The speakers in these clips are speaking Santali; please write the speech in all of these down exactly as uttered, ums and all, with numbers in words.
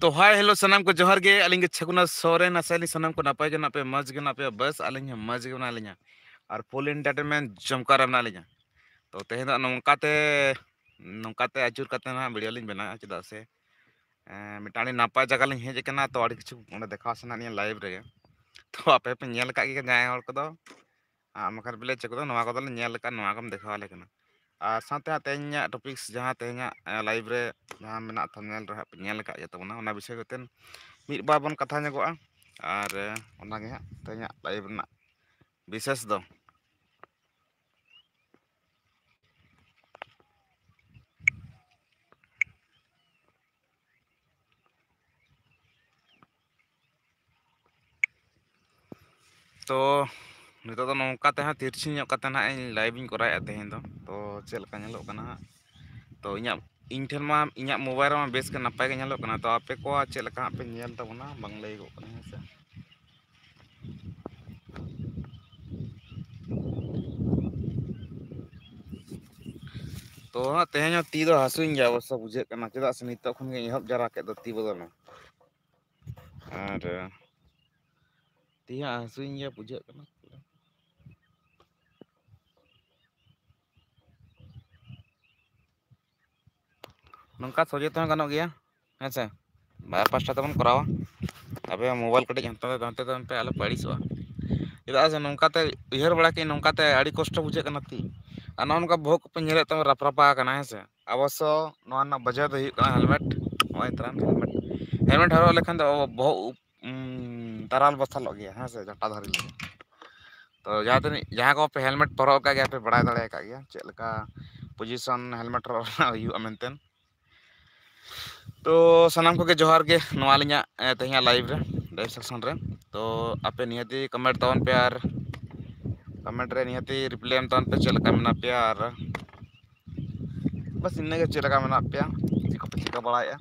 ᱛᱚ ᱦᱟᱭ ᱦᱮᱞᱳ ᱥᱟᱱᱟᱢ ᱠᱚ ᱡᱚᱦᱟᱨ ᱜᱮ, ᱟᱹᱞᱤᱧ ᱜᱮ ᱪᱷᱟᱜᱩᱱᱟ ᱥᱚᱨᱮᱱ᱾ ᱟᱥᱟᱭᱟᱞᱤᱧ ᱥᱟᱱᱟᱢ ᱠᱚ ᱱᱟᱯᱟᱭ ᱜᱮ ᱢᱮᱱᱟᱜ ᱯᱮᱭᱟ, ᱢᱚᱡᱽ ᱜᱮ ᱢᱮᱱᱟᱜ ᱯᱮᱭᱟ, ᱵᱟᱥ ᱟᱹᱞᱤᱧ ᱦᱚᱸ ᱢᱚᱡᱽ ᱜᱮ ᱢᱮᱱᱟᱜ ᱞᱤᱧᱟ᱾ ᱟᱨ ᱯᱷᱩᱞ ᱮᱱᱴᱟᱨᱴᱮᱱᱢᱮᱱᱴ ᱡᱚᱢᱠᱟᱣ ᱨᱮ ᱢᱮᱱᱟᱜ ᱞᱤᱧᱟ᱾ ᱛᱚ ᱛᱮᱦᱮᱧ ᱫᱚ ᱱᱚᱝᱠᱟᱛᱮ ᱱᱚᱝᱠᱟᱛᱮ ᱟᱹᱪᱩᱨ ᱠᱟᱛᱮ ᱱᱟᱦᱟᱜ ᱵᱷᱤᱰᱤᱭᱳ ᱞᱤᱧ ᱵᱮᱱᱟᱣᱟ, ᱪᱮᱫᱟᱜ ᱥᱮ ᱮᱸ, ᱢᱤᱫᱴᱟᱝ ᱟᱹᱰᱤ ᱱᱟᱯᱟᱭ ᱡᱟᱭᱜᱟ ᱞᱤᱧ ᱦᱮᱡ ᱟᱠᱟᱱᱟ᱾ ᱛᱚ ᱟᱹᱰᱤ ᱠᱤᱪᱷᱩ ᱚᱸᱰᱮ ᱫᱮᱠᱷᱟᱣ ᱥᱟᱱᱟ ᱞᱤᱧᱟ ᱞᱟᱭᱤᱵᱷ ᱨᱮᱜᱮ᱾ ᱛᱚ ᱟᱯᱮ ᱯᱮ ᱧᱮᱞ ᱟᱠᱟᱫ ᱜᱮᱭᱟ ᱡᱟᱦᱟᱸᱭ ᱦᱚᱲ ᱠᱚᱫᱚ, ᱟᱢ ᱟᱠᱟᱨ ᱵᱷᱤᱞᱮᱡᱽ ᱠᱚᱫᱚ ᱱᱚᱣᱟ ᱠᱚᱫᱚ ᱞᱮ ᱧᱮᱞ ᱟᱠᱟᱫ, ᱱᱚᱣᱟ ᱠᱚᱢ ᱫᱮᱠᱷᱟᱣ ᱟᱞᱮ ᱠᱟᱱᱟ᱾ ᱟᱨ ᱥᱟᱶᱛᱮ ᱦᱟᱸᱜ ᱛᱮᱦᱮᱧᱟᱜ ᱴᱚᱯᱤᱠᱥ ᱡᱟᱦᱟᱸ ᱛᱮᱦᱮᱧᱟᱜ, ᱮ, ᱞᱟᱭᱤᱵᱷ ᱨᱮ ᱡᱟᱦᱟᱸ ᱢᱮᱱᱟᱜ ᱛᱷᱟᱢᱵᱽᱱᱮᱞ ᱨᱮ ᱦᱟᱸᱜ ᱯᱮ ᱧᱮᱞ ᱟᱠᱟᱫ ᱜᱮᱭᱟ ᱛᱟᱵᱚᱱᱟ, ᱚᱱᱟ ᱵᱤᱥᱚᱭ ᱠᱟᱛᱮ ᱢᱤᱫ ᱵᱟᱨ ᱵᱚᱱ ᱠᱟᱛᱷᱟ ᱧᱚᱜᱚᱜᱼᱟ᱾ ᱟᱨ, ᱮ, ᱚᱱᱟᱜᱮ ᱦᱟᱸᱜ ᱛᱮᱦᱮᱧᱟᱜ ᱞᱟᱭᱤᱵᱷ ᱨᱮᱱᱟᱜ ᱵᱤᱥᱮᱥ ᱫᱚ᱾ ᱛᱚ ᱱᱤᱛᱚᱜ ᱫᱚ ᱱᱚᱝᱠᱟ ᱛᱮ ᱦᱟᱸᱜ ᱛᱤᱨᱪᱷᱤ ᱧᱚᱜ ᱠᱟᱛᱮ ᱱᱟᱦᱟᱜ ᱤᱧ ᱞᱟᱭᱤᱵᱷ ᱤᱧ ᱠᱚᱨᱟᱣᱮᱫᱼᱟ ᱛᱮᱦᱮᱧ ᱫᱚ᱾ ᱛᱚ ᱪᱮᱫ ᱞᱮᱠᱟ ᱧᱮᱞᱚᱜ ᱠᱟᱱᱟ ᱦᱟᱸᱜ? ᱛᱚ ᱤᱧᱟᱹᱜ, ᱤᱧ ᱴᱷᱮᱱ ᱢᱟ ᱤᱧᱟᱹᱜ ᱢᱳᱵᱟᱭᱤᱞ ᱨᱮᱢᱟ ᱵᱮᱥ ᱜᱮ ᱱᱟᱯᱟᱭ ᱜᱮ ᱧᱮᱞᱚᱜ ᱠᱟᱱᱟ᱾ ᱛᱚ ᱟᱯᱮ ᱠᱚᱣᱟᱜ ᱪᱮᱫ ᱞᱮᱠᱟ ᱦᱟᱸᱜ ᱯᱮ ᱧᱮᱞ ᱛᱟᱵᱚᱱᱟ ᱵᱟᱝ ᱞᱟᱹᱭᱚᱜᱚᱜ ᱠᱟᱱᱟ, ᱦᱮᱸ ᱥᱮ? ᱛᱚ ᱦᱟᱸᱜ ᱛᱮᱦᱮᱧ ᱦᱚᱸ ᱛᱤ ᱫᱚ ᱦᱟᱹᱥᱩᱧ ᱜᱮᱭᱟ ᱚᱵᱚᱥᱥᱚ ᱵᱩᱡᱷᱟᱹᱜ ᱠᱟᱱᱟ, ᱪᱮᱫᱟᱜ ᱥᱮ ᱱᱤᱛᱚᱜ ᱠᱷᱚᱱ ᱜᱮ ᱮᱦᱚᱵ ᱡᱟᱣᱨᱟ ᱠᱮᱫ ᱫᱚ ᱛᱤ ᱵᱚᱫᱚᱞ ᱢᱟ᱾ ᱟᱨ ᱛᱤ ᱦᱟᱸᱜ ᱦᱟᱹᱥᱩᱧ ᱜᱮᱭᱟ ᱵᱩᱡᱷᱟᱹᱜ ᱠᱟᱱᱟ᱾ ᱱᱚᱝᱠᱟ ᱥᱚᱡᱷᱮ ᱛᱮᱦᱚᱸ ᱜᱟᱱᱚᱜ ᱜᱮᱭᱟ, ᱦᱮᱸ ᱥᱮ? ᱵᱟᱨ ᱯᱟᱥᱴᱟ ᱛᱮᱵᱚᱱ ᱠᱚᱨᱟᱣᱟ᱾ ᱟᱯᱮ ᱢᱳᱵᱟᱭᱤᱞ ᱠᱟᱹᱴᱤᱡ ᱦᱟᱱᱛᱮ ᱱᱟᱛᱮ ᱛᱟᱵᱚᱱ ᱯᱮ, ᱟᱞᱚ ᱯᱮ ᱟᱹᱲᱤᱥᱚᱜᱼᱟ᱾ ᱪᱮᱫᱟᱜ ᱥᱮ ᱱᱚᱝᱠᱟᱛᱮ ᱩᱭᱦᱟᱹᱨ ᱵᱟᱲᱟ ᱠᱮᱫ, ᱱᱚᱝᱠᱟᱛᱮ ᱟᱹᱰᱤ ᱠᱚᱥᱴᱚ ᱵᱩᱡᱷᱟᱹᱜ ᱠᱟᱱᱟ ᱛᱤ᱾ ᱟᱨ ᱱᱚᱜᱼᱚ ᱱᱚᱝᱠᱟ ᱵᱚᱦᱚᱜ ᱠᱚᱯᱮ ᱧᱮᱞᱮᱫ ᱛᱟᱵᱚᱱ ᱨᱟᱯᱨᱟᱯᱟ ᱟᱠᱟᱱᱟ, ᱦᱮᱸ ᱥᱮ? ᱚᱵᱚᱥᱥᱚ ᱱᱚᱣᱟ ᱨᱮᱱᱟᱜ ᱵᱟᱡᱟᱨ ᱫᱚ ᱦᱩᱭᱩᱜ ᱠᱟᱱᱟ ᱦᱮᱞᱢᱮᱴ᱾ ᱱᱚᱜᱼᱚᱭ ᱛᱟᱨᱟᱱ ᱦᱮᱞᱢᱮᱴ, ᱦᱮᱞᱢᱮᱴ ᱦᱚᱨᱚᱜ ᱞᱮᱠᱷᱟᱱ ᱫᱚ ᱵᱚᱦᱚᱜ ᱩᱵ, ᱩᱢ, ᱛᱟᱨᱟᱞ ᱵᱟᱥᱟᱞᱚᱜ ᱜᱮᱭᱟ, ᱦᱮᱸ ᱥᱮ, ᱡᱟᱴᱟ ᱫᱷᱟᱨᱮ ᱞᱟᱹᱜᱤᱫ᱾ ᱛᱚ ᱡᱟᱦᱟᱸ ᱛᱤᱱᱟᱹᱜ, ᱡᱟᱦᱟᱸ ᱠᱚ ᱯᱮ ᱦᱮᱞᱢᱮᱴ ᱯᱮ ᱦᱚᱨᱚᱜ ᱟᱠᱟᱫ ᱜᱮᱭᱟ, ᱯᱮ ᱵᱟᱲᱟᱭ ᱫᱟᱲᱮ ᱟᱠᱟᱫ ᱜᱮᱭᱟ ᱪᱮᱫ ᱞᱮᱠᱟ ᱯᱚᱡᱤᱥᱚᱱ ᱦᱮᱞᱢᱮᱴ ᱦᱚᱨᱚᱜ ᱨᱮᱱᱟᱜ ᱦᱩᱭᱩᱜᱼᱟ ᱢᱮᱱᱛᱮ᱾ ᱛᱚ ᱥᱟᱱᱟᱢ ᱠᱚᱜᱮ ᱡᱚᱦᱟᱨ ᱜᱮ ᱱᱚᱣᱟ ᱟᱹᱞᱤᱧᱟᱜ, ᱮ, ᱛᱮᱦᱮᱧᱟᱜ ᱞᱟᱭᱤᱵᱷ ᱨᱮ, ᱞᱟᱭᱤᱵᱷ ᱥᱮᱠᱥᱚᱱ ᱨᱮ᱾ ᱛᱚ ᱟᱯᱮ ᱱᱤᱦᱟᱹᱛᱤ ᱠᱚᱢᱮᱱᱴ ᱛᱟᱵᱚᱱ ᱯᱮ ᱟᱨ ᱠᱚᱢᱮᱱᱴ ᱨᱮ ᱱᱤᱦᱟᱹᱛᱤ ᱨᱤᱯᱞᱟᱭ ᱮᱢ ᱛᱟᱵᱚᱱ ᱯᱮ, ᱪᱮᱫ ᱞᱮᱠᱟ ᱢᱮᱱᱟᱜ ᱯᱮᱭᱟ ᱟᱨ ᱵᱟᱥ ᱤᱱᱟᱹᱜᱮ, ᱪᱮᱫ ᱞᱮᱠᱟ ᱢᱮᱱᱟᱜ ᱯᱮᱭᱟ, ᱪᱮᱫ ᱠᱚᱯᱮ ᱪᱤᱠᱟᱹ ᱵᱟᱲᱟᱭᱮᱫᱼᱟ᱾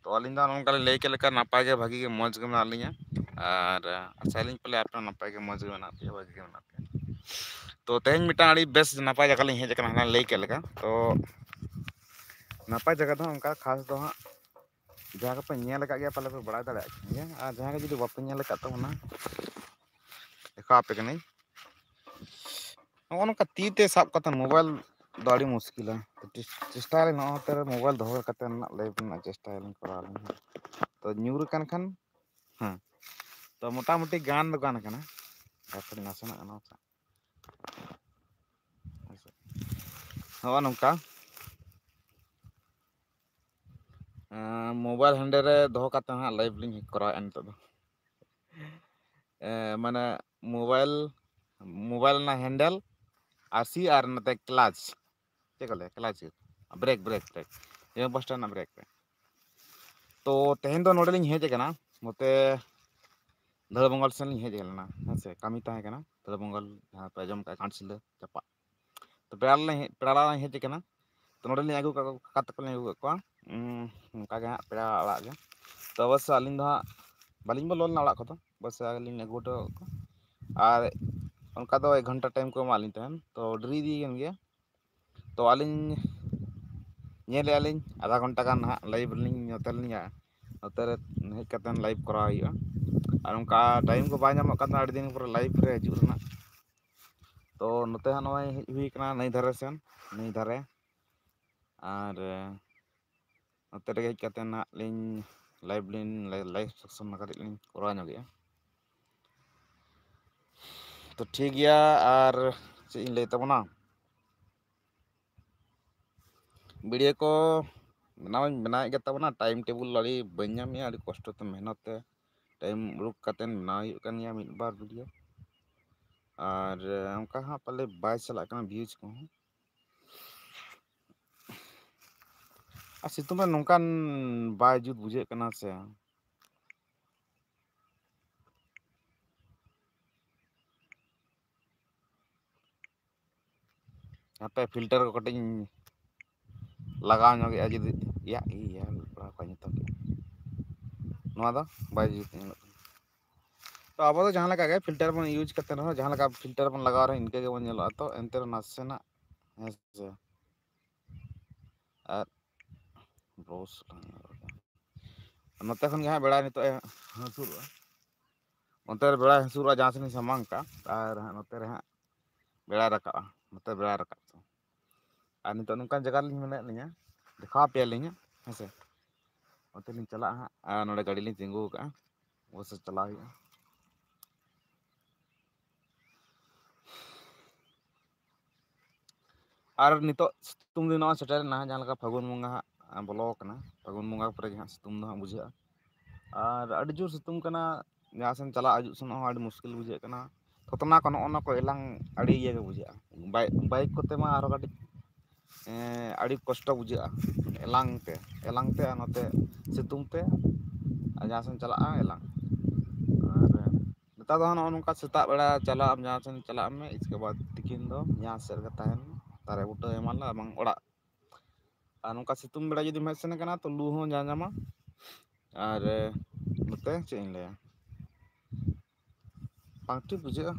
ᱛᱚ ᱟᱹᱞᱤᱧ ᱫᱚ ᱱᱚᱝᱠᱟ ᱞᱤᱧ ᱞᱟᱹᱭ ᱠᱮᱫ ᱞᱮᱠᱟ ᱱᱟᱯᱟᱭ ᱜᱮ, ᱵᱷᱟᱹᱜᱤ ᱜᱮ, ᱢᱚᱡᱽ ᱜᱮ ᱢᱮᱱᱟᱜ ᱞᱤᱧᱟ᱾ ᱟᱨ ᱟᱥᱟᱭᱟᱞᱤᱧ ᱯᱟᱞᱮ ᱟᱯᱮ ᱦᱚᱸ ᱱᱟᱯᱟᱭ ᱜᱮ, ᱢᱚᱡᱽ ᱜᱮ ᱢᱮᱱᱟᱜ ᱯᱮᱭᱟ, ᱵᱷᱟᱹᱜᱤ ᱜᱮ ᱢᱮᱱᱟᱜ ᱯᱮᱭᱟ᱾ ᱛᱚ ᱛᱮᱦᱮᱧ ᱢᱤᱫᱴᱟᱝ ᱟᱹᱰᱤ ᱵᱮᱥ ᱱᱟᱯᱟᱭ ᱡᱟᱭᱜᱟ ᱞᱤᱧ ᱦᱮᱡ ᱟᱠᱟᱱᱟ, ᱦᱟᱱᱟ ᱞᱟᱹᱭ ᱠᱮᱫ ᱞᱮᱠᱟ᱾ ᱛᱚ ᱱᱟᱯᱟᱭ ᱡᱟᱭᱜᱟ ᱫᱚ ᱦᱟᱸᱜ ᱚᱱᱠᱟ ᱠᱷᱟᱥ ᱫᱚ ᱦᱟᱸᱜ ᱡᱟᱦᱟᱸ ᱠᱚᱯᱮ ᱧᱮᱞ ᱟᱠᱟᱫ ᱜᱮᱭᱟ, ᱯᱟᱞᱮ ᱯᱮ ᱵᱟᱲᱟᱭ ᱫᱟᱲᱮᱭᱟᱜ ᱠᱟᱱ ᱜᱮᱭᱟ, ᱟᱨ ᱡᱟᱦᱟᱸ ᱜᱮ ᱡᱩᱫᱤ ᱵᱟᱯᱮ ᱧᱮᱞ ᱟᱠᱟᱫ ᱛᱟᱵᱚᱱᱟ, ᱫᱮᱠᱷᱟᱣ ᱟᱯᱮ ᱠᱟᱹᱱᱟᱹᱧ᱾ ᱱᱚᱜᱼᱚ ᱱᱚᱝᱠᱟ ᱛᱤ ᱛᱮ ᱥᱟᱵ ᱠᱟᱛᱮ ᱢᱳᱵᱟᱭᱤᱞ ᱫᱚ ᱟᱹᱰᱤ ᱢᱩᱥᱠᱤᱞᱟ᱾ ᱛᱚ ᱪᱮᱥ-, ᱪᱮᱥᱴᱟᱭᱟᱞᱤᱧ ᱱᱚᱜᱼᱚ ᱱᱚᱛᱮ ᱨᱮ ᱢᱳᱵᱟᱭᱤᱞ ᱫᱚᱦᱚ ᱠᱟᱛᱮ ᱨᱮᱱᱟᱜ ᱞᱟᱭᱤᱵᱷ ᱨᱮᱱᱟᱜ ᱪᱮᱥᱴᱟᱭᱟᱞᱤᱧ, ᱠᱚᱨᱟᱣᱟᱞᱤᱧ᱾ ᱛᱚ ᱧᱩᱨ ᱟᱠᱟᱱ ᱠᱷᱟᱱ, ᱦᱮᱸ, ᱛᱚ ᱢᱚᱴᱟᱢᱩᱴᱤ ᱜᱟᱱ ᱫᱚ ᱜᱟᱱ ᱟᱠᱟᱱᱟ, ᱛᱟᱨᱯᱚᱨᱮ ᱱᱟᱥᱮᱱᱟᱜ ᱱᱚᱣᱟ ᱦᱮᱸᱥᱮ᱾ ᱱᱚᱜᱼᱚ ᱱᱚᱝᱠᱟ, ᱮᱸ, ᱢᱳᱵᱟᱭᱤᱞ ᱦᱮᱱᱰᱮᱞ ᱨᱮ ᱫᱚᱦᱚ ᱠᱟᱛᱮ ᱦᱟᱸᱜ ᱞᱟᱭᱤᱵᱷ ᱞᱤᱧ ᱠᱚᱨᱟᱣᱮᱫᱼᱟ ᱱᱤᱛᱚᱜ ᱫᱚ᱾ ᱮᱸ, ᱢᱟᱱᱮ ᱢᱳᱵᱟᱭᱤᱞ, ᱢᱳᱵᱟᱭᱤᱞ ᱨᱮᱱᱟᱜ ᱦᱮᱱᱰᱮᱞ ᱟᱨ ᱥᱤ ᱟᱨ ᱱᱚᱛᱮ ᱠᱞᱟᱪ, ᱪᱮᱫ ᱠᱚ ᱞᱟᱹᱭᱟ, ᱠᱞᱟᱪ ᱜᱮ, ᱵᱨᱮᱠ, ᱵᱨᱮᱠ, ᱵᱨᱮᱠ, ᱡᱮᱢᱚᱱ ᱯᱟᱥᱴᱟ ᱨᱮᱱᱟᱜ ᱵᱨᱮᱠ ᱨᱮ᱾ ᱛᱚ ᱛᱮᱦᱮᱧ ᱫᱚ ᱱᱚᱰᱮ ᱞᱤᱧ ᱦᱮᱡ ᱟᱠᱟᱱᱟ, ᱱᱚᱛᱮ ᱫᱷᱟᱹᱲᱵᱚᱝᱜᱚᱞ ᱥᱮᱱ ᱞᱤᱧ ᱦᱮᱡ ᱞᱮᱱᱟ, ᱦᱮᱸ ᱥᱮ, ᱠᱟᱹᱢᱤ ᱛᱟᱦᱮᱸ ᱠᱟᱱᱟ ᱫᱷᱟᱹᱲᱵᱚᱝᱜᱚᱞ, ᱡᱟᱦᱟᱸ ᱯᱮ ᱟᱸᱡᱚᱢ ᱠᱟᱜᱼᱟ, ᱜᱷᱟᱴᱥᱤᱞᱟᱹ ᱪᱟᱯᱟᱫ᱾ ᱛᱚ ᱯᱮᱲᱟ ᱞᱤᱧ ᱦᱮᱡ, ᱯᱮᱲᱟ ᱚᱲᱟᱜ ᱞᱤᱧ ᱦᱮᱡ ᱟᱠᱟᱱᱟ᱾ ᱛᱚ ᱱᱚᱰᱮ ᱞᱤᱧ ᱟᱹᱜᱩ ᱠᱟᱜ ᱠᱚ, ᱠᱟᱠᱟ ᱛᱟᱠᱚ ᱞᱤᱧ ᱟᱹᱜᱩ ᱠᱟᱜ ᱠᱚᱣᱟ᱾ ᱩᱸ, ᱚᱱᱠᱟ ᱜᱮ ᱦᱟᱸᱜ ᱯᱮᱲᱟ ᱚᱲᱟᱜ ᱜᱮ᱾ ᱛᱚ ᱚᱵᱚᱥᱥᱳᱭ ᱟᱹᱞᱤᱧ ᱫᱚ ᱦᱟᱸᱜ ᱵᱟᱹᱞᱤᱧ ᱵᱚᱞᱚ ᱞᱮᱱᱟ ᱚᱲᱟᱜ ᱠᱚᱫᱚ, ᱵᱟᱥ ᱟᱹᱞᱤᱧ ᱞᱤᱧ ᱟᱹᱜᱩ ᱦᱚᱴᱚ ᱠᱟᱜ ᱠᱚᱣᱟ᱾ ᱟᱨ ᱚᱱᱠᱟ ᱫᱚ ᱮᱠ ᱜᱷᱚᱱᱴᱟ ᱴᱟᱭᱤᱢ ᱠᱚ ᱮᱢᱟᱜ ᱞᱤᱧ ᱛᱟᱦᱮᱸᱱ, ᱛᱚ ᱰᱮᱨᱤ ᱤᱫᱤ ᱠᱟᱱ ᱜᱮᱭᱟ᱾ ᱛᱚ ᱟᱹᱞᱤᱧ ᱧᱮᱞᱮᱫᱼᱟ ᱞᱤᱧ ᱟᱫᱷᱟ ᱜᱷᱚᱱᱴᱟ ᱜᱟᱱ ᱦᱟᱸᱜ ᱞᱟᱭᱤᱵᱷ ᱨᱮᱞᱤᱧ ᱱᱚᱛᱮ ᱞᱤᱧ, ᱱᱚᱛᱮ ᱨᱮ ᱦᱮᱡ ᱠᱟᱛᱮ ᱞᱟᱭᱤᱵᱷ ᱠᱚᱨᱟᱣ ᱦᱩᱭᱩᱜᱼᱟ᱾ ᱟᱨ ᱚᱱᱠᱟ ᱴᱟᱭᱤᱢ ᱠᱚ ᱵᱟᱭ ᱧᱟᱢᱚᱜ ᱠᱟᱱ ᱛᱟᱦᱮᱱᱟ ᱟᱹᱰᱤ ᱫᱤᱱ ᱯᱚᱨᱮ ᱞᱟᱭᱤᱵᱷ ᱨᱮ ᱦᱤᱡᱩᱜ ᱨᱮᱱᱟᱜ᱾ ᱛᱚ ᱱᱚᱛᱮ ᱦᱟᱸᱜ ᱱᱚᱜᱼᱚᱭ ᱦᱮᱡ ᱦᱩᱭ ᱠᱟᱱᱟ ᱱᱟᱹᱭ ᱫᱷᱟᱨᱮ ᱥᱮᱱ, ᱱᱟᱹᱭ ᱫᱷᱟᱨᱮ᱾ ᱟᱨ ᱱᱚᱛᱮ ᱨᱮᱜᱮ ᱦᱮᱡ ᱠᱟᱛᱮ ᱱᱟᱦᱟᱜ ᱞᱤᱧ ᱞᱟᱭᱤᱵᱷ ᱞᱤᱧ, ᱞᱟᱭᱤᱵᱷ ᱥᱮᱥᱚᱱ ᱠᱟᱹᱴᱤᱡ ᱞᱤᱧ ᱠᱚᱨᱟᱣ ᱧᱚᱜᱮᱜᱼᱟ᱾ ᱛᱚ ᱴᱷᱤᱠ ᱜᱮᱭᱟ, ᱟᱨ ᱪᱮᱫ ᱤᱧ ᱞᱟᱹᱭ ᱛᱟᱵᱚᱱᱟ, ᱵᱷᱤᱰᱤᱭᱳ ᱠᱚ ᱵᱮᱱᱟᱣ ᱤᱧ ᱵᱮᱱᱟᱣᱮᱫ ᱜᱮ ᱛᱟᱵᱚᱱᱟ, ᱴᱟᱭᱤᱢ ᱴᱮᱵᱤᱞ ᱟᱹᱰᱤ ᱵᱟᱹᱧ ᱧᱟᱢᱮᱜᱼᱟ, ᱟᱹᱰᱤ ᱠᱚᱥᱴᱚ ᱛᱮ ᱢᱮᱦᱱᱚᱛ ᱛᱮ ᱴᱟᱭᱤᱢ ᱩᱰᱩᱠ ᱠᱟᱛᱮ ᱵᱮᱱᱟᱣ ᱦᱩᱭᱩᱜ ᱠᱟᱱ ᱜᱮᱭᱟ ᱢᱤᱫ ᱵᱟᱨ ᱵᱷᱤᱰᱤᱭᱳ᱾ ᱟᱨ ᱚᱱᱠᱟ ᱦᱟᱸᱜ ᱯᱟᱞᱮ ᱵᱟᱭ ᱪᱟᱞᱟᱜ ᱠᱟᱱᱟ ᱵᱷᱤᱭᱩᱡᱽ ᱠᱚᱦᱚᱸ᱾ ᱟᱨ ᱥᱤᱛᱩᱝ ᱨᱮ ᱱᱚᱝᱠᱟᱱ ᱵᱟᱭ ᱡᱩᱛ ᱵᱩᱡᱷᱟᱹᱜ ᱠᱟᱱᱟ ᱥᱮ᱾ ᱦᱟᱯᱮ ᱯᱷᱤᱞᱴᱟᱨ ᱠᱚ ᱠᱟᱹᱴᱤᱡ ᱤᱧ ᱞᱟᱜᱟᱣ ᱧᱚᱜᱮᱜᱼᱟ, ᱡᱩᱫᱤ ᱤᱭᱟ, ᱤᱭᱟ, ᱠᱚᱲᱟ ᱠᱚ ᱧᱩᱛᱩᱢ ᱠᱮᱫ᱾ ᱱᱚᱣᱟ ᱫᱚ ᱵᱟᱭ ᱡᱩᱛ ᱧᱮᱞᱚᱜ ᱠᱟᱱᱟ᱾ ᱛᱚ ᱟᱵᱚ ᱫᱚ ᱡᱟᱦᱟᱸ ᱞᱮᱠᱟ ᱜᱮ ᱯᱷᱤᱞᱴᱟᱨ ᱵᱚᱱ ᱤᱭᱩᱡᱽ ᱠᱟᱛᱮ ᱨᱮᱦᱚᱸ, ᱡᱟᱦᱟᱸ ᱞᱮᱠᱟ ᱯᱷᱤᱞᱴᱟᱨ ᱵᱚᱱ ᱞᱟᱜᱟᱣ ᱨᱮᱦᱚᱸ ᱤᱱᱠᱟᱹ ᱜᱮᱵᱚᱱ ᱧᱮᱞᱚᱜᱼᱟ᱾ ᱛᱚ ᱮᱱᱛᱮ ᱨᱮᱦᱚᱸ ᱱᱟᱥᱮᱱᱟᱜ, ᱦᱮᱸ ᱥᱮ, ᱟᱨ ᱵᱨᱟᱣᱩᱡᱽ ᱞᱟᱝ ᱧᱮᱞ ᱞᱮᱜᱮ᱾ ᱱᱚᱛᱮ ᱠᱷᱚᱱ ᱜᱮ ᱦᱟᱸᱜ ᱵᱮᱲᱟᱭ ᱱᱤᱛᱚᱜ ᱮ ᱦᱟᱹᱥᱩᱨᱚᱜᱼᱟ᱾ ᱚᱱᱛᱮ ᱨᱮ ᱵᱮᱲᱟᱭ ᱦᱟᱹᱥᱩᱨᱚᱜᱼᱟ, ᱡᱟᱦᱟᱸ ᱥᱮᱫ ᱤᱧ ᱥᱟᱢᱟᱝ ᱠᱟᱜᱼᱟ, ᱟᱨ ᱦᱟᱸᱜ ᱱᱚᱛᱮ ᱨᱮ ᱦᱟᱸᱜ ᱵᱮᱲᱟᱭ ᱨᱟᱠᱟᱵᱼᱟ, ᱱᱚᱛᱮ ᱵᱮᱲᱟᱭ ᱨᱟᱠᱟᱵ ᱛᱮ᱾ ᱟᱨ ᱱᱤᱛᱚᱜ ᱱᱚᱝᱠᱟᱱ ᱡᱟᱭᱜᱟ ᱨᱮᱞᱤᱧ ᱢᱮᱱᱟᱜ ᱞᱤᱧᱟ, ᱫᱮᱠᱷᱟᱣ ᱟᱯᱮᱭᱟᱞᱤᱧ ᱦᱟᱸᱜ, ᱦᱮᱸ ᱥᱮ᱾ ᱚᱱᱛᱮ ᱞᱤᱧ ᱪᱟᱞᱟᱜᱼᱟ ᱦᱟᱸᱜ, ᱟᱨ ᱱᱚᱰᱮ ᱜᱟᱹᱰᱤ ᱞᱤᱧ ᱛᱤᱸᱜᱩ ᱟᱠᱟᱫᱼᱟ, ᱚᱵᱚᱥᱥᱳᱭ ᱪᱟᱞᱟᱣ ᱦᱩᱭᱩᱜᱼᱟ᱾ ᱟᱨ ᱱᱤᱛᱚᱜ ᱥᱤᱛᱩᱝ ᱫᱤᱱ ᱱᱚᱜᱼᱚᱭ ᱥᱮᱴᱮᱨᱮᱱᱟ, ᱡᱟᱦᱟᱸ ᱞᱮᱠᱟ ᱯᱷᱟᱹᱜᱩᱱ ᱵᱚᱸᱜᱟ ᱦᱟᱸᱜ ᱵᱚᱞᱚ ᱟᱠᱟᱱᱟ, ᱯᱷᱟᱹᱜᱩᱱ ᱵᱚᱸᱜᱟ ᱯᱚᱨᱮ ᱜᱮ ᱦᱟᱸᱜ ᱥᱤᱛᱩᱝ ᱫᱚ ᱦᱟᱸᱜ ᱵᱩᱡᱷᱟᱹᱜᱼᱟ᱾ ᱟᱨ ᱟᱹᱰᱤ ᱡᱳᱨ ᱥᱤᱛᱩᱝ ᱠᱟᱱᱟ, ᱡᱟᱦᱟᱸ ᱥᱮᱱ ᱪᱟᱞᱟᱜ ᱦᱤᱡᱩᱜ ᱥᱮᱱᱚᱜ ᱦᱚᱸ ᱟᱹᱰᱤ ᱢᱩᱥᱠᱤᱞ ᱵᱩᱡᱷᱟᱹᱜ ᱠᱟᱱᱟ᱾ ᱛᱷᱚᱛᱱᱟ ᱠᱚ ᱱᱚᱜᱼᱚ ᱱᱚᱣᱟ ᱠᱚ ᱮᱞᱟᱝ ᱟᱹᱰᱤ ᱤᱭᱟᱹ ᱜᱮ ᱵᱩᱡᱷᱟᱹᱜᱼᱟ᱾ ᱵᱟᱭ-, ᱵᱟᱭᱤᱠ ᱠᱚᱛᱮ ᱢᱟ ᱟᱨᱦᱚᱸ ᱠᱟᱹᱴᱤᱡ, ᱮᱸ, ᱟᱹᱰᱤ ᱠᱚᱥᱴᱚ ᱵᱩᱡᱷᱟᱹᱜᱼᱟ ᱮᱞᱟᱝ ᱛᱮ, ᱮᱞᱟᱝ ᱛᱮ ᱟᱨ ᱱᱚᱛᱮ ᱥᱤᱛᱩᱝ ᱛᱮ, ᱟᱨ ᱡᱟᱦᱟᱸ ᱥᱮᱱ ᱪᱟᱞᱟᱜᱼᱟ ᱮᱞᱟᱝ᱾ ᱟᱨ ᱱᱮᱛᱟᱨ ᱫᱚ ᱱᱚᱜᱼᱚ ᱱᱚᱝᱠᱟ ᱥᱮᱛᱟᱜ ᱵᱮᱲᱟ ᱪᱟᱞᱟᱜ ᱟᱢ, ᱡᱟᱦᱟᱸ ᱥᱮᱱ ᱪᱟᱞᱟᱜ ᱢᱮ, ᱤᱥᱠᱮ ᱵᱟᱫᱽ ᱛᱤᱠᱤᱱ ᱫᱚ ᱡᱟᱦᱟᱸ ᱥᱮᱫ ᱨᱮᱜᱮ ᱛᱟᱦᱮᱱ ᱢᱮ, ᱫᱟᱨᱮ ᱵᱩᱴᱟᱹ ᱮᱢᱟᱱ ᱞᱮ ᱮᱵᱚᱝ ᱚᱲᱟᱜ᱾ ᱟᱨ ᱱᱚᱝᱠᱟ ᱥᱤᱛᱩᱝ ᱵᱮᱲᱟ ᱡᱩᱫᱤᱢ ᱦᱮᱡ ᱥᱮᱱ ᱠᱟᱱᱟ, ᱛᱚ ᱞᱩ ᱦᱚᱸ ᱧᱟᱧᱟᱢᱟ᱾ ᱟᱨ, ᱮ, ᱱᱚᱛᱮ ᱪᱮᱫ ᱤᱧ ᱞᱟᱹᱭᱟ, ᱵᱟᱝ ᱴᱷᱤᱠ ᱵᱩᱡᱷᱟᱹᱜᱼᱟ᱾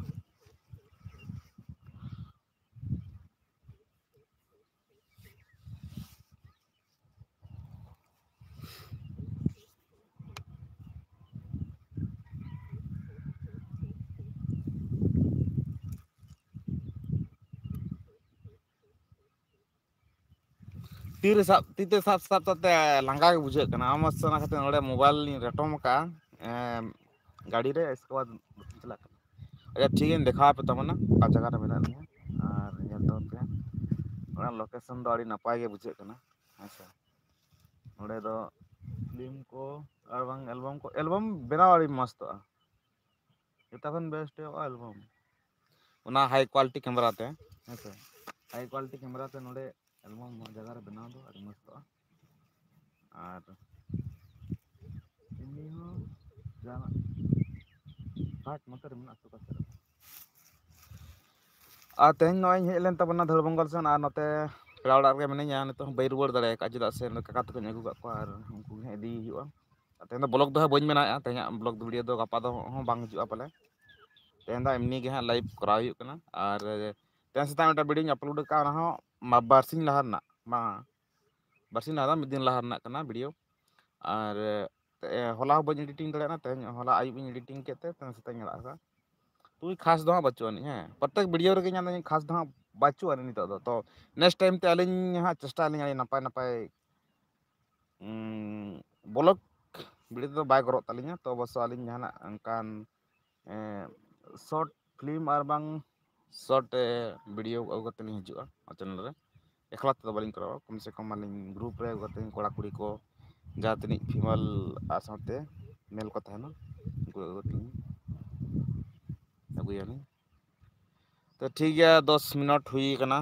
ᱛᱤᱨᱮ ᱥᱟᱵ, ᱛᱤ ᱛᱮ ᱥᱟᱵ ᱥᱟᱵ ᱥᱟᱵ ᱛᱮ ᱞᱟᱸᱜᱟ ᱜᱮ ᱵᱩᱡᱷᱟᱹᱜ ᱠᱟᱱᱟ᱾ ᱚᱱᱟ ᱠᱷᱟᱹᱛᱤᱨ ᱱᱚᱰᱮ ᱢᱳᱵᱟᱭᱤᱞ ᱞᱤᱧ ᱨᱮᱴᱚᱢ ᱟᱠᱟᱫᱼᱟ, ᱮᱢ, ᱜᱟᱹᱰᱤ ᱨᱮ᱾ ᱤᱥᱠᱮ ᱵᱟᱫᱽ ᱪᱟᱞᱟᱜ ᱠᱟᱱᱟ᱾ ᱟᱪᱪᱷᱟ, ᱴᱷᱤᱠ ᱜᱮᱭᱟ, ᱫᱮᱠᱷᱟᱣ ᱟᱯᱮ ᱛᱟᱵᱚᱱᱟ ᱚᱠᱟ ᱡᱟᱭᱜᱟ ᱨᱮ ᱢᱮᱱᱟᱜ ᱞᱤᱧᱟ, ᱟᱨ ᱧᱮᱞ ᱛᱟᱵᱚᱱ ᱯᱮ ᱦᱟᱸᱜ᱾ ᱚᱱᱟ ᱞᱳᱠᱮᱥᱚᱱ ᱫᱚ ᱟᱹᱰᱤ ᱱᱟᱯᱟᱭ ᱜᱮ ᱵᱩᱡᱷᱟᱹᱜ ᱠᱟᱱᱟ, ᱦᱮᱸ ᱥᱮ᱾ ᱱᱚᱰᱮ ᱫᱚ ᱯᱷᱤᱞᱢ ᱠᱚ ᱟᱨ ᱵᱟᱝ ᱮᱞᱵᱟᱢ ᱠᱚ, ᱮᱞᱵᱟᱢ ᱵᱮᱱᱟᱣ ᱟᱹᱰᱤ ᱢᱚᱡᱽ ᱛᱚᱜᱼᱟ᱾ ᱡᱚᱛᱚ ᱠᱷᱚᱱ ᱵᱮᱥᱴ ᱦᱩᱭᱩᱜᱼᱟ ᱮᱞᱵᱟᱢ, ᱚᱱᱟ ᱦᱟᱭ ᱠᱳᱣᱟᱞᱤᱴᱤ ᱠᱮᱢᱮᱨᱟ ᱛᱮ, ᱦᱮᱸ ᱥᱮ᱾ ᱦᱟᱭ ᱠᱳᱣᱟᱞᱤᱴᱤ ᱠᱮᱢᱮᱨᱟ ᱛᱮ ᱱᱚᱰᱮ ᱮᱞᱵᱟᱢ ᱱᱚᱣᱟ ᱡᱟᱭᱜᱟ ᱨᱮ ᱵᱮᱱᱟᱣ ᱫᱚ ᱟᱹᱰᱤ ᱢᱚᱡᱽ ᱠᱚᱜᱼᱟ᱾ ᱟᱨ ᱮᱢᱱᱤ ᱦᱚᱸ ᱡᱟᱦᱟᱱᱟᱜ ᱦᱟᱴ ᱱᱚᱛᱮ ᱨᱮ ᱢᱮᱱᱟᱜ ᱛᱚ ᱯᱟᱥᱮ ᱨᱮ᱾ ᱟᱨ ᱛᱮᱦᱮᱧ ᱱᱚᱜᱼᱚᱭ ᱤᱧ ᱦᱮᱡ ᱞᱮᱱ ᱛᱟᱵᱚᱱᱟ ᱫᱷᱟᱹᱲᱵᱚᱝᱜᱚᱞ ᱥᱮᱱ, ᱟᱨ ᱱᱚᱛᱮ ᱯᱮᱲᱟ ᱚᱲᱟᱜ ᱨᱮᱜᱮ ᱢᱤᱱᱟᱹᱧᱟ᱾ ᱱᱤᱛᱚᱜ ᱦᱚᱸ ᱵᱟᱹᱧ ᱨᱩᱣᱟᱹᱲ ᱫᱟᱲᱮ ᱟᱠᱟᱫᱼᱟ, ᱪᱮᱫᱟᱜ ᱥᱮ ᱱᱚᱰᱮ ᱠᱟᱠᱟ ᱛᱟᱠᱚᱧ ᱟᱹᱜᱩ ᱠᱟᱜ ᱠᱚᱣᱟ ᱟᱨ ᱩᱱᱠᱩ ᱜᱮ ᱦᱟᱸᱜ ᱤᱫᱤ ᱦᱩᱭᱩᱜᱼᱟ᱾ ᱟᱨ ᱛᱮᱦᱮᱧ ᱫᱚ ᱵᱞᱚᱜ ᱫᱚ ᱦᱟᱸᱜ ᱵᱟᱹᱧ ᱵᱮᱱᱟᱣᱮᱫᱼᱟ, ᱛᱮᱦᱮᱧᱟᱜ ᱵᱞᱚᱜ ᱫᱚ ᱵᱷᱤᱰᱤᱭᱳ ᱫᱚ ᱜᱟᱯᱟ ᱫᱚ ᱦᱚᱸ ᱵᱟᱝ ᱦᱤᱡᱩᱜᱼᱟ ᱯᱟᱞᱮ᱾ ᱛᱮᱦᱮᱧ ᱫᱚ ᱮᱢᱱᱤ ᱜᱮ ᱦᱟᱸᱜ ᱞᱟᱭᱤᱵᱷ ᱠᱚᱨᱟᱣ ᱦᱩᱭᱩᱜ ᱠᱟᱱᱟ᱾ ᱟᱨ ᱛᱮᱦᱮᱧ ᱥᱮᱛᱟᱜ ᱢᱤᱫᱴᱟᱝ ᱵᱷᱤᱰᱤᱭᱳᱧ ᱟᱯᱞᱳᱰ ᱟᱠᱟᱫᱼᱟ, ᱚᱱᱟ ᱦᱚᱸ ᱢᱟ-, ᱵᱟᱨᱥᱤᱧ ᱞᱟᱦᱟ ᱨᱮᱱᱟᱜ, ᱵᱟᱝ, ᱵᱟᱨᱥᱤᱧ ᱞᱟᱦᱟ ᱫᱚ ᱢᱤᱫ ᱫᱤᱱ ᱞᱟᱦᱟ ᱨᱮᱱᱟᱜ ᱠᱟᱱᱟ ᱵᱷᱤᱰᱤᱭᱳ᱾ ᱟᱨ ᱛᱮ, ᱦᱚᱞᱟ ᱦᱚᱸ ᱵᱟᱹᱧ editing ᱫᱟᱲᱮᱭᱟᱜ ᱠᱟᱱᱟ, ᱛᱮᱦᱮᱧ, ᱦᱚᱞᱟ ᱟᱹᱭᱩᱵ ᱤᱧ editing ᱠᱮᱫ ᱛᱮ ᱛᱮᱦᱮᱧ ᱥᱮᱛᱟᱜ ᱤᱧ ᱟᱲᱟᱜ ᱠᱟᱜᱼᱟ᱾ ᱛᱩᱭ ᱠᱷᱟᱥ ᱫᱚ ᱦᱟᱸᱜ ᱵᱟᱹᱪᱩᱜ ᱟᱹᱱᱤᱡ, ᱦᱮᱸ, ᱯᱨᱚᱛᱮᱠ video ᱨᱮᱜᱮ ᱧᱮᱞ ᱫᱟᱹᱧ ᱠᱷᱟᱥ ᱫᱚ ᱦᱟᱸᱜ ᱵᱟᱹᱪᱩᱜ ᱟᱹᱱᱤᱡ ᱱᱤᱛᱚᱜ ᱫᱚ᱾ ᱛᱚ next time ᱛᱮ ᱟᱹᱞᱤᱧ ᱦᱟᱸᱜ ᱪᱮᱥᱴᱟᱭ ᱟᱹᱞᱤᱧ ᱟᱹᱰᱤ ᱱᱟᱯᱟᱭ ᱱᱟᱯᱟᱭ, ᱩᱸ, vlog video ᱫᱚ ᱵᱟᱭ ᱜᱚᱨᱚᱜ ᱛᱟᱹᱞᱤᱧᱟ᱾ ᱛᱚ ᱚᱵᱚᱥᱥᱚ ᱟᱹᱞᱤᱧ ᱡᱟᱦᱟᱱᱟᱜ ᱚᱱᱠᱟᱱ, ᱮᱸ, short film ᱟᱨ ᱵᱟᱝ short, ᱮ, video ᱟᱹᱜᱩ ᱠᱟᱛᱮ ᱞᱤᱧ ᱦᱤᱡᱩᱜᱼᱟ ᱱᱚᱣᱟ channel ᱨᱮ᱾ ᱮᱠᱞᱟ ᱛᱮᱫᱚ ᱵᱟᱹᱞᱤᱧ ᱠᱚᱨᱟᱣᱟ, ᱠᱚᱢ ᱥᱮ ᱠᱚᱢ ᱟᱹᱞᱤᱧ group ᱨᱮ ᱟᱹᱜᱩ ᱠᱟᱛᱮ ᱠᱚᱲᱟ ᱠᱩᱲᱤ ᱠᱚ ᱡᱟᱦᱟᱸ ᱛᱤᱱᱟᱹᱜ female ᱟᱨ ᱥᱟᱶᱛᱮ male ᱠᱚ ᱛᱟᱦᱮᱱᱟ, ᱩᱱᱠᱩ ᱟᱹᱜᱩ ᱠᱟᱛᱮ ᱞᱤᱧ ᱟᱹᱜᱩᱭᱟᱞᱤᱧ᱾ ᱛᱚ ᱴᱷᱤᱠ ᱜᱮᱭᱟ, ᱫᱚᱥ ᱢᱤᱱᱤᱴ ᱦᱩᱭ ᱠᱟᱱᱟ,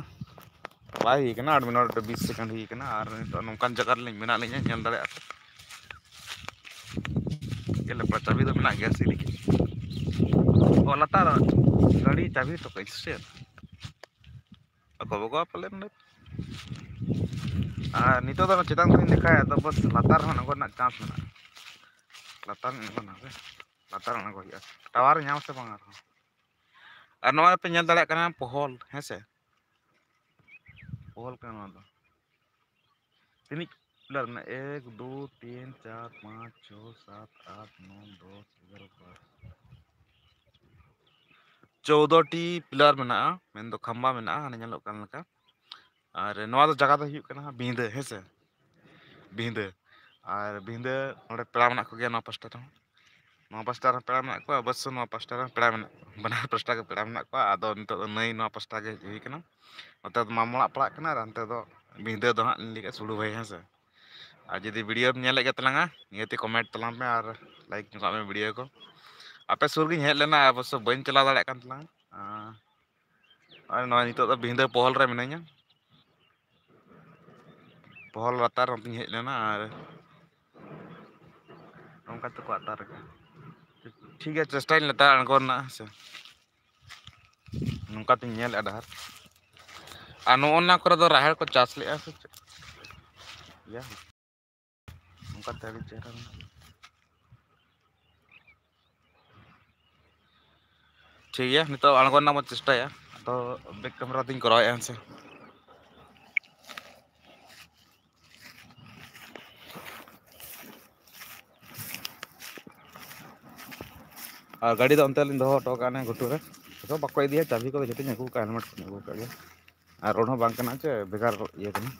ᱵᱟᱭ ᱦᱩᱭ ᱠᱟᱱᱟ, ᱟᱴ ᱢᱤᱱᱤᱴ ᱵᱤᱥ ᱥᱮᱠᱮᱱᱰ ᱦᱩᱭ ᱠᱟᱱᱟ᱾ ᱟᱨ ᱱᱤᱛᱚᱜ ᱱᱚᱝᱠᱟᱱ ᱡᱟᱭᱜᱟ ᱨᱮᱞᱤᱧ ᱢᱮᱱᱟᱜ ᱞᱤᱧᱟ, ᱧᱮᱞ ᱫᱟᱲᱮᱭᱟᱜᱼᱟ ᱯᱮ᱾ ᱪᱮᱫ ᱞᱮᱠᱟ ᱪᱟᱹᱵᱤ ᱫᱚ ᱢᱮᱱᱟᱜ ᱜᱮᱭᱟ ᱥᱤᱲᱤ ᱜᱮ᱾ ᱚ, ᱞᱟᱛᱟᱨ ᱜᱟᱹᱰᱤ ᱪᱟᱹᱵᱤ ᱦᱚᱴᱚ ᱠᱟᱜ ᱥᱮ ᱪᱮᱫ? ᱟᱠᱚ ᱵᱟᱠᱚ ᱯᱟᱞᱮᱱ ᱱᱚᱰᱮ᱾ ᱟᱨ ᱱᱤᱛᱚᱜ ᱫᱚ ᱪᱮᱛᱟᱱ ᱠᱷᱚᱱᱤᱧ ᱫᱮᱠᱷᱟᱭᱟ, ᱟᱫᱚ ᱵᱟᱥ ᱞᱟᱛᱟᱨ ᱨᱮᱦᱚᱸ ᱟᱬᱜᱚ ᱨᱮᱱᱟᱜ chance ᱢᱮᱱᱟᱜᱼᱟ᱾ ᱞᱟᱛᱟᱨ ᱨᱮ ᱟᱬᱜᱚᱱᱟ ᱥᱮ, ᱞᱟᱛᱟᱨ ᱨᱮ ᱟᱬᱜᱚ ᱦᱩᱭᱩᱜᱼᱟ᱾ ᱴᱟᱣᱟᱨ ᱧᱟᱢ ᱥᱮ ᱵᱟᱝ ᱟᱨᱦᱚᱸ? ᱟᱨ ᱱᱚᱣᱟ ᱯᱮ ᱧᱮᱞ ᱫᱟᱲᱮᱭᱟᱜ ᱠᱟᱱᱟ ᱯᱚᱦᱚᱞ, ᱦᱮᱸ ᱥᱮ? ᱯᱚᱦᱚᱞ ᱠᱟᱱᱟ ᱱᱚᱣᱟ ᱫᱚ᱾ ᱛᱤᱱᱤᱡ ᱯᱤᱞᱟᱨ ᱢᱮᱱᱟᱜᱼᱟ? ᱮᱠ, ᱫᱩ, ᱛᱤᱱ, ᱪᱟᱨ, ᱯᱟᱸᱪ, ᱪᱷᱚ, ᱥᱟᱛ, ᱟᱴ, ᱱᱚ, ᱫᱚᱥ, ᱮᱜᱟᱨᱚ, ᱵᱟᱨᱚ, ᱪᱳᱫᱽᱫᱳ ᱴᱤ ᱯᱤᱞᱟᱨ ᱢᱮᱱᱟᱜᱼᱟ, ᱢᱮᱱᱫᱚ ᱠᱷᱟᱢᱵᱟ ᱢᱮᱱᱟᱜᱼᱟ, ᱦᱟᱱᱮ ᱧᱮᱞᱚᱜ ᱠᱟᱱ ᱞᱮᱠᱟ᱾ ᱟᱨ ᱱᱚᱣᱟ ᱫᱚ ᱡᱟᱭᱜᱟ ᱫᱚ ᱦᱩᱭᱩᱜ ᱠᱟᱱᱟ ᱦᱟᱸᱜ ᱵᱤᱸᱫᱟᱹ, ᱦᱮᱸ ᱥᱮ, ᱵᱤᱸᱫᱟᱹ᱾ ᱟᱨ ᱵᱤᱸᱫᱟᱹ ᱱᱚᱰᱮ ᱯᱮᱲᱟ ᱢᱮᱱᱟᱜ ᱠᱚᱜᱮᱭᱟ ᱱᱚᱣᱟ ᱯᱟᱥᱴᱟ ᱨᱮᱦᱚᱸ᱾ ᱱᱚᱣᱟ ᱯᱟᱥᱴᱟ ᱨᱮᱦᱚᱸ ᱯᱮᱲᱟ ᱢᱮᱱᱟᱜ ᱠᱚᱣᱟ, ᱚᱵᱚᱥᱥᱳᱭ ᱱᱚᱣᱟ ᱯᱟᱥᱴᱟ ᱨᱮᱦᱚᱸ ᱯᱮᱲᱟ ᱢᱮᱱᱟᱜ ᱠᱚᱣᱟ, ᱵᱟᱱᱟᱨ ᱯᱟᱥᱴᱟ ᱜᱮ ᱯᱮᱲᱟ ᱢᱮᱱᱟᱜ ᱠᱚᱣᱟ᱾ ᱟᱫᱚ ᱱᱤᱛᱚᱜ ᱫᱚ ᱱᱟᱹᱭ ᱱᱚᱣᱟ ᱯᱟᱥᱴᱟ ᱜᱮ ᱦᱮᱡ ᱦᱩᱭ ᱠᱟᱱᱟ᱾ ᱱᱚᱛᱮ ᱫᱚ ᱢᱟᱢᱚ ᱚᱲᱟᱜ ᱯᱟᱲᱟᱜ ᱠᱟᱱᱟ ᱟᱨ ᱦᱟᱱᱛᱮ ᱫᱚ ᱵᱤᱸᱫᱟᱹ ᱫᱚ ᱦᱟᱸᱜ ᱞᱤᱧ ᱞᱟᱹᱭ ᱠᱮᱫ ᱥᱩᱲᱩ ᱵᱷᱟᱹᱭ, ᱦᱮᱸ ᱥᱮ᱾ ᱟᱨ ᱡᱩᱫᱤ video ᱧᱮᱞᱮᱫ ᱜᱮ ᱛᱟᱞᱟᱝᱟ, ᱱᱤᱦᱟᱹᱛᱤ comment ᱛᱟᱞᱟᱝ ᱯᱮ ᱟᱨ like ᱧᱚᱜᱟᱜ ᱢᱮ video ᱠᱚ᱾ ᱟᱯᱮ ᱥᱩᱨ ᱜᱤᱧ ᱦᱮᱡ ᱞᱮᱱᱟ, ᱚᱵᱚᱥᱥᱳᱭ ᱵᱟᱹᱧ ᱪᱟᱞᱟᱣ ᱫᱟᱲᱮᱭᱟᱜ ᱠᱟᱱ ᱛᱟᱞᱟᱝᱟ᱾ ᱟᱨ ᱱᱚᱜᱼᱚᱭ ᱱᱤᱛᱚᱜ ᱫᱚ ᱵᱤᱸᱫᱟᱹ ᱯᱚᱦᱚᱞ ᱨᱮ ᱢᱤᱱᱟᱹᱧᱟ, ᱯᱚᱦᱚᱞ ᱞᱟᱛᱟᱨ ᱚᱱᱛᱮᱧ ᱦᱮᱡ ᱞᱮᱱᱟ᱾ ᱟᱨ ᱱᱚᱝᱠᱟ ᱛᱮᱠᱚ ᱟᱛᱟᱨ ᱠᱟᱜᱼᱟ᱾ ᱴᱷᱤᱠ ᱜᱮᱭᱟ, ᱪᱮᱥᱴᱟᱧ ᱞᱟᱛᱟᱨ ᱟᱬᱜᱚ ᱨᱮᱱᱟᱜ, ᱦᱮᱸ ᱥᱮ᱾ ᱱᱚᱝᱠᱟ ᱛᱤᱧ ᱧᱮᱞᱮᱫᱼᱟ ᱰᱟᱦᱟᱨ᱾ ᱟᱨ ᱱᱚᱜᱼᱚ ᱱᱚᱣᱟ ᱠᱚᱨᱮ ᱫᱚ ᱨᱟᱦᱮᱲ ᱠᱚ ᱪᱟᱥ ᱞᱮᱫᱼᱟ ᱥᱮ ᱪᱮᱫ? ᱭᱟ, ᱱᱚᱝᱠᱟ ᱛᱮ ᱟᱹᱰᱤ ᱪᱮᱦᱨᱟ ᱢᱮᱱᱟᱜᱼᱟ᱾ ᱴᱷᱤᱠ ᱜᱮᱭᱟ, ᱱᱤᱛᱚᱜ ᱟᱬᱜᱚ ᱨᱮᱱᱟᱜ ᱵᱚᱱ ᱪᱮᱥᱴᱟᱭᱟ᱾ ᱟᱫᱚ back camera ᱛᱤᱧ ᱠᱚᱨᱟᱣᱮᱫᱼᱟ, ᱦᱮᱸ ᱥᱮ᱾ ᱟᱨ ᱜᱟᱹᱰᱤ ᱫᱚ ᱚᱱᱛᱮ ᱞᱤᱧ ᱫᱚᱦᱚ ᱦᱚᱴᱚ ᱠᱟᱜᱼᱟ, ᱚᱱᱮ ᱜᱷᱩᱴᱩ ᱨᱮ᱾ ᱟᱫᱚ ᱵᱟᱠᱚ ᱤᱫᱤᱭᱟ, ᱪᱟᱵᱤ ᱠᱚᱫᱚ ᱡᱚᱛᱚᱧ ᱟᱹᱜᱩ ᱠᱟᱜᱼᱟ, ᱦᱮᱞᱢᱮᱴ ᱠᱚᱧ ᱟᱹᱜᱩ ᱠᱟᱜ ᱜᱮᱭᱟ᱾ ᱟᱨ ᱨᱳᱰ ᱦᱚᱸ ᱵᱟᱝ ᱠᱟᱱᱟ ᱪᱮ, ᱵᱷᱮᱜᱟᱨ ᱤᱭᱟᱹ ᱠᱟᱱᱟ᱾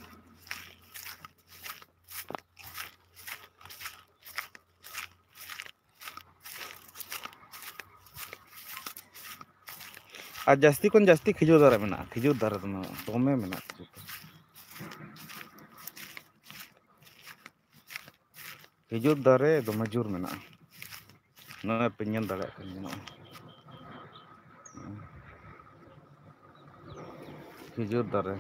ᱟᱨ ᱡᱟᱹᱥᱛᱤ ᱠᱷᱚᱱ ᱡᱟᱹᱥᱛᱤ ᱠᱷᱤᱡᱩᱨ ᱫᱟᱨᱮ ᱢᱮᱱᱟᱜᱼᱟ, ᱠᱷᱤᱡᱩᱨ ᱫᱟᱨᱮ ᱫᱚᱢᱮ, ᱫᱚᱢᱮ ᱢᱮᱱᱟᱜᱼᱟ ᱠᱷᱤᱡᱩᱨ ᱫᱟᱨᱮ᱾ ᱠᱷᱤᱡᱩᱨ ᱫᱟᱨᱮ ᱫᱚᱢᱮ ᱡᱳᱨ ᱢᱮᱱᱟᱜᱼᱟ, ᱱᱚᱜᱼᱚᱭ ᱯᱮ ᱧᱮᱞ ᱫᱟᱲᱮᱭᱟᱜ ᱠᱟᱱ ᱜᱮᱭᱟ ᱱᱚᱜᱼᱚᱭ᱾ ᱠᱷᱤᱡᱩᱨ ᱫᱟᱨᱮ᱾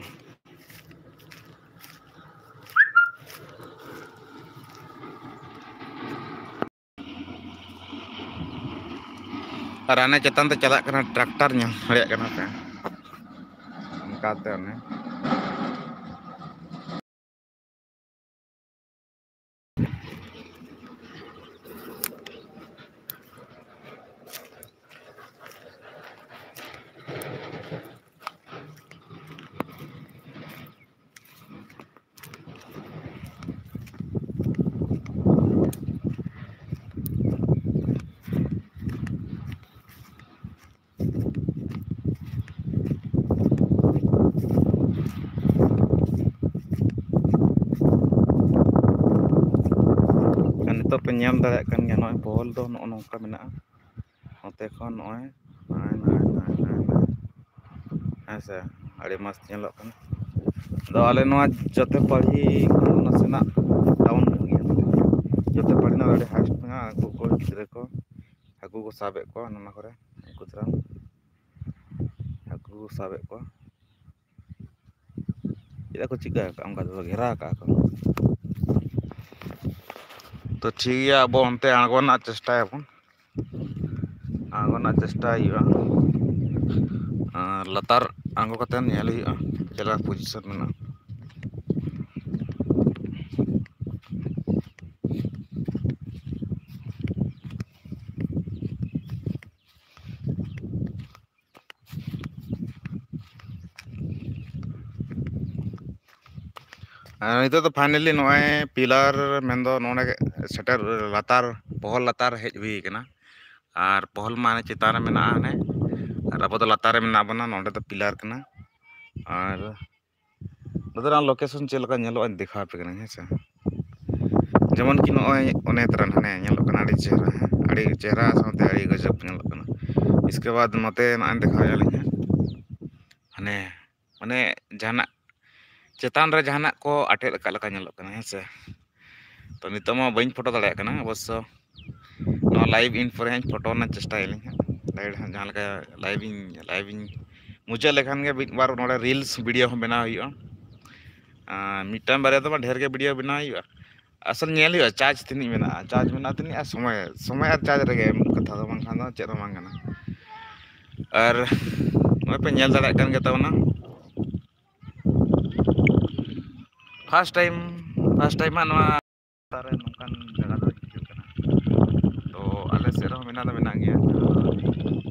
ᱟᱨ ᱦᱟᱱᱮ ᱪᱮᱛᱟᱱ ᱛᱮ ᱪᱟᱞᱟᱜ ᱠᱟᱱᱟ ᱴᱨᱟᱠᱴᱟᱨ, ᱧᱮᱞ ᱫᱟᱲᱮᱭᱟᱜ ᱠᱟᱱᱟ ᱯᱮ᱾ ᱚᱱᱠᱟᱛᱮ ᱚᱱᱮ ᱟᱨ ᱱᱤᱛᱚᱜ ᱯᱮ ᱧᱮᱞ ᱫᱟᱲᱮᱭᱟᱜ ᱠᱟᱱ ᱜᱮᱭᱟ, ᱱᱚᱜᱼᱚᱭ ᱵᱚᱦᱚᱞ ᱫᱚ ᱱᱚᱜᱼᱚ ᱱᱚᱝᱠᱟ ᱢᱮᱱᱟᱜᱼᱟ᱾ ᱱᱚᱛᱮ ᱠᱷᱚᱱ ᱱᱚᱜᱼᱚᱭ, ᱱᱚᱜᱼᱚᱭ, ᱱᱚᱜᱼᱚᱭ, ᱱᱚᱜᱼᱚᱭ, ᱱᱚᱜᱼᱚᱭ, ᱱᱚᱜᱼᱚᱭ᱾ ᱦᱮᱸ ᱥᱮ, ᱟᱹᱰᱤ ᱢᱚᱡᱽ ᱧᱮᱞᱚᱜ ᱠᱟᱱᱟ᱾ ᱟᱫᱚ ᱟᱞᱮ ᱱᱚᱣᱟ ᱡᱚᱛᱮᱯᱟᱲᱦᱤ ᱠᱷᱚᱱ ᱱᱟᱥᱮᱱᱟᱜ ᱰᱟᱣᱩᱱ ᱧᱚᱜ ᱜᱮᱭᱟ᱾ ᱡᱚᱛᱮᱯᱟᱲᱦᱤ ᱱᱚᱣᱟ ᱟᱹᱰᱤ ᱦᱟᱭᱮᱥᱴ ᱢᱮᱱᱟᱜᱼᱟ᱾ ᱩᱱᱠᱩ ᱠᱚ ᱜᱤᱫᱽᱨᱟᱹ ᱠᱚ ᱦᱟᱹᱠᱩ ᱠᱚ ᱥᱟᱵᱮᱫ ᱠᱚᱣᱟ ᱱᱚᱣᱟ ᱠᱚᱨᱮ, ᱩᱱᱠᱩ ᱫᱟᱨᱟᱢ ᱦᱟᱹᱠᱩ ᱠᱚ ᱥᱟᱵᱮᱫ ᱠᱚᱣᱟ᱾ ᱪᱮᱫᱟᱜ ᱠᱚ ᱪᱤᱠᱟᱹ ᱟᱠᱟᱫᱼᱟ? ᱚᱱᱠᱟ ᱛᱮᱫᱚ ᱜᱷᱮᱨᱟᱣ ᱟᱠᱟᱫᱼᱟ ᱠᱚ᱾ ᱛᱚ ᱴᱷᱤᱠ ᱜᱮᱭᱟ, ᱟᱵᱚ ᱚᱱᱛᱮ ᱟᱬᱜᱚ ᱨᱮᱱᱟᱜ ᱪᱮᱥᱴᱟᱭᱟᱵᱚᱱ᱾ ᱟᱬᱜᱚ ᱨᱮᱱᱟᱜ ᱪᱮᱥᱴᱟᱭ ᱦᱩᱭᱩᱜᱼᱟ᱾ ᱟᱨ ᱞᱟᱛᱟᱨ ᱟᱬᱜᱚ ᱠᱟᱛᱮ ᱧᱮᱞ ᱦᱩᱭᱩᱜᱼᱟ ᱪᱮᱫ ᱞᱮᱠᱟ ᱯᱚᱡᱤᱥᱚᱱ ᱢᱮᱱᱟᱜᱼᱟ᱾ ᱟᱨ ᱱᱤᱛᱚᱜ ᱫᱚ finally ᱱᱚᱜᱼᱚᱭ ᱯᱤᱞᱟᱨ ᱢᱮᱱᱫᱚ ᱱᱚᱰᱮ ᱥᱮᱴᱮᱨ, ᱞᱟᱛᱟᱨ, ᱵᱚᱦᱚᱞ ᱞᱟᱛᱟᱨ ᱦᱮᱡ ᱦᱩᱭ ᱠᱟᱱᱟ᱾ ᱟᱨ ᱯᱚᱦᱚᱞ ᱢᱟ ᱦᱟᱱᱮ ᱪᱮᱛᱟᱱ ᱨᱮ ᱢᱮᱱᱟᱜᱼᱟ ᱦᱟᱱᱮ, ᱟᱨ ᱟᱵᱚ ᱫᱚ ᱞᱟᱛᱟᱨ ᱨᱮ ᱢᱮᱱᱟᱜ ᱵᱚᱱᱟ, ᱱᱚᱸᱰᱮ ᱫᱚ ᱯᱤᱞᱟᱨ ᱠᱟᱱᱟ᱾ ᱟᱨ ᱱᱚᱛᱮᱱᱟᱜ ᱞᱳᱠᱮᱥᱚᱱ ᱪᱮᱫ ᱞᱮᱠᱟ ᱧᱮᱞᱚᱜᱼᱟ, ᱤᱧ ᱫᱮᱠᱷᱟᱣ ᱟᱯᱮ ᱠᱟᱹᱱᱟᱹᱧ, ᱦᱮᱸ ᱥᱮ᱾ ᱡᱮᱢᱚᱱ ᱠᱤ ᱱᱚᱜᱼᱚᱭ ᱚᱱᱮ ᱛᱟᱨᱟ ᱦᱟᱱᱮ ᱧᱮᱞᱚᱜ ᱠᱟᱱᱟ, ᱟᱹᱰᱤ ᱪᱮᱦᱨᱟ, ᱦᱮᱸ, ᱟᱹᱰᱤ ᱪᱮᱦᱨᱟ ᱥᱟᱶᱛᱮ ᱟᱹᱰᱤ ᱜᱚᱡᱚᱵ ᱧᱮᱞᱚᱜ ᱠᱟᱱᱟ᱾ ᱤᱥᱠᱮ ᱵᱟᱫ ᱱᱚᱛᱮ ᱱᱚᱜᱼᱚᱭ ᱫᱮᱠᱷᱟᱣ ᱟᱹᱞᱤᱧ ᱦᱟᱸᱜ, ᱦᱟᱱᱮ ᱢᱟᱱᱮ ᱡᱟᱦᱟᱱᱟᱜ ᱪᱮᱛᱟᱱ ᱨᱮ ᱡᱟᱦᱟᱱᱟᱜ ᱠᱚ ᱟᱴᱮᱫ ᱟᱠᱟᱫ ᱞᱮᱠᱟ ᱧᱮᱞᱚᱜ ᱠᱟᱱᱟ, ᱦᱮᱸ ᱥᱮ᱾ ᱛᱚ ᱱᱤᱛᱚᱜ ᱢᱟ ᱵᱟᱹᱧ ᱯᱷᱳᱴᱳ ᱫᱟᱲᱮᱭᱟᱜ ᱠᱟᱱᱟ ᱚᱵᱚᱥᱥᱚ᱾ ᱱᱚᱣᱟ ᱞᱟᱭᱤᱵᱷ ᱤᱱ ᱯᱚᱨᱮ ᱦᱟᱸᱜ ᱯᱷᱳᱴᱳ ᱨᱮᱱᱟᱜ ᱪᱮᱥᱴᱟᱭᱟᱞᱤᱧ ᱦᱟᱸᱜ᱾ ᱞᱟᱭᱤᱵᱷ ᱦᱟᱸᱜ ᱡᱟᱦᱟᱸ ᱞᱮᱠᱟ ᱞᱟᱭᱤᱵᱷ ᱤᱧ, ᱞᱟᱭᱤᱵᱷ ᱤᱧ ᱢᱩᱪᱟᱹᱫ ᱞᱮᱠᱷᱟᱱ ᱜᱮ ᱢᱤᱫ ᱵᱟᱨ ᱱᱚᱰᱮ ᱨᱤᱞᱥ ᱵᱷᱤᱰᱤᱭᱳ ᱦᱚᱸ ᱵᱮᱱᱟᱣ ᱦᱩᱭᱩᱜᱼᱟ᱾ ᱟᱨ ᱢᱤᱫᱴᱟᱝ ᱵᱟᱨᱭᱟ ᱫᱚ ᱵᱟᱝ, ᱰᱷᱮᱨ ᱜᱮ ᱵᱷᱤᱰᱤᱭᱳ ᱵᱮᱱᱟᱣ ᱦᱩᱭᱩᱜᱼᱟ᱾ ᱟᱥᱚᱞ ᱧᱮᱞ ᱦᱩᱭᱩᱜᱼᱟ ᱪᱟᱨᱡᱽ ᱛᱤᱱᱟᱹᱜ ᱢᱮᱱᱟᱜᱼᱟ, ᱪᱟᱨᱡᱽ ᱢᱮᱱᱟᱜᱼᱟ ᱛᱤᱱᱟᱹᱜ, ᱟᱨ ᱥᱚᱢᱚᱭ, ᱥᱚᱢᱚᱭ ᱟᱨ ᱪᱟᱨᱡᱽ ᱨᱮᱜᱮ ᱢᱩᱞ ᱠᱟᱛᱷᱟ ᱫᱚ, ᱵᱟᱝᱠᱷᱟᱱ ᱫᱚ ᱪᱮᱫ ᱦᱚᱸ ᱵᱟᱝ ᱠᱟᱱᱟ᱾ ᱟᱨ ᱱᱚᱜᱼᱚᱭ ᱯᱮ ᱧᱮᱞ ᱫᱟᱲᱮᱭᱟᱜ ᱠᱟᱱ ᱜᱮ ᱛᱟᱵᱚᱱᱟ᱾ ᱯᱷᱟᱥᱴ ᱴᱟᱭᱤᱢ, ᱯᱷᱟᱥᱴ ᱴᱟᱭᱤᱢ ᱦᱟᱸᱜ ᱱᱚᱣᱟ ᱨᱮ ᱱᱚᱝᱠᱟᱱ ᱡᱟᱭᱜᱟ ᱫᱚ ᱦᱤᱡᱩᱜ ᱠᱟᱱᱟ᱾ ᱛᱚ ᱟᱞᱮ ᱥᱮᱫ ᱨᱮᱦᱚᱸ ᱢᱮᱱᱟᱜ ᱫᱚ ᱢᱮᱱᱟᱜ ᱜᱮᱭᱟ,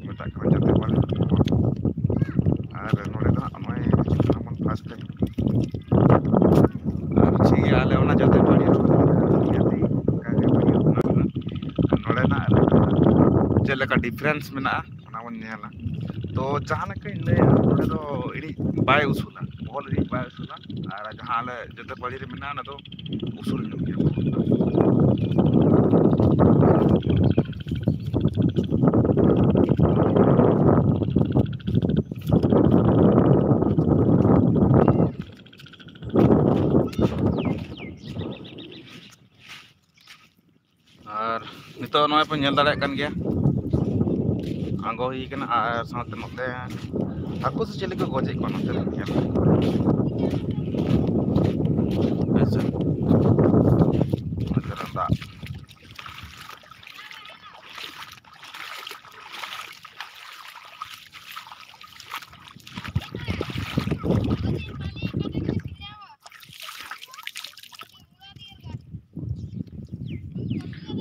ᱢᱮᱛᱟᱜ ᱠᱟᱱᱟ ᱡᱟᱛᱮ ᱵᱟᱞᱮ ᱟᱨ ᱱᱚᱰᱮ ᱫᱚ ᱦᱟᱸᱜ ᱱᱚᱜᱼᱚᱭ ᱡᱚᱠᱷᱚᱱ ᱯᱷᱟᱥᱴ ᱴᱟᱭᱤᱢ ᱟᱨ ᱴᱷᱤᱠ ᱜᱮᱭᱟ, ᱟᱞᱮ ᱚᱱᱟ ᱡᱟᱛᱮ ᱵᱟᱹᱲᱤ ᱨᱮᱦᱚᱸ ᱚᱱᱠᱟ ᱜᱮ ᱵᱟᱹᱲᱤ ᱦᱚᱯᱚᱱ ᱟᱠᱟᱱᱟ᱾ ᱱᱚᱰᱮᱱᱟᱜ ᱪᱮᱫ ᱞᱮᱠᱟ ᱰᱤᱯᱷᱟᱨᱮᱱᱥ ᱢᱮᱱᱟᱜᱼᱟ, ᱚᱱᱟ ᱵᱚᱱ ᱧᱮᱞᱟ᱾ ᱛᱚ ᱡᱟᱦᱟᱸ ᱞᱮᱠᱟᱧ ᱞᱟᱹᱭᱟ, ᱱᱚᱰᱮ ᱫᱚ ᱤᱲᱤᱡ ᱵᱟᱭ ᱩᱥᱩᱞᱟ, ᱵᱚᱦᱚᱞ ᱤᱲᱤᱡ ᱵᱟᱭ ᱩᱥᱩᱞᱟ, ᱟᱨ ᱡᱟᱦᱟᱸ ᱟᱞᱮ ᱡᱟᱛᱮ ᱵᱟᱹᱲᱤ ᱨᱮ ᱢᱮᱱᱟᱜᱼᱟ, ᱚᱱᱟ ᱫᱚ ᱩᱥᱩᱞ ᱧᱚᱜ ᱜᱮᱭᱟ᱾ ᱟᱨ ᱱᱤᱛᱚᱜ ᱱᱚᱜᱼᱚᱭ ᱯᱮ ᱧᱮᱞ ᱫᱟᱲᱮᱭᱟᱜ ᱠᱟᱱ ᱜᱮᱭᱟ, ᱟᱬᱜᱚ ᱦᱩᱭ ᱠᱟᱱᱟ᱾ ᱟᱨ ᱥᱟᱶᱛᱮ ᱱᱚᱛᱮ ᱦᱟᱹᱠᱩ ᱥᱮ ᱪᱤᱞᱤ ᱠᱚ ᱜᱚᱡᱮᱫ ᱠᱚᱣᱟ ᱱᱚᱛᱮ ᱞᱤᱧ ᱧᱮᱞ᱾ ᱦᱮᱸ ᱥᱮ? ᱱᱚᱛᱮ ᱨᱮ ᱫᱟᱜ᱾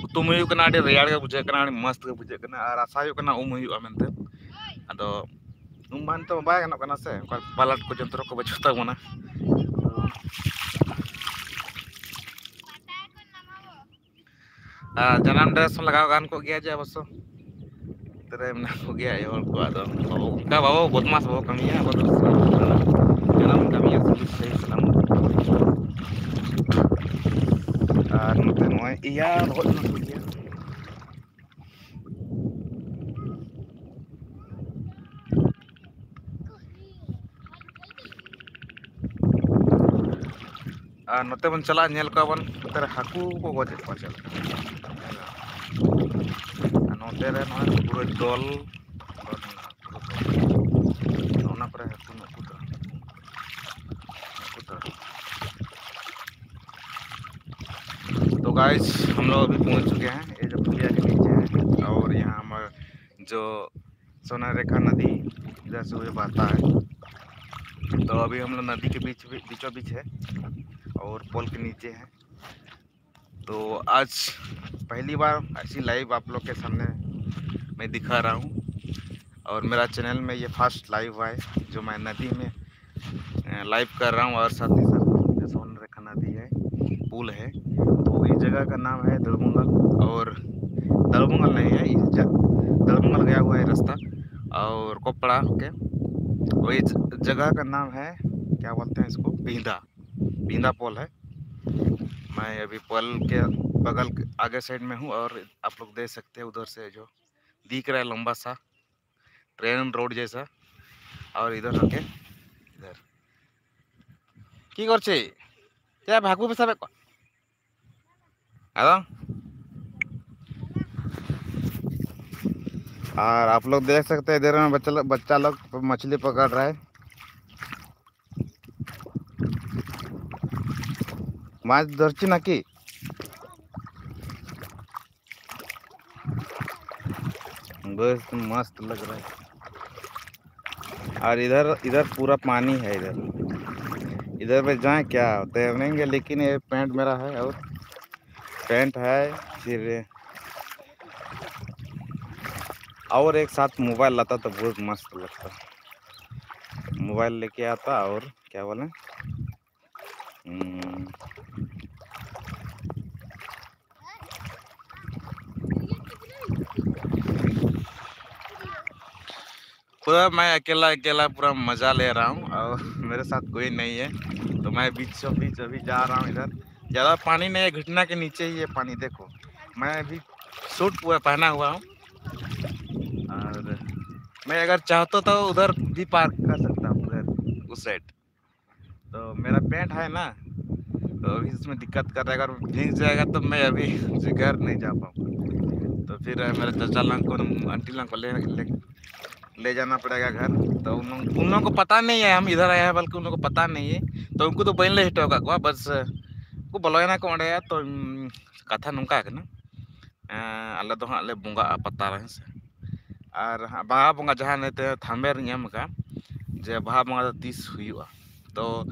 ᱦᱩᱛᱩᱢ ᱦᱩᱭᱩᱜ ᱠᱟᱱᱟ, ᱟᱹᱰᱤ ᱨᱮᱭᱟᱲ ᱜᱮ ᱵᱩᱡᱷᱟᱹᱜ ᱠᱟᱱᱟ, ᱟᱹᱰᱤ ᱢᱚᱥᱛ ᱜᱮ ᱵᱩᱡᱷᱟᱹᱜ ᱠᱟᱱᱟ᱾ ᱟᱨ ᱟᱥᱟ ᱦᱩᱭᱩᱜ ᱠᱟᱱᱟ ᱩᱢ ᱦᱩᱭᱩᱜᱼᱟ ᱢᱮᱱᱛᱮ᱾ ᱟᱫᱚ ᱩᱢ ᱢᱟ ᱱᱤᱛᱚᱜ ᱵᱟᱭ ᱜᱟᱱᱚᱜ ᱠᱟᱱᱟ ᱥᱮ, ᱚᱱᱠᱟ ᱯᱟᱞᱟᱴ ᱠᱚ ᱡᱚᱱᱛᱨᱚ ᱠᱚ ᱵᱟᱹᱪᱩᱜ ᱛᱟᱵᱚᱱᱟ᱾ ᱟᱨ ᱡᱟᱱᱟᱢ ᱰᱨᱮᱥ ᱦᱚᱸ ᱞᱟᱜᱟᱣ ᱜᱟᱱ ᱠᱚᱜ ᱜᱮᱭᱟ ᱡᱮ ᱚᱵᱚᱥᱥᱚ᱾ ᱨᱮ ᱢᱮᱱᱟᱜ ᱠᱚᱜᱮᱭᱟ ᱟᱭᱳ ᱦᱚᱲ ᱠᱚ᱾ ᱟᱫᱚ ᱵᱟᱵᱚ, ᱚᱱᱠᱟ ᱵᱟᱵᱚ ᱵᱚᱫᱢᱟᱥ ᱵᱟᱵᱚ ᱠᱟᱹᱢᱤᱭᱟ, ᱟᱵᱚ ᱫᱚ ᱥᱟᱱᱟᱢ ᱠᱟᱹᱢᱤᱭᱟ ᱥᱩᱞᱩᱠ ᱥᱟᱹᱦᱤ ᱥᱟᱞᱟᱢᱚᱛ᱾ ᱟᱨ ᱱᱚᱛᱮ ᱱᱚᱜᱼᱚᱭ ᱤᱭᱟ ᱨᱚᱦᱚᱭ ᱚᱱᱟ ᱠᱚ ᱜᱮᱭᱟ᱾ ᱟᱨ ᱱᱚᱛᱮ ᱵᱚᱱ ᱪᱟᱞᱟᱜᱼᱟ, ᱧᱮᱞ ᱠᱚᱣᱟ ᱵᱚᱱ, ᱱᱚᱛᱮ ᱨᱮ ᱦᱟᱹᱠᱩ ᱠᱚ ᱜᱚᱡᱮᱫ ᱠᱚᱣᱟ, ᱪᱮᱫ ᱞᱮᱠᱟ᱾ ᱟᱨ ᱱᱚᱛᱮ ᱨᱮ ᱱᱚᱜᱼᱚᱭ ᱯᱩᱨᱟᱹ ᱫᱚᱞ, ᱫᱚᱞ ᱢᱮᱱᱟᱜᱼᱟ, ᱯᱩᱨᱟᱹ ᱫᱚᱞ᱾ ᱚᱱᱟ ᱠᱚᱨᱮ ᱦᱟᱹᱠᱩ ᱱᱩᱠᱩ ᱫᱚ, ᱱᱩᱠᱩ ᱫᱚ᱾ तो गाइस, हम लोग अभी पहुंच चुके हैं ये जो पुलिया के नीचे है, और यहाँ हमारा जो सोना रेखा नदी इधर से हुए बहता है। तो अभी हम लोग नदी के बीच, बीचों बीच है और पोल के नीचे है। तो आज पहली बार ऐसी लाइव आप लोग के सामने मैं दिखा रहा हूँ, और मेरा चैनल में ये फर्स्ट लाइव है जो मैं नदी में, अ, लाइव कर रहा हूँ, और साथ ही साथ जो सोन रेखा नदी है, पुल है, तो इस जगह का नाम है दलबुंगल, और दलबुंगल नहीं है, इस ज-, दलबुंगल गया हुआ है रास्ता और कोपड़ा होके, और इस जगह का नाम है, क्या बोलते हैं इसको, बिंदा, बिंदा पोल है। मैं अभी पोल के बगल के आगे साइड में हूँ, और आप लोग देख सकते हैं उधर से जो दिख रहा है लंबा सा ट्रेन रोड जैसा, और इधर होके इधर। কি করছে? কে ভাগু পেশাবে? ᱟᱫᱚ, और आप लोग देख सकते हैं, इधर में बच्चा लोग, बच्चा लोग मछली पकड़ रहा है। মাছ ধরছি নাকি? बस मस्त लग रहा है। और इधर, इधर पूरा पानी है इधर। इधर में जाए क्या, तैरेंगे, लेकिन ये पैंट मेरा है और पैंट है, फिर और एक साथ मोबाइल लाता तो बहुत मस्त लगता। मोबाइल लेके आता और क्या बोले, हम्म, पूरा मैं अकेला अकेला पूरा मजा ले रहा हूँ और मेरे साथ कोई नहीं है। तो मैं बीचों बीच अभी जा रहा हूँ इधर। ज़्यादा पानी नहीं है, घुटना के नीचे ही है पानी। देखो, मैं अभी सूट पूरा पहना हुआ हूँ और मैं अगर चाहता तो उधर भी पार कर सकता हूँ, उधर उस साइड। तो मेरा पैंट है ना, तो अभी इसमें दिक्कत कर रहा है। अगर भीग जाएगा तो मैं अभी घर नहीं जा पाऊँगा। तो फिर मेरे चाचा लोग को, आंटी लोग को ले, ले, ले जाना पड़ेगा घर। तो उन लोग, उन लोगों को पता नहीं है हम इधर आए हैं, बल्कि उन लोगों को पता नहीं है। तो ᱩᱱᱠᱩ ᱫᱚ ᱵᱟᱹᱧ ᱞᱟᱹᱭ ᱦᱚᱴᱚ ᱟᱠᱟᱫ ᱠᱚᱣᱟ, ᱵᱟᱥ ᱩᱱᱠᱩ ᱵᱚᱞᱚᱭᱮᱱᱟ ᱠᱚ ᱚᱸᱰᱮ᱾ ᱛᱚ ᱩᱢ, ᱠᱟᱛᱷᱟ ᱱᱚᱝᱠᱟ ᱠᱟᱱᱟ, ᱮᱸ, ᱟᱞᱮ ᱫᱚ ᱦᱟᱸᱜ ᱞᱮ ᱵᱚᱸᱜᱟᱜᱼᱟ ᱯᱟᱛᱟ ᱨᱮ, ᱦᱮᱸ ᱥᱮ᱾ ᱟᱨ ᱦᱟᱸᱜ ᱵᱟᱦᱟ ᱵᱚᱸᱜᱟ ᱡᱟᱦᱟᱸ ᱱᱤᱛᱚᱜ ᱛᱷᱟᱢᱵᱮᱞ ᱨᱤᱧ ᱮᱢ ᱟᱠᱟᱫ, ᱡᱮ ᱵᱟᱦᱟ ᱵᱚᱸᱜᱟ ᱫᱚ ᱛᱤᱥ ᱦᱩᱭᱩᱜᱼᱟ, ᱛᱚ,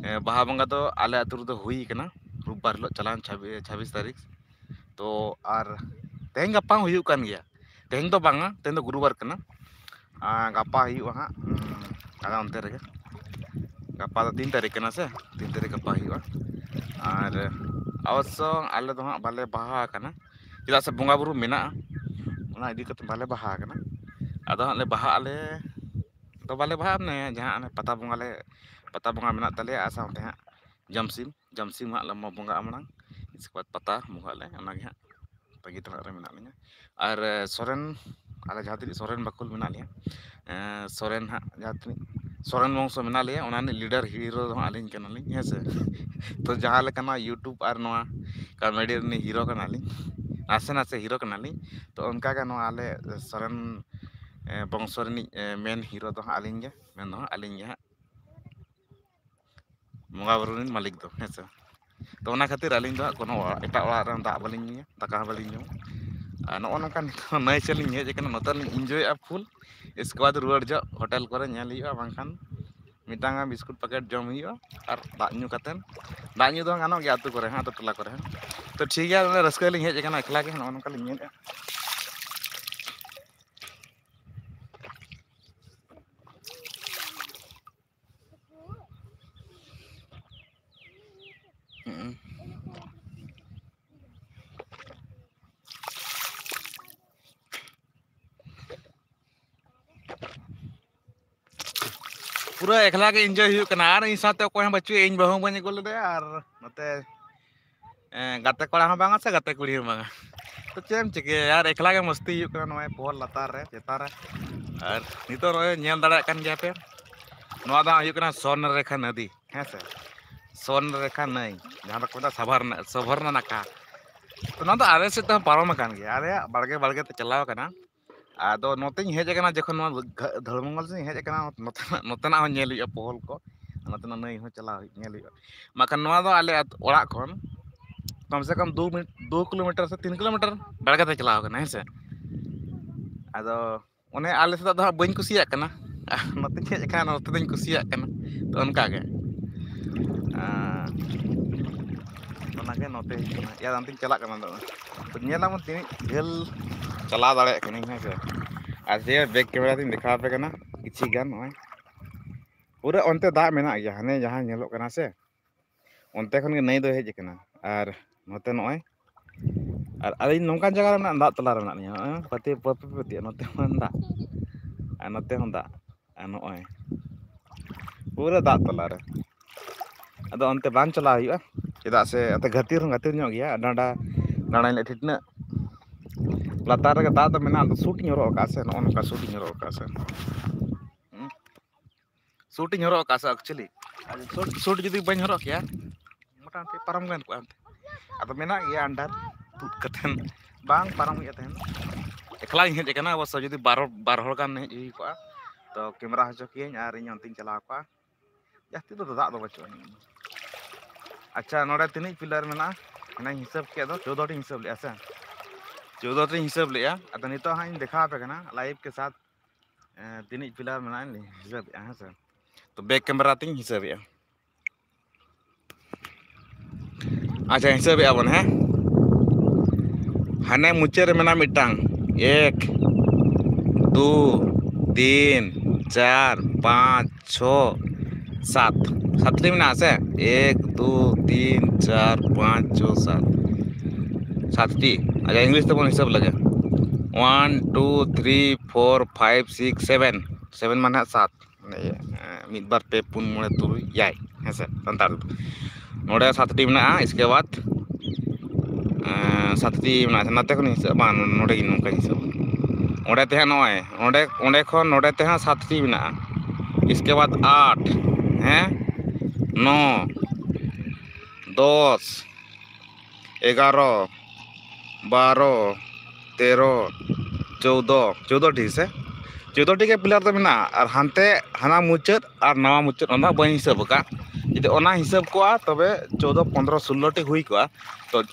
ᱮᱸ, ᱵᱟᱦᱟ ᱵᱚᱸᱜᱟ ᱫᱚ ᱟᱞᱮ ᱟᱹᱛᱩ ᱨᱮᱫᱚ ᱦᱩᱭ ᱠᱟᱱᱟ, ᱨᱳᱵᱵᱟᱨ ᱦᱤᱞᱳᱜ ᱪᱟᱞᱟᱣᱮᱱ ᱪᱷᱟᱵᱵᱤ-, ᱪᱷᱟᱵᱵᱤᱥ ᱛᱟᱹᱨᱤᱠᱷ᱾ ᱛᱚ ᱟᱨ ᱛᱮᱦᱮᱧ ᱜᱟᱯᱟ ᱦᱚᱸ ᱦᱩᱭᱩᱜ ᱠᱟᱱ ᱜᱮᱭᱟ᱾ ᱛᱮᱦᱮᱧ ᱫᱚ ᱵᱟᱝᱟ, ᱛᱮᱦᱮᱧ ᱫᱚ ᱜᱩᱨᱩᱵᱟᱨ ᱠᱟᱱᱟ᱾ ᱟᱨ ᱜᱟᱯᱟ ᱦᱩᱭᱩᱜᱼᱟ ᱦᱟᱸᱜ, ᱩᱸ, ᱟᱞᱮ ᱚᱱᱛᱮ ᱨᱮᱜᱮ᱾ ᱜᱟᱯᱟ ᱫᱚ ᱛᱤᱱ ᱛᱟᱹᱨᱤᱠᱷ ᱠᱟᱱᱟ ᱥᱮ? ᱛᱤᱱ ᱛᱟᱹᱨᱤᱠᱷ ᱜᱟᱯᱟ ᱦᱩᱭᱩᱜᱼᱟ᱾ ᱟᱨ ᱚᱵᱚᱥᱥᱚ ᱟᱞᱮ ᱫᱚ ᱦᱟᱸᱜ ᱵᱟᱞᱮ ᱵᱟᱦᱟ ᱟᱠᱟᱱᱟ᱾ ᱪᱮᱫᱟᱜ ᱥᱮ ᱵᱚᱸᱜᱟ ᱵᱩᱨᱩ ᱢᱮᱱᱟᱜᱼᱟ, ᱚᱱᱟ ᱤᱫᱤ ᱠᱟᱛᱮ ᱵᱟᱞᱮ ᱵᱟᱦᱟ ᱟᱠᱟᱱᱟ᱾ ᱟᱫᱚ ᱦᱟᱸᱜ ᱞᱮ ᱵᱟᱦᱟᱜ ᱟᱞᱮ, ᱫᱚ ᱵᱟᱞᱮ ᱵᱟᱦᱟᱜᱼᱟ, ᱢᱟᱱᱮ ᱡᱟᱦᱟᱸ ᱚᱱᱮ ᱯᱟᱛᱟ ᱵᱚᱸᱜᱟ ᱞᱮ, ᱯᱟᱛᱟ ᱵᱚᱸᱜᱟ ᱢᱮᱱᱟᱜ ᱛᱟᱞᱮᱭᱟ, ᱟᱨ ᱥᱟᱶᱛᱮ ᱦᱟᱸᱜ ᱡᱚᱢᱥᱤᱢ, ᱡᱚᱢᱥᱤᱢ ᱦᱟᱸᱜ ᱞᱮ ᱵᱚᱸᱜᱟᱜᱼᱟ ᱢᱟᱲᱟᱝ, ᱤᱥᱠᱮ ᱵᱟᱫᱽ ᱯᱟᱛᱟ ᱵᱚᱸᱜᱟᱜ ᱟᱞᱮ, ᱚᱱᱟᱜᱮ ᱦᱟᱸᱜ ᱛᱟᱺᱜᱤ ᱛᱟᱲᱟᱜ ᱨᱮ ᱢᱮᱱᱟᱜ ᱞᱤᱧᱟ᱾ ᱟᱨ, ᱮ, ᱥᱚᱨᱮᱱ, ᱟᱞᱮ ᱡᱟᱦᱟᱸ ᱛᱤᱱᱟᱹᱜ ᱥᱚᱨᱮᱱ ᱵᱟᱠᱷᱳᱞ ᱢᱮᱱᱟᱜ ᱞᱮᱭᱟ, ᱮ, ᱥᱚᱨᱮᱱ ᱦᱟᱸᱜ ᱡᱟᱦᱟᱸ ᱛᱤᱱᱟᱹᱜ ᱥᱚᱨᱮᱱ ᱵᱚᱝᱥᱚ ᱢᱮᱱᱟᱜ ᱞᱮᱭᱟ, ᱚᱱᱟ ᱨᱤᱱᱤᱡ leader hero ᱫᱚ ᱦᱟᱸᱜ ᱟᱹᱞᱤᱧ ᱠᱟᱱᱟᱞᱤᱧ, ᱦᱮᱸ ᱥᱮ᱾ ᱛᱚ ᱡᱟᱦᱟᱸ ᱞᱮᱠᱟ ᱱᱚᱣᱟ YouTube ᱟᱨ ᱱᱚᱣᱟ comedy ᱨᱤᱱᱤᱡ hero ᱠᱟᱱᱟᱞᱤᱧ, ᱱᱟᱥᱮ ᱱᱟᱥᱮ hero ᱠᱟᱱᱟᱞᱤᱧ, ᱛᱚ ᱚᱱᱠᱟᱜᱮ ᱱᱚᱣᱟ ᱟᱞᱮ ᱥᱚᱨᱮᱱ, ᱮ, ᱵᱚᱝᱥᱚ ᱨᱤᱱᱤᱡ, ᱮ, main hero ᱫᱚ ᱦᱟᱸᱜ ᱟᱹᱞᱤᱧ ᱜᱮ, ᱢᱮᱱ ᱫᱚ ᱦᱟᱸᱜ ᱟᱹᱞᱤᱧ ᱜᱮ ᱦᱟᱸᱜ ᱵᱚᱸᱜᱟ ᱵᱩᱨᱩ ᱨᱤᱱ ᱢᱟᱹᱞᱤᱠ ᱫᱚ, ᱦᱮᱸ ᱥᱮ᱾ ᱛᱚ ᱚᱱᱟ ᱠᱷᱟᱹᱛᱤᱨ ᱟᱹᱞᱤᱧ ᱫᱚ ᱦᱟᱸᱜ ᱠᱳᱱᱳ ᱚᱲᱟᱜ, ᱮᱴᱟᱜ ᱚᱲᱟᱜ ᱨᱮ ᱫᱟᱜ ᱵᱟᱹᱞᱤᱧ ᱧᱩᱭᱟ, ᱫᱟᱠᱟ ᱦᱚᱸ ᱵᱟᱹᱞᱤᱧ ᱡᱚᱢᱟ᱾ ᱟᱨ ᱱᱚᱜᱼᱚ ᱱᱚᱝᱠᱟ ᱱᱤᱛᱚᱜ ᱱᱟᱹᱭ ᱥᱮᱫ ᱞᱤᱧ ᱦᱮᱡ ᱟᱠᱟᱱᱟ, ᱱᱚᱛᱮ ᱞᱤᱧ enjoyᱮᱫᱼᱟ full᱾ ᱤᱥᱠᱮ ᱵᱟᱫᱽ ᱨᱩᱣᱟᱹᱲ ᱡᱚᱦᱚᱜ ᱦᱳᱴᱮᱞ ᱠᱚᱨᱮ ᱧᱮᱞ ᱦᱩᱭᱩᱜᱼᱟ, ᱵᱟᱝᱠᱷᱟᱱ ᱢᱤᱫᱴᱟᱝ ᱜᱟᱱ ᱵᱤᱥᱠᱩᱴ ᱯᱮᱠᱮᱴ ᱡᱚᱢ ᱦᱩᱭᱩᱜᱼᱟ᱾ ᱟᱨ ᱫᱟᱜ ᱧᱩ ᱠᱟᱛᱮᱫ, ᱫᱟᱜ ᱧᱩ ᱫᱚ ᱜᱟᱱᱚᱜ ᱜᱮᱭᱟ ᱟᱹᱛᱩ ᱠᱚᱨᱮ ᱦᱚᱸ, ᱟᱹᱛᱩ ᱴᱚᱞᱟ ᱠᱚᱨᱮ ᱦᱚᱸ᱾ ᱛᱚ ᱴᱷᱤᱠ ᱜᱮᱭᱟ, ᱨᱟᱹᱥᱠᱟᱹ ᱞᱤᱧ ᱦᱮᱡ ᱟᱠᱟᱱᱟ ᱮᱠᱞᱟ ᱜᱮ, ᱱᱚᱜᱼᱚ ᱱᱚᱝᱠᱟ ᱞᱤᱧ ᱧᱮᱞᱮᱫᱼᱟ᱾ ᱦᱩᱸ᱾ ᱯᱩᱨᱟᱹ ᱮᱠᱞᱟ ᱜᱮ ᱤᱱᱡᱚᱭ ᱦᱩᱭᱩᱜ ᱠᱟᱱᱟ, ᱟᱨ ᱤᱧ ᱥᱟᱶᱛᱮ ᱚᱠᱚᱭ ᱦᱚᱸ ᱵᱟᱹᱪᱩᱜ, ᱤᱧ ᱵᱟᱹᱦᱩ ᱦᱚᱸ ᱵᱟᱹᱧ ᱟᱹᱜᱩ ᱞᱮᱫᱮᱭᱟ, ᱟᱨ ᱱᱚᱛᱮ ᱮᱸ, ᱜᱟᱛᱮ ᱠᱚᱲᱟ ᱦᱚᱸ ᱵᱟᱝᱟ ᱥᱮ ᱜᱟᱛᱮ ᱠᱩᱲᱤ ᱦᱚᱸ ᱵᱟᱝᱟ᱾ ᱛᱚ ᱪᱮᱫ ᱮᱢ ᱪᱤᱠᱟᱹᱭᱟ ᱭᱟᱨ, ᱮᱠᱞᱟ ᱜᱮ ᱢᱚᱥᱛᱤ ᱦᱩᱭᱩᱜ ᱠᱟᱱᱟ ᱱᱚᱜᱼᱚᱭ ᱯᱚᱦᱚᱞ ᱞᱟᱛᱟᱨ ᱨᱮ, ᱪᱮᱛᱟᱱ ᱨᱮ᱾ ᱟᱨ ᱱᱤᱛᱚᱜ ᱱᱚᱜᱼᱚᱭ ᱧᱮᱞ ᱫᱟᱲᱮᱭᱟᱜ ᱠᱟᱱ ᱜᱮᱭᱟ ᱯᱮ, ᱱᱚᱣᱟ ᱫᱚ ᱦᱩᱭᱩᱜ ᱠᱟᱱᱟ ᱥᱚᱨᱱᱚᱨᱮᱠᱷᱟ ᱱᱚᱫᱤ, ᱦᱮᱸ ᱥᱮ, ᱥᱚᱨᱱᱚᱨᱮᱠᱷᱟ ᱱᱟᱹᱭ, ᱡᱟᱦᱟᱸ ᱫᱚᱠᱚ ᱢᱮᱛᱟᱜᱼᱟ ᱥᱟᱵᱷᱟᱨᱱᱟ, ᱥᱚᱵᱷᱚᱨᱱᱟ ᱱᱟᱠᱷᱟ᱾ ᱛᱚ ᱱᱚᱣᱟ ᱫᱚ ᱟᱞᱮ ᱥᱮᱫ ᱛᱮᱦᱚᱸ ᱯᱟᱨᱚᱢ ᱟᱠᱟᱱ ᱜᱮᱭᱟ, ᱟᱞᱮᱭᱟᱜ ᱵᱟᱲᱜᱮ ᱵᱟᱲᱜᱮ ᱛᱮ ᱪᱟᱞᱟᱣ ᱟᱠᱟᱱᱟ᱾ ᱟᱫᱚ ᱱᱚᱛᱮᱧ ᱦᱮᱡ ᱟᱠᱟᱱᱟ, ᱡᱚᱠᱷᱚᱱ ᱱᱚᱣᱟ ᱜᱷᱟ-, ᱫᱷᱟᱹᱲᱢᱚᱝᱜᱚᱞ ᱥᱮᱫ ᱤᱧ ᱦᱮᱡ ᱟᱠᱟᱱᱟ, ᱱᱚᱛᱮᱱᱟᱜ, ᱱᱚᱛᱮᱱᱟᱜ ᱦᱚᱸ ᱧᱮᱞ ᱦᱩᱭᱩᱜᱼᱟ ᱯᱚᱦᱚᱞ ᱠᱚ, ᱱᱚᱛᱮᱱᱟᱜ ᱱᱟᱹᱭ ᱦᱚᱸ ᱪᱟᱞᱟᱣ ᱦᱩᱭᱩᱜ, ᱧᱮᱞ ᱦᱩᱭᱩᱜᱼᱟ᱾ ᱵᱟᱠᱷᱟᱱ ᱱᱚᱣᱟ ᱫᱚ ᱟᱞᱮ ᱟᱛ-, ᱚᱲᱟᱜ ᱠᱷᱚᱱ ᱠᱚᱢ ᱥᱮ ᱠᱚᱢ ᱫᱩ ᱢᱤᱱᱤᱴ, ᱫᱩ ᱠᱤᱞᱳᱢᱤᱴᱟᱨ ᱥᱮ ᱛᱤᱱ ᱠᱤᱞᱳᱢᱤᱴᱟᱨ ᱵᱟᱲᱜᱮ ᱛᱮ ᱪᱟᱞᱟᱣ ᱠᱟᱱᱟ, ᱦᱮᱸ ᱥᱮ᱾ ᱟᱫᱚ ᱚᱱᱮ ᱟᱞᱮ ᱥᱮᱫᱟᱜ ᱫᱚ ᱦᱟᱸᱜ ᱵᱟᱹᱧ ᱠᱩᱥᱤᱭᱟᱜ ᱠᱟᱱᱟ, ᱟᱨ ᱱᱚᱛᱮᱧ ᱦᱮᱡ ᱟᱠᱟᱱᱟ, ᱱᱚᱛᱮ ᱫᱚᱧ ᱠᱩᱥᱤᱭᱟᱜ ᱠᱟᱱᱟ᱾ ᱛᱚ ᱚᱱᱠᱟ ᱜᱮ, ᱟᱨ ᱚᱱᱟᱜᱮ ᱱᱚᱛᱮ ᱦᱮᱡ ᱠᱟᱱᱟ᱾ ᱭᱟ, ᱚᱱᱛᱮᱧ ᱪᱟᱞᱟᱜ ᱠᱟᱱᱟ ᱱᱤᱛᱚᱜ ᱫᱚ᱾ ᱛᱚ ᱧᱮᱞᱟᱵᱚᱱ ᱛᱤᱱᱟᱹᱜ ᱡᱷᱟᱹᱞ ᱪᱟᱞᱟᱣ ᱫᱟᱲᱮᱭᱟᱜ ᱠᱟᱹᱱᱟᱹᱧ, ᱦᱮᱸ ᱥᱮ᱾ ᱟᱨ ᱡᱮ ᱵᱮᱠ ᱠᱮᱢᱮᱨᱟ ᱛᱤᱧ ᱫᱮᱠᱷᱟᱣ ᱟᱯᱮ ᱠᱟᱱᱟ ᱠᱤᱪᱷᱤ ᱜᱟᱱ, ᱱᱚᱜᱼᱚᱭ ᱯᱩᱨᱟᱹ ᱚᱱᱛᱮ ᱫᱟᱜ ᱢᱮᱱᱟᱜ ᱜᱮᱭᱟ, ᱦᱟᱱᱮ ᱡᱟᱦᱟᱸ ᱧᱮᱞᱚᱜ ᱠᱟᱱᱟ ᱥᱮ, ᱚᱱᱛᱮ ᱠᱷᱚᱱ ᱜᱮ ᱱᱟᱹᱭ ᱫᱚ ᱦᱮᱡ ᱟᱠᱟᱱᱟ᱾ ᱟᱨ ᱱᱚᱛᱮ ᱱᱚᱜᱼᱚᱭ, ᱟᱨ ᱟᱹᱞᱤᱧ ᱱᱚᱝᱠᱟᱱ ᱡᱟᱭᱜᱟ ᱨᱮ ᱢᱮᱱᱟᱜ, ᱫᱟᱜ ᱛᱟᱞᱟ ᱨᱮ ᱢᱮᱱᱟᱜ ᱞᱤᱧᱟ, ᱱᱚᱜᱼᱚᱭ ᱯᱟᱹᱛᱤ-, ᱯᱟᱹᱛᱤ-, ᱯᱟᱹᱛᱤᱭᱟᱹ, ᱱᱚᱛᱮ ᱦᱚᱸ ᱫᱟᱜ, ᱟᱨ ᱱᱚᱛᱮ ᱦᱚᱸ ᱫᱟᱜ, ᱟᱨ ᱱᱚᱜᱼᱚᱭ ᱯᱩᱨᱟᱹ ᱫᱟᱜ ᱛᱟᱞᱟ ᱨᱮ᱾ ᱟᱫᱚ ᱚᱱᱛᱮ ᱵᱟᱝ ᱪᱟᱞᱟᱣ ᱦᱩᱭᱩᱜᱼᱟ, ᱪᱮᱫᱟᱜ ᱥᱮ ᱚᱱᱛᱮ ᱜᱟᱹᱛᱤᱨ ᱦᱚᱸ ᱜᱟᱹᱛᱤᱨ ᱧᱚᱜ ᱜᱮᱭᱟ, ᱰᱟᱸᱰᱟ, ᱰᱟᱸᱰᱟᱧ ᱞᱟᱹᱭᱮᱫ ᱴᱷᱤᱴᱱᱟᱹᱜ ᱞᱟᱛᱟᱨ ᱨᱮᱜᱮ ᱫᱟᱜ ᱫᱚ ᱢᱮᱱᱟᱜᱼᱟ᱾ ᱟᱫᱚ ᱥᱩᱴ ᱤᱧ ᱦᱚᱨᱚᱜ ᱟᱠᱟᱫᱼᱟ ᱥᱮ, ᱱᱚᱜᱼᱚ ᱱᱚᱝᱠᱟ ᱥᱩᱴ ᱤᱧ ᱦᱚᱨᱚᱜ ᱟᱠᱟᱫᱼᱟ ᱥᱮ᱾ ᱦᱩᱸ? ᱥᱩᱴ ᱤᱧ ᱦᱚᱨᱚᱜ ᱟᱠᱟᱫᱼᱟ ᱥᱮ actually, ᱟᱨ ᱥᱩᱴ, ᱥᱩᱴ ᱡᱩᱫᱤ ᱵᱟᱹᱧ ᱦᱚᱨᱚᱜ ᱠᱮᱭᱟ, ᱢᱚᱴᱟᱢᱩᱴᱤ ᱯᱟᱨᱚᱢ ᱜᱟᱱ ᱠᱚᱜᱼᱟ ᱮᱱᱛᱮ᱾ ᱟᱫᱚ ᱢᱮᱱᱟᱜ ᱜᱮᱭᱟ under, ᱛᱩᱫ ᱠᱟᱛᱮᱱ ᱵᱟᱝ ᱯᱟᱨᱚᱢ ᱦᱩᱭᱩᱜᱼᱟ ᱛᱟᱦᱮᱱ᱾ ᱮᱠᱞᱟᱧ ᱦᱮᱡ ᱟᱠᱟᱱᱟ ᱚᱵᱚᱥᱥᱚ, ᱡᱩᱫᱤ ᱵᱟᱨ ᱦᱚᱲ, ᱵᱟᱨ ᱦᱚᱲ ᱜᱟᱱ ᱦᱮᱡ ᱦᱩᱭ ᱠᱚᱜᱼᱟ, ᱛᱚ ᱠᱮᱢᱮᱨᱟ ᱦᱚᱪᱚ ᱠᱤᱭᱟᱹᱧ ᱟᱨ ᱤᱧ ᱚᱱᱛᱮᱧ ᱪᱟᱞᱟᱣ ᱠᱚᱜᱼᱟ᱾ ᱡᱟᱹᱥᱛᱤ ᱫᱚ ᱫᱟᱜ ᱫᱚ ᱵᱟᱹᱪᱩᱜ ᱟᱹᱱᱤᱡ᱾ ᱟᱪᱪᱷᱟ, ᱱᱚᱰᱮ ᱛᱤᱱᱟᱹᱜ pillar ᱢᱮᱱᱟᱜᱼᱟ? ᱦᱟᱱᱮᱧ ᱦᱤᱥᱟᱹᱵ ᱠᱮᱫ ᱫᱚ, ᱪᱳᱫᱽᱫᱳ ᱴᱤᱧ ᱦᱤᱥᱟᱹᱵ ᱞᱮᱫᱼᱟ ᱥᱮ? ᱪᱳᱫᱽᱫᱳ ᱴᱤᱧ ᱦᱤᱥᱟᱹᱵ ᱞᱮᱫᱼᱟ᱾ ᱟᱫᱚ ᱱᱤᱛᱚᱜ ᱦᱟᱸᱜ ᱤᱧ ᱫᱮᱠᱷᱟᱣ ᱟᱯᱮ ᱠᱟᱱᱟ live ᱠᱮ ᱥᱟᱛᱷ, ᱮᱸ, ᱛᱤᱱᱟᱹᱜ pillar ᱢᱮᱱᱟᱜᱼᱟ ᱤᱧ ᱦᱤᱥᱟᱹᱵᱮᱫᱼᱟ, ᱦᱮᱸ ᱥᱮ? ᱛᱚ back camera ᱛᱤᱧ ᱦᱤᱥᱟᱹᱵᱮᱫᱼᱟ᱾ ᱟᱪᱪᱷᱟ, ᱦᱤᱥᱟᱹᱵᱮᱫᱼᱟ ᱵᱚᱱ, ᱦᱮᱸ? ᱦᱟᱱᱮ ᱢᱩᱪᱟᱹᱫ ᱨᱮ ᱢᱮᱱᱟᱜᱼᱟ ᱢᱤᱫᱴᱟᱝ, ᱮᱠ, ᱫᱩ, ᱛᱤᱱ, ᱪᱟᱨ, ᱯᱟᱸᱪ, ᱪᱷᱚ, ᱥᱟᱛ, ᱥᱟᱛᱴᱤ ᱢᱮᱱᱟᱜᱼᱟ ᱥᱮ? ᱮᱠ, ᱫᱩ, ᱛᱤᱱ, ᱪᱟᱨ, ᱯᱟᱸᱪ, ᱪᱷᱚ, ᱥᱟᱛ, ᱥᱟᱛᱴᱤ᱾ ᱟᱪᱪᱷᱟ, English ᱛᱮᱵᱚᱱ ᱦᱤᱥᱟᱹᱵ ᱞᱮᱜᱮ, one, two, three, four, five, six, seven, seven ᱢᱟᱱᱮ ᱦᱟᱸᱜ ᱥᱟᱛ᱾ ᱢᱟᱱᱮ ᱤᱭᱟᱹ, ᱢᱤᱫ ᱵᱟᱨ ᱯᱮ ᱯᱩᱱ ᱢᱚᱬᱮ ᱛᱩᱨᱩᱭ ᱮᱭᱟᱭ, ᱦᱮᱸ ᱥᱮ, ᱥᱟᱱᱛᱟᱲ ᱫᱚ᱾ ᱱᱚᱰᱮ ᱥᱟᱛᱴᱤ ᱢᱮᱱᱟᱜᱼᱟ, ᱤᱥᱠᱮ ᱵᱟᱫ ᱥᱟᱛᱴᱤ ᱢᱮᱱᱟᱜᱼᱟ, ᱱᱟᱛᱮ ᱠᱷᱚᱱ ᱦᱤᱥᱟᱹᱵ ᱵᱟᱝ, ᱱᱚᱰᱮ ᱜᱮ ᱱᱚᱝᱠᱟᱧ ᱦᱤᱥᱟᱹᱵ᱾ ᱚᱸᱰᱮ ᱛᱮ ᱦᱟᱸᱜ ᱱᱚᱜᱼᱚᱭ ᱚᱸᱰᱮ ᱚᱸᱰᱮ ᱠᱷᱚᱱ ᱱᱚᱰᱮ ᱛᱮ ᱦᱟᱸᱜ ᱥᱟᱛᱴᱤ ᱢᱮᱱᱟᱜᱼᱟ, ᱤᱥᱠᱮ ᱵᱟᱫ ᱟᱴ, ᱦᱮᱸ, ᱱᱚ, ᱫᱚᱥ, ᱮᱜᱟᱨᱚ, ᱵᱟᱨᱚ, ᱛᱮᱨᱚ, ᱪᱳᱫᱚ, ᱪᱳᱫᱚ ᱴᱤ ᱥᱮ, ᱪᱳᱫᱚ ᱴᱤ ᱜᱮ ᱯᱤᱞᱟᱨ ᱫᱚ ᱢᱮᱱᱟᱜᱼᱟ᱾ ᱟᱨ ᱦᱟᱱᱛᱮ ᱦᱟᱱᱟ ᱢᱩᱪᱟᱹᱫ ᱟᱨ ᱱᱟᱣᱟ ᱢᱩᱪᱟᱹᱫ, ᱚᱱᱟ ᱵᱟᱹᱧ ᱦᱤᱥᱟᱹᱵ ᱟᱠᱟᱫ᱾ ᱡᱩᱫᱤ ᱚᱱᱟ ᱦᱤᱥᱟᱹᱵ ᱠᱚᱜᱼᱟ, ᱛᱚᱵᱮ ᱪᱳᱫᱚ, ᱯᱚᱱᱨᱚ, ᱥᱳᱞᱞᱳ ᱴᱤ ᱦᱩᱭ ᱠᱚᱜᱼᱟ᱾ ᱛᱚ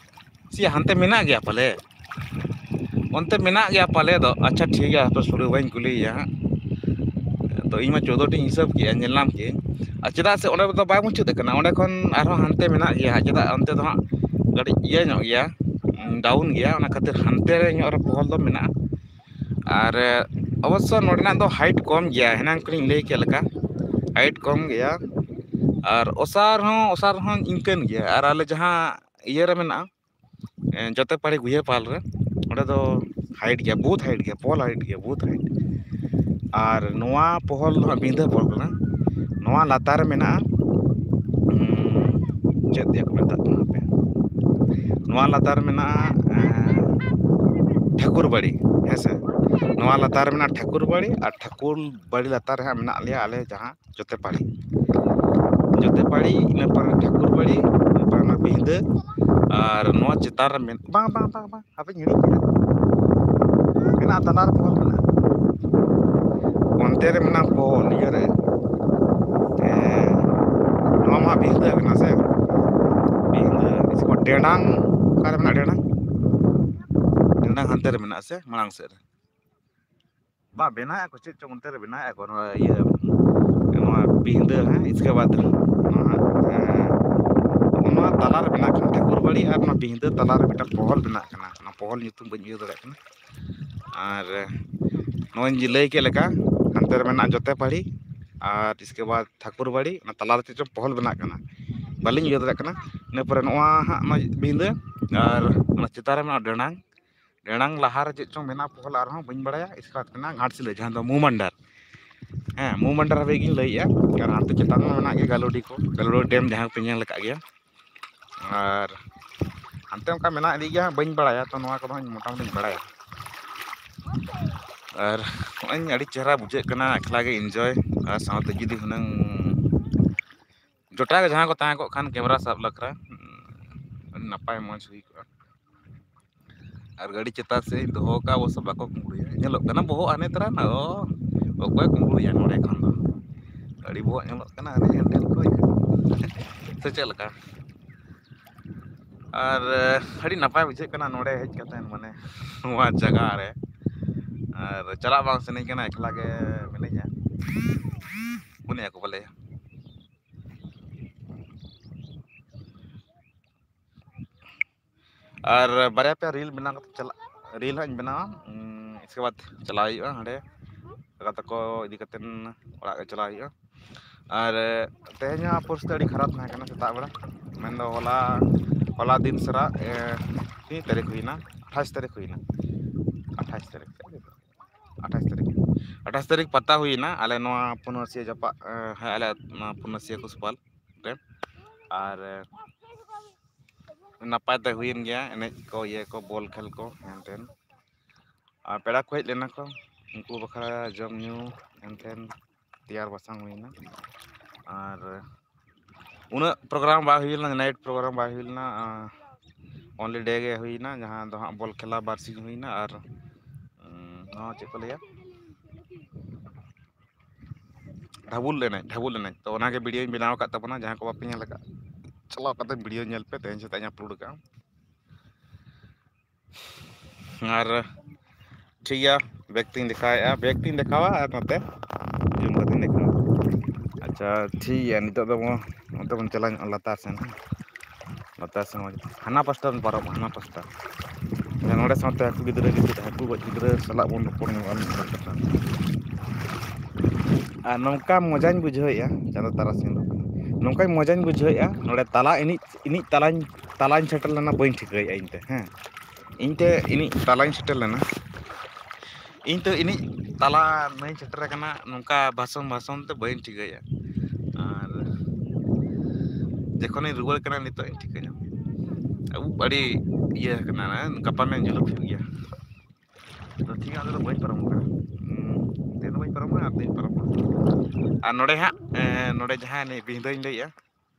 ᱪᱮᱫ ᱦᱟᱱᱛᱮ ᱢᱮᱱᱟᱜ ᱜᱮᱭᱟ ᱯᱟᱞᱮ? ᱚᱱᱛᱮ ᱢᱮᱱᱟᱜ ᱜᱮᱭᱟ ᱯᱟᱞᱮ ᱫᱚ᱾ ᱟᱪᱪᱷᱟ, ᱴᱷᱤᱠ ᱜᱮᱭᱟ, ᱦᱟᱯᱮ ᱥᱩᱨ ᱨᱮ ᱵᱟᱹᱧ ᱠᱩᱞᱤᱭᱮᱭᱟ ᱦᱟᱸᱜ᱾ ᱛᱚ ᱤᱧ ᱢᱟ ᱪᱳᱫᱚ ᱴᱤᱧ ᱦᱤᱥᱟᱹᱵ ᱠᱮᱜᱼᱟ, ᱧᱮᱞ ᱧᱟᱢ ᱠᱮᱜᱼᱟᱹᱧ᱾ ᱟᱨ ᱪᱮᱫᱟᱜ ᱥᱮ ᱚᱸᱰᱮ ᱫᱚ ᱵᱟᱭ ᱢᱩᱪᱟᱹᱫ ᱟᱠᱟᱱᱟ, ᱚᱸᱰᱮ ᱠᱷᱚᱱ ᱟᱨᱦᱚᱸ ᱦᱟᱱᱛᱮ ᱢᱮᱱᱟᱜ ᱜᱮᱭᱟ ᱦᱟᱸᱜ᱾ ᱪᱮᱫᱟᱜ ᱚᱱᱛᱮ ᱫᱚ ᱦᱟᱸᱜ ᱠᱟᱹᱴᱤᱡ ᱤᱭᱟᱹ ᱧᱚᱜ ᱜᱮᱭᱟ, ᱰᱟᱣᱩᱱ ᱜᱮᱭᱟ, ᱚᱱᱟ ᱠᱷᱟᱹᱛᱤᱨ ᱦᱟᱱᱛᱮ ᱨᱮ ᱧᱚᱜ ᱨᱮ ᱯᱚᱦᱚᱞ ᱫᱚ ᱢᱮᱱᱟᱜᱼᱟ᱾ ᱟᱨ ᱚᱵᱚᱥᱥᱚ ᱱᱚᱰᱮᱱᱟᱜ ᱫᱚ ᱦᱟᱭᱤᱴ ᱠᱚᱢ ᱜᱮᱭᱟ, ᱮᱱᱟᱝ ᱠᱷᱚᱱᱤᱧ ᱞᱟᱹᱭ ᱠᱮᱫ ᱞᱮᱠᱟ, ᱦᱟᱭᱤᱴ ᱠᱚᱢ ᱜᱮᱭᱟ᱾ ᱟᱨ ᱚᱥᱟᱨ ᱦᱚᱸ, ᱚᱥᱟᱨ ᱦᱚᱸ ᱤᱱᱠᱟᱹᱱ ᱜᱮᱭᱟ᱾ ᱟᱨ ᱟᱞᱮ ᱡᱟᱦᱟᱸ ᱤᱭᱟᱹ ᱨᱮ ᱢᱮᱱᱟᱜᱼᱟ, ᱮ, ᱡᱚᱛᱮᱯᱟᱲᱤ ᱜᱩᱭᱟᱹᱯᱟᱞ ᱨᱮ, ᱚᱸᱰᱮ ᱫᱚ ᱦᱟᱭᱤᱴ ᱜᱮᱭᱟ, ᱵᱚᱦᱩᱛ ᱦᱟᱭᱤᱴ ᱜᱮᱭᱟ, ᱯᱚᱦᱚᱞ ᱦᱟᱭᱤᱴ ᱜᱮᱭᱟ, ᱵᱚᱦᱩᱛ ᱦᱟᱭᱤᱴ᱾ ᱟᱨ ᱱᱚᱣᱟ ᱯᱚᱦᱚᱞ ᱫᱚ ᱦᱟᱸᱜ ᱵᱤᱸᱫᱷᱟᱹ ᱯᱚᱦᱚᱞ ᱠᱟᱱᱟ᱾ ᱱᱚᱣᱟ ᱞᱟᱛᱟᱨ ᱨᱮ ᱢᱮᱱᱟᱜᱼᱟ, ᱩᱸ, ᱪᱮᱫ ᱫᱤᱭᱮ ᱠᱚ ᱢᱮᱛᱟᱜ ᱠᱟᱱᱟ ᱦᱟᱯᱮ? ᱱᱚᱣᱟ ᱞᱟᱛᱟᱨ ᱨᱮ ᱢᱮᱱᱟᱜᱼᱟ, ᱮᱸ, ᱴᱷᱟᱹᱠᱩᱨ ᱵᱟᱲᱤ, ᱦᱮᱸ ᱥᱮ? ᱱᱚᱣᱟ ᱞᱟᱛᱟᱨ ᱨᱮ ᱢᱮᱱᱟᱜᱼᱟ ᱴᱷᱟᱹᱠᱩᱨ ᱵᱟᱲᱤ, ᱟᱨ ᱴᱷᱟᱹᱠᱩᱨ ᱵᱟᱲᱤ ᱞᱟᱛᱟᱨ ᱨᱮ ᱦᱟᱸᱜ ᱢᱮᱱᱟᱜ ᱞᱮᱭᱟ ᱟᱞᱮ ᱡᱟᱦᱟᱸ ᱡᱚᱛᱮᱯᱟᱲᱤ᱾ ᱡᱚᱛᱮᱯᱟᱲᱤ, ᱤᱱᱟᱹ ᱯᱚᱨᱮ ᱴᱷᱟᱹᱠᱩᱨᱵᱟᱲᱤ, ᱤᱱᱟᱹ ᱯᱚᱨᱮ ᱚᱱᱟ ᱵᱤᱸᱫᱟᱹ, ᱟᱨ ᱱᱚᱣᱟ ᱪᱮᱛᱟᱱ ᱨᱮ ᱢᱮᱱ-, ᱵᱟᱝ, ᱵᱟᱝ, ᱵᱟᱝ, ᱵᱟᱝ, ᱦᱟᱯᱮᱧ ᱦᱤᱲᱤᱧ ᱠᱮᱫᱟ᱾ ᱢᱮᱱᱟᱜᱼᱟ, ᱛᱟᱞᱟ ᱨᱮ ᱯᱚᱦᱚᱞ ᱢᱮᱱᱟᱜᱼᱟ᱾ ᱚᱱᱛᱮ ᱨᱮ ᱢᱮᱱᱟᱜᱼᱟ ᱯᱚᱦᱚᱞ, ᱤᱭᱟᱹ ᱨᱮ᱾ ᱦᱮᱸ, ᱱᱚᱣᱟ ᱢᱟ ᱵᱤᱸᱫᱟᱹ ᱠᱟᱱᱟ ᱥᱮ? ᱵᱤᱸᱫᱟᱹ, ᱤᱥᱠᱮ ᱵᱟᱫ ᱰᱮᱸᱰᱟᱝ, ᱚᱠᱟᱨᱮ ᱢᱮᱱᱟᱜᱼᱟ ᱰᱮᱸᱰᱟᱝ? ᱰᱮᱸᱰᱟᱝ ᱦᱟᱱᱛᱮ ᱨᱮ ᱢᱮᱱᱟᱜᱼᱟ ᱥᱮ, ᱢᱟᱲᱟᱝ ᱥᱮᱫ ᱨᱮ? ᱵᱟ, ᱵᱮᱱᱟᱣᱮᱫᱼᱟ ᱠᱚ, ᱪᱮᱫ ᱪᱚᱝ ᱚᱱᱛᱮ ᱨᱮ ᱵᱮᱱᱟᱣᱮᱫᱼᱟ ᱠᱚ, ᱱᱚᱣᱟ ᱤᱭᱟᱹ, ᱱᱚᱣᱟ ᱵᱤᱸᱫᱟᱹ, ᱦᱮᱸ, ᱤᱥᱠᱮ ᱵᱟᱫᱽ ᱱᱚᱣᱟ, ᱦᱮᱸ, ᱱᱚᱣᱟ ᱛᱟᱞᱟ ᱨᱮ ᱵᱮᱱᱟᱜ ᱠᱟᱱᱟ ᱴᱷᱟᱹᱠᱩᱨ ᱵᱟᱲᱤ ᱟᱨ ᱱᱚᱣᱟ ᱵᱤᱸᱫᱟᱹ ᱛᱟᱞᱟ ᱨᱮ ᱢᱤᱫᱴᱟᱝ ᱯᱚᱦᱚᱞ ᱵᱮᱱᱟᱜ ᱠᱟᱱᱟ, ᱚᱱᱟ ᱯᱚᱦᱚᱞ ᱧᱩᱛᱩᱢ ᱵᱟᱹᱧ ᱩᱭᱦᱟᱹᱨ ᱫᱟᱲᱮᱭᱟᱜ ᱠᱟᱱᱟ᱾ ᱟᱨ ᱱᱚᱜᱼᱚᱭ ᱡᱮ ᱞᱟᱹᱭ ᱠᱮᱫ ᱞᱮᱠᱟ, ᱦᱟᱱᱛᱮ ᱨᱮ ᱢᱮᱱᱟᱜᱼᱟ ᱡᱚᱛᱮ ᱯᱟᱹᱲᱤ ᱟᱨ ᱤᱥᱠᱮ ᱵᱟᱫᱽ ᱴᱷᱟᱹᱠᱩᱨ ᱵᱟᱲᱤ, ᱚᱱᱟ ᱛᱟᱞᱟ ᱨᱮ ᱪᱮᱫ ᱪᱚᱝ ᱯᱚᱦᱚᱞ ᱵᱮᱱᱟᱜ ᱠᱟᱱᱟ, ᱵᱟᱹᱞᱤᱧ ᱩᱭᱦᱟᱹᱨ ᱫᱟᱲᱮᱭᱟᱜ ᱠᱟᱱᱟ᱾ ᱤᱱᱟᱹ ᱯᱚᱨᱮ ᱱᱚᱣᱟ ᱦᱟᱸᱜ ᱱᱚᱣᱟ ᱵᱤᱸᱫᱟᱹ ᱟᱨ ᱚᱱᱟ ᱪᱮᱛᱟᱱ ᱨᱮ ᱢᱮᱱᱟᱜᱼᱟ ᱰᱮᱸᱰᱟᱝ᱾ ᱰᱮᱸᱰᱟᱝ ᱞᱟᱦᱟ ᱨᱮ ᱪᱮᱫ ᱪᱚᱝ ᱢᱮᱱᱟᱜᱼᱟ ᱯᱚᱦᱚᱞ ᱟᱨᱦᱚᱸ ᱵᱟᱹᱧ ᱵᱟᱲᱟᱭᱟ᱾ ᱤᱥᱠᱮ ᱵᱟᱫᱽ ᱢᱮᱱᱟᱜᱼᱟ ᱜᱷᱟᱴᱥᱤᱞᱟᱹ, ᱡᱟᱦᱟᱸ ᱫᱚ ᱢᱩᱢᱟᱱᱰᱟᱨ᱾ ᱦᱮᱸ, ᱢᱩ ᱢᱟᱱᱰᱟᱨ ᱦᱟᱹᱵᱤᱡ ᱜᱤᱧ ᱞᱟᱹᱭᱮᱜᱼᱟ᱾ ᱟᱨ ᱦᱟᱱᱛᱮ ᱪᱮᱛᱟᱱ ᱢᱟ ᱢᱮᱱᱟᱜ ᱜᱮ, ᱜᱟᱞᱩᱰᱤ ᱠᱚ, ᱜᱟᱞᱩᱰᱤ ᱰᱮᱢ ᱡᱟᱦᱟᱸ ᱯᱮ ᱧᱮᱞ ᱟᱠᱟᱫ ᱜᱮᱭᱟ᱾ ᱟᱨ ᱦᱟᱱᱛᱮ ᱚᱱᱠᱟ ᱢᱮᱱᱟᱜ ᱤᱫᱤ ᱜᱮᱭᱟ, ᱵᱟᱹᱧ ᱵᱟᱲᱟᱭᱟ, ᱛᱚ ᱱᱚᱣᱟ ᱠᱚᱫᱚ ᱦᱟᱸᱜ ᱢᱚᱴᱟᱢᱩᱴᱤᱧ ᱵᱟᱲᱟᱭᱟ᱾ ᱟᱨ ᱱᱚᱜᱼᱚᱭ ᱟᱹᱰᱤ ᱪᱮᱦᱨᱟ ᱵᱩᱡᱷᱟᱹᱜ ᱠᱟᱱᱟ ᱮᱠᱞᱟ ᱜᱮ enjoy, ᱟᱨ ᱥᱟᱶᱛᱮ ᱡᱩᱫᱤ ᱦᱩᱱᱟᱹᱝ ᱡᱚᱴᱟᱣ ᱜᱮ ᱡᱟᱦᱟᱸᱭ ᱠᱚ ᱛᱟᱦᱮᱸ ᱠᱚᱜ ᱠᱷᱟᱱ camera ᱥᱟᱵ ᱵᱟᱠᱷᱨᱟ, ᱟᱹᱰᱤ ᱱᱟᱯᱟᱭ ᱢᱚᱡᱽ ᱦᱩᱭ ᱠᱚᱜᱼᱟ᱾ ᱟᱨ ᱜᱟᱹᱰᱤ ᱪᱮᱛᱟᱱ ᱥᱮᱫ ᱤᱧ ᱫᱚᱦᱚ ᱠᱟᱜᱼᱟ, ᱚᱵᱚᱥᱥᱚ ᱵᱟᱠᱚ ᱠᱩᱢᱵᱽᱲᱩᱭᱟ᱾ ᱧᱮᱞᱚᱜ ᱠᱟᱱᱟ ᱵᱚᱦᱚᱜ ᱦᱟᱱᱮ ᱛᱚᱨᱟ ᱱᱟ, ᱚ, ᱚᱠᱚᱭ ᱠᱩᱢᱵᱽᱲᱩᱭᱟ ᱱᱚᱰᱮ ᱠᱷᱚᱱ ᱫᱚ? ᱜᱟᱹᱰᱤ ᱵᱚᱦᱚᱜ ᱧᱮᱞᱚᱜ ᱠᱟᱱᱟ ᱦᱟᱱᱮ ᱦᱮᱱᱰᱮᱞ ᱠᱚ᱾ ᱥᱮ ᱪᱮᱫ ᱞᱮᱠᱟ? ᱟᱨ, ᱮ, ᱟᱹᱰᱤ ᱱᱟᱯᱟᱭ ᱵᱩᱡᱷᱟᱹᱜ ᱠᱟᱱᱟ ᱱᱚᱰᱮ ᱦᱮᱡ ᱠᱟᱛᱮ, ᱢᱟᱱᱮ, ᱱᱚᱣᱟ ᱡᱟᱭᱜᱟ ᱨᱮ᱾ ᱟᱨ ᱪᱟᱞᱟᱜ ᱵᱟᱝ ᱥᱟᱱᱟᱧ ᱠᱟᱱᱟ, ᱮᱠᱞᱟ ᱜᱮ ᱢᱤᱱᱟᱹᱧᱟ᱾ ᱯᱷᱳᱱᱮᱜᱼᱟ ᱠᱚ ᱯᱟᱞᱮ᱾ ᱟᱨ ᱵᱟᱨᱭᱟ ᱯᱮᱭᱟ reel ᱵᱮᱱᱟᱣ ᱠᱟᱛᱮ ᱪᱟᱞᱟᱜ, reel ᱦᱟᱸᱜ ᱤᱧ ᱵᱮᱱᱟᱣᱟ᱾ ᱩᱸ, ᱤᱥᱠᱮ ᱵᱟᱫᱽ ᱪᱟᱞᱟᱣ ᱦᱩᱭᱩᱜᱼᱟ ᱦᱟᱸᱰᱮ, ᱠᱟᱠᱟ ᱛᱟᱠᱚ ᱤᱫᱤ ᱠᱟᱛᱮ ᱚᱲᱟᱜ ᱜᱮ ᱪᱟᱞᱟᱣ ᱦᱩᱭᱩᱜᱼᱟ᱾ ᱟᱨ ᱛᱮᱦᱮᱧᱟᱜ ᱯᱚᱨᱤᱥᱛᱷᱤᱛᱤ ᱟᱹᱰᱤ ᱠᱷᱟᱨᱟᱯ ᱛᱟᱦᱮᱸ ᱠᱟᱱᱟ ᱥᱮᱛᱟᱜ ᱵᱮᱲᱟ, ᱢᱮᱱᱫᱚ ᱦᱚᱞᱟ, ᱦᱚᱞᱟ ᱫᱤᱱ ᱥᱟᱨᱟ, ᱮ, ᱛᱤᱱ ᱛᱟᱹᱨᱤᱠᱷ ᱦᱩᱭᱱᱟ? ᱟᱴᱷᱟᱥ ᱛᱟᱹᱨᱤᱠᱷ ᱦᱩᱭᱱᱟ, ᱟᱴᱷᱟᱥ ᱛᱟᱹᱨᱤᱠᱷ, ᱟᱴᱷᱟᱥ ᱛᱟᱹᱨᱤᱠᱷ ᱯᱟᱛᱟ ᱦᱩᱭᱱᱟ ᱟᱞᱮ ᱱᱚᱣᱟ ᱯᱩᱱᱟᱹᱥᱤᱭᱟᱹ ᱡᱟᱯᱟᱜ, ᱮ, ᱦᱮᱸ, ᱟᱞᱮ ᱱᱚᱣᱟ ᱯᱩᱱᱟᱹᱥᱤᱭᱟᱹ ᱠᱩᱥᱯᱟᱞ ᱨᱮ᱾ ᱟᱨ, ᱮ, ᱱᱟᱯᱟᱭ ᱛᱮ ᱦᱩᱭᱮᱱ ᱜᱮᱭᱟ, ᱮᱱᱮᱡ ᱠᱚ, ᱤᱭᱟᱹ ᱠᱚ, ᱵᱚᱞ ᱠᱷᱮᱞ ᱠᱚ, ᱦᱮᱱ ᱛᱮᱱ᱾ ᱟᱨ ᱯᱮᱲᱟ ᱠᱚ ᱦᱮᱡ ᱞᱮᱱᱟ ᱠᱚ, ᱩᱱᱠᱩ ᱵᱟᱠᱷᱨᱟ ᱡᱚᱢ ᱧᱩ ᱦᱮᱱ ᱛᱮᱱ ᱛᱮᱭᱟᱨ ᱵᱟᱥᱟᱝ ᱦᱩᱭᱱᱟ᱾ ᱟᱨ ᱩᱱᱟᱹᱜ program ᱵᱟᱭ ᱦᱩᱭ ᱞᱮᱱᱟ, night program ᱵᱟᱭ ᱦᱩᱭ ᱞᱮᱱᱟ, ᱟᱸ, only day ᱜᱮ ᱦᱩᱭᱱᱟ, ᱡᱟᱦᱟᱸ ᱫᱚ ᱦᱟᱸᱜ ᱵᱚᱞ ᱠᱷᱮᱞᱟ ᱵᱟᱨᱥᱤᱧ ᱦᱩᱭᱱᱟ᱾ ᱟᱨ, ᱩᱸ, ᱱᱚᱣᱟ ᱪᱮᱫ ᱠᱚ ᱞᱟᱹᱭᱟ, ᱰᱷᱟᱵᱩᱞ ᱮᱱᱮᱡ, ᱰᱷᱟᱵᱩᱞ ᱮᱱᱮᱡ᱾ ᱛᱚ, ᱚᱱᱟᱜᱮ videoᱧ ᱵᱮᱱᱟᱣ ᱟᱠᱟᱫ ᱛᱟᱵᱚᱱᱟ, ᱡᱟᱦᱟᱸᱭ ᱠᱚ ᱵᱟᱯᱮ ᱧᱮᱞ ᱟᱠᱟᱫ, ᱪᱟᱞᱟᱣ ᱠᱟᱛᱮ video ᱧᱮᱞ ᱯᱮ, ᱛᱮᱦᱮᱧ ᱥᱮᱛᱟᱜ ᱤᱧ upload ᱟᱠᱟᱫᱼᱟ᱾ ᱟᱨ ᱴᱷᱤᱠ ᱜᱮᱭᱟ, back ᱛᱤᱧ ᱫᱮᱠᱷᱟᱣᱮᱫᱼᱟ, back ᱛᱤᱧ ᱫᱮᱠᱷᱟᱣᱟ ᱟᱨ ᱱᱚᱛᱮ zoom ᱠᱟᱛᱮᱧ ᱫᱮᱠᱷᱟᱣᱟ᱾ ᱟᱪᱪᱷᱟ, ᱴᱷᱤᱠ ᱜᱮᱭᱟ, ᱱᱤᱛᱚᱜ ᱫᱚ ᱵᱚᱱ, ᱱᱚᱛᱮ ᱵᱚᱱ ᱪᱟᱞᱟᱣ ᱧᱚᱜᱼᱟ ᱞᱟᱛᱟᱨ ᱥᱮᱱ, ᱞᱟᱛᱟᱨ ᱥᱮᱱ ᱵᱚᱱ, ᱦᱟᱱᱟ ᱯᱟᱥᱴᱟ ᱵᱚᱱ ᱯᱟᱨᱚᱢᱚᱜᱼᱟ, ᱦᱟᱱᱟ ᱯᱟᱥᱴᱟ᱾ ᱟᱪᱪᱷᱟ, ᱱᱚᱰᱮ ᱥᱟᱶᱛᱮ ᱦᱟᱹᱠᱩ ᱜᱤᱫᱽᱨᱟᱹ, ᱜᱤᱫᱽᱨᱟᱹ, ᱦᱟᱹᱠᱩ ᱜᱚᱡ ᱜᱤᱫᱽᱨᱟᱹ ᱥᱟᱞᱟᱜ ᱵᱚᱱ ᱨᱚᱯᱚᱲ ᱧᱚᱜᱼᱟ ᱢᱤᱫ ᱵᱟᱨ ᱠᱟᱛᱷᱟ᱾ ᱟᱨ ᱱᱚᱝᱠᱟ ᱢᱚᱡᱟᱧ ᱵᱩᱡᱷᱟᱹᱣᱮᱫᱼᱟ, ᱪᱟᱸᱫᱳ ᱛᱟᱨᱟᱥᱤᱧ ᱫᱚ, ᱱᱚᱝᱠᱟᱧ ᱢᱚᱡᱟᱧ ᱵᱩᱡᱷᱟᱹᱣᱮᱫᱼᱟ, ᱱᱚᱰᱮ ᱛᱟᱞᱟ ᱮᱱᱮᱡ, ᱮᱱᱮᱡ ᱛᱟᱞᱟᱧ, ᱛᱟᱞᱟᱧ ᱥᱮᱴᱮᱨ ᱞᱮᱱᱟ, ᱵᱟᱹᱧ ᱴᱷᱤᱠᱟᱹᱭᱮᱫᱼᱟ ᱤᱧᱛᱮ, ᱦᱮᱸ᱾ ᱤᱧ ᱛᱮ ᱤᱧᱤᱡ ᱛᱟᱞᱟᱧ ᱥᱮᱴᱮᱨ ᱞᱮᱱᱟ᱾ ᱤᱧ ᱛᱚ ᱤᱱᱤᱡ ᱛᱟᱞᱟ ᱱᱟᱹᱭ ᱥᱮᱴᱮᱨ ᱟᱠᱟᱱᱟ, ᱱᱚᱝᱠᱟ ᱵᱷᱟᱥᱚᱱ ᱵᱷᱟᱥᱚᱱ ᱛᱮ ᱵᱟᱹᱧ ᱴᱷᱤᱠᱟᱹᱭᱟ᱾ ᱟᱨ ᱡᱚᱠᱷᱚᱱᱤᱧ ᱨᱩᱣᱟᱹᱲ ᱠᱟᱱᱟ, ᱱᱤᱛᱚᱜ ᱤᱧ ᱴᱷᱤᱠᱟᱹ ᱧᱟᱢ ᱠᱮᱫᱟ᱾ ᱩᱵ ᱟᱹᱰᱤ ᱤᱭᱟᱹ ᱟᱠᱟᱱᱟ, ᱜᱟᱯᱟ ᱢᱮᱭᱟᱝ ᱡᱩᱞᱩᱯ ᱦᱩᱭᱩᱜ ᱜᱮᱭᱟ᱾ ᱛᱚ ᱴᱷᱤᱠ ᱜᱮᱭᱟ, ᱚᱸᱰᱮ ᱫᱚ ᱵᱟᱹᱧ ᱯᱟᱨᱚᱢ ᱠᱟᱱᱟ᱾ ᱦᱩᱸ, ᱛᱮᱦᱮᱧ ᱫᱚ ᱵᱟᱹᱧ ᱯᱟᱨᱚᱢ ᱠᱟᱱᱟ, ᱟᱨ ᱛᱮᱦᱮᱧ ᱯᱟᱨᱚᱢ ᱠᱟᱱᱟ᱾ ᱟᱨ ᱱᱚᱰᱮ ᱦᱟᱸᱜ, ᱮᱸ, ᱱᱚᱰᱮ ᱡᱟᱦᱟᱸ ᱱᱤᱭᱟᱹ ᱵᱤᱦᱫᱟᱹᱧ ᱞᱟᱹᱭᱮᱜᱼᱟ,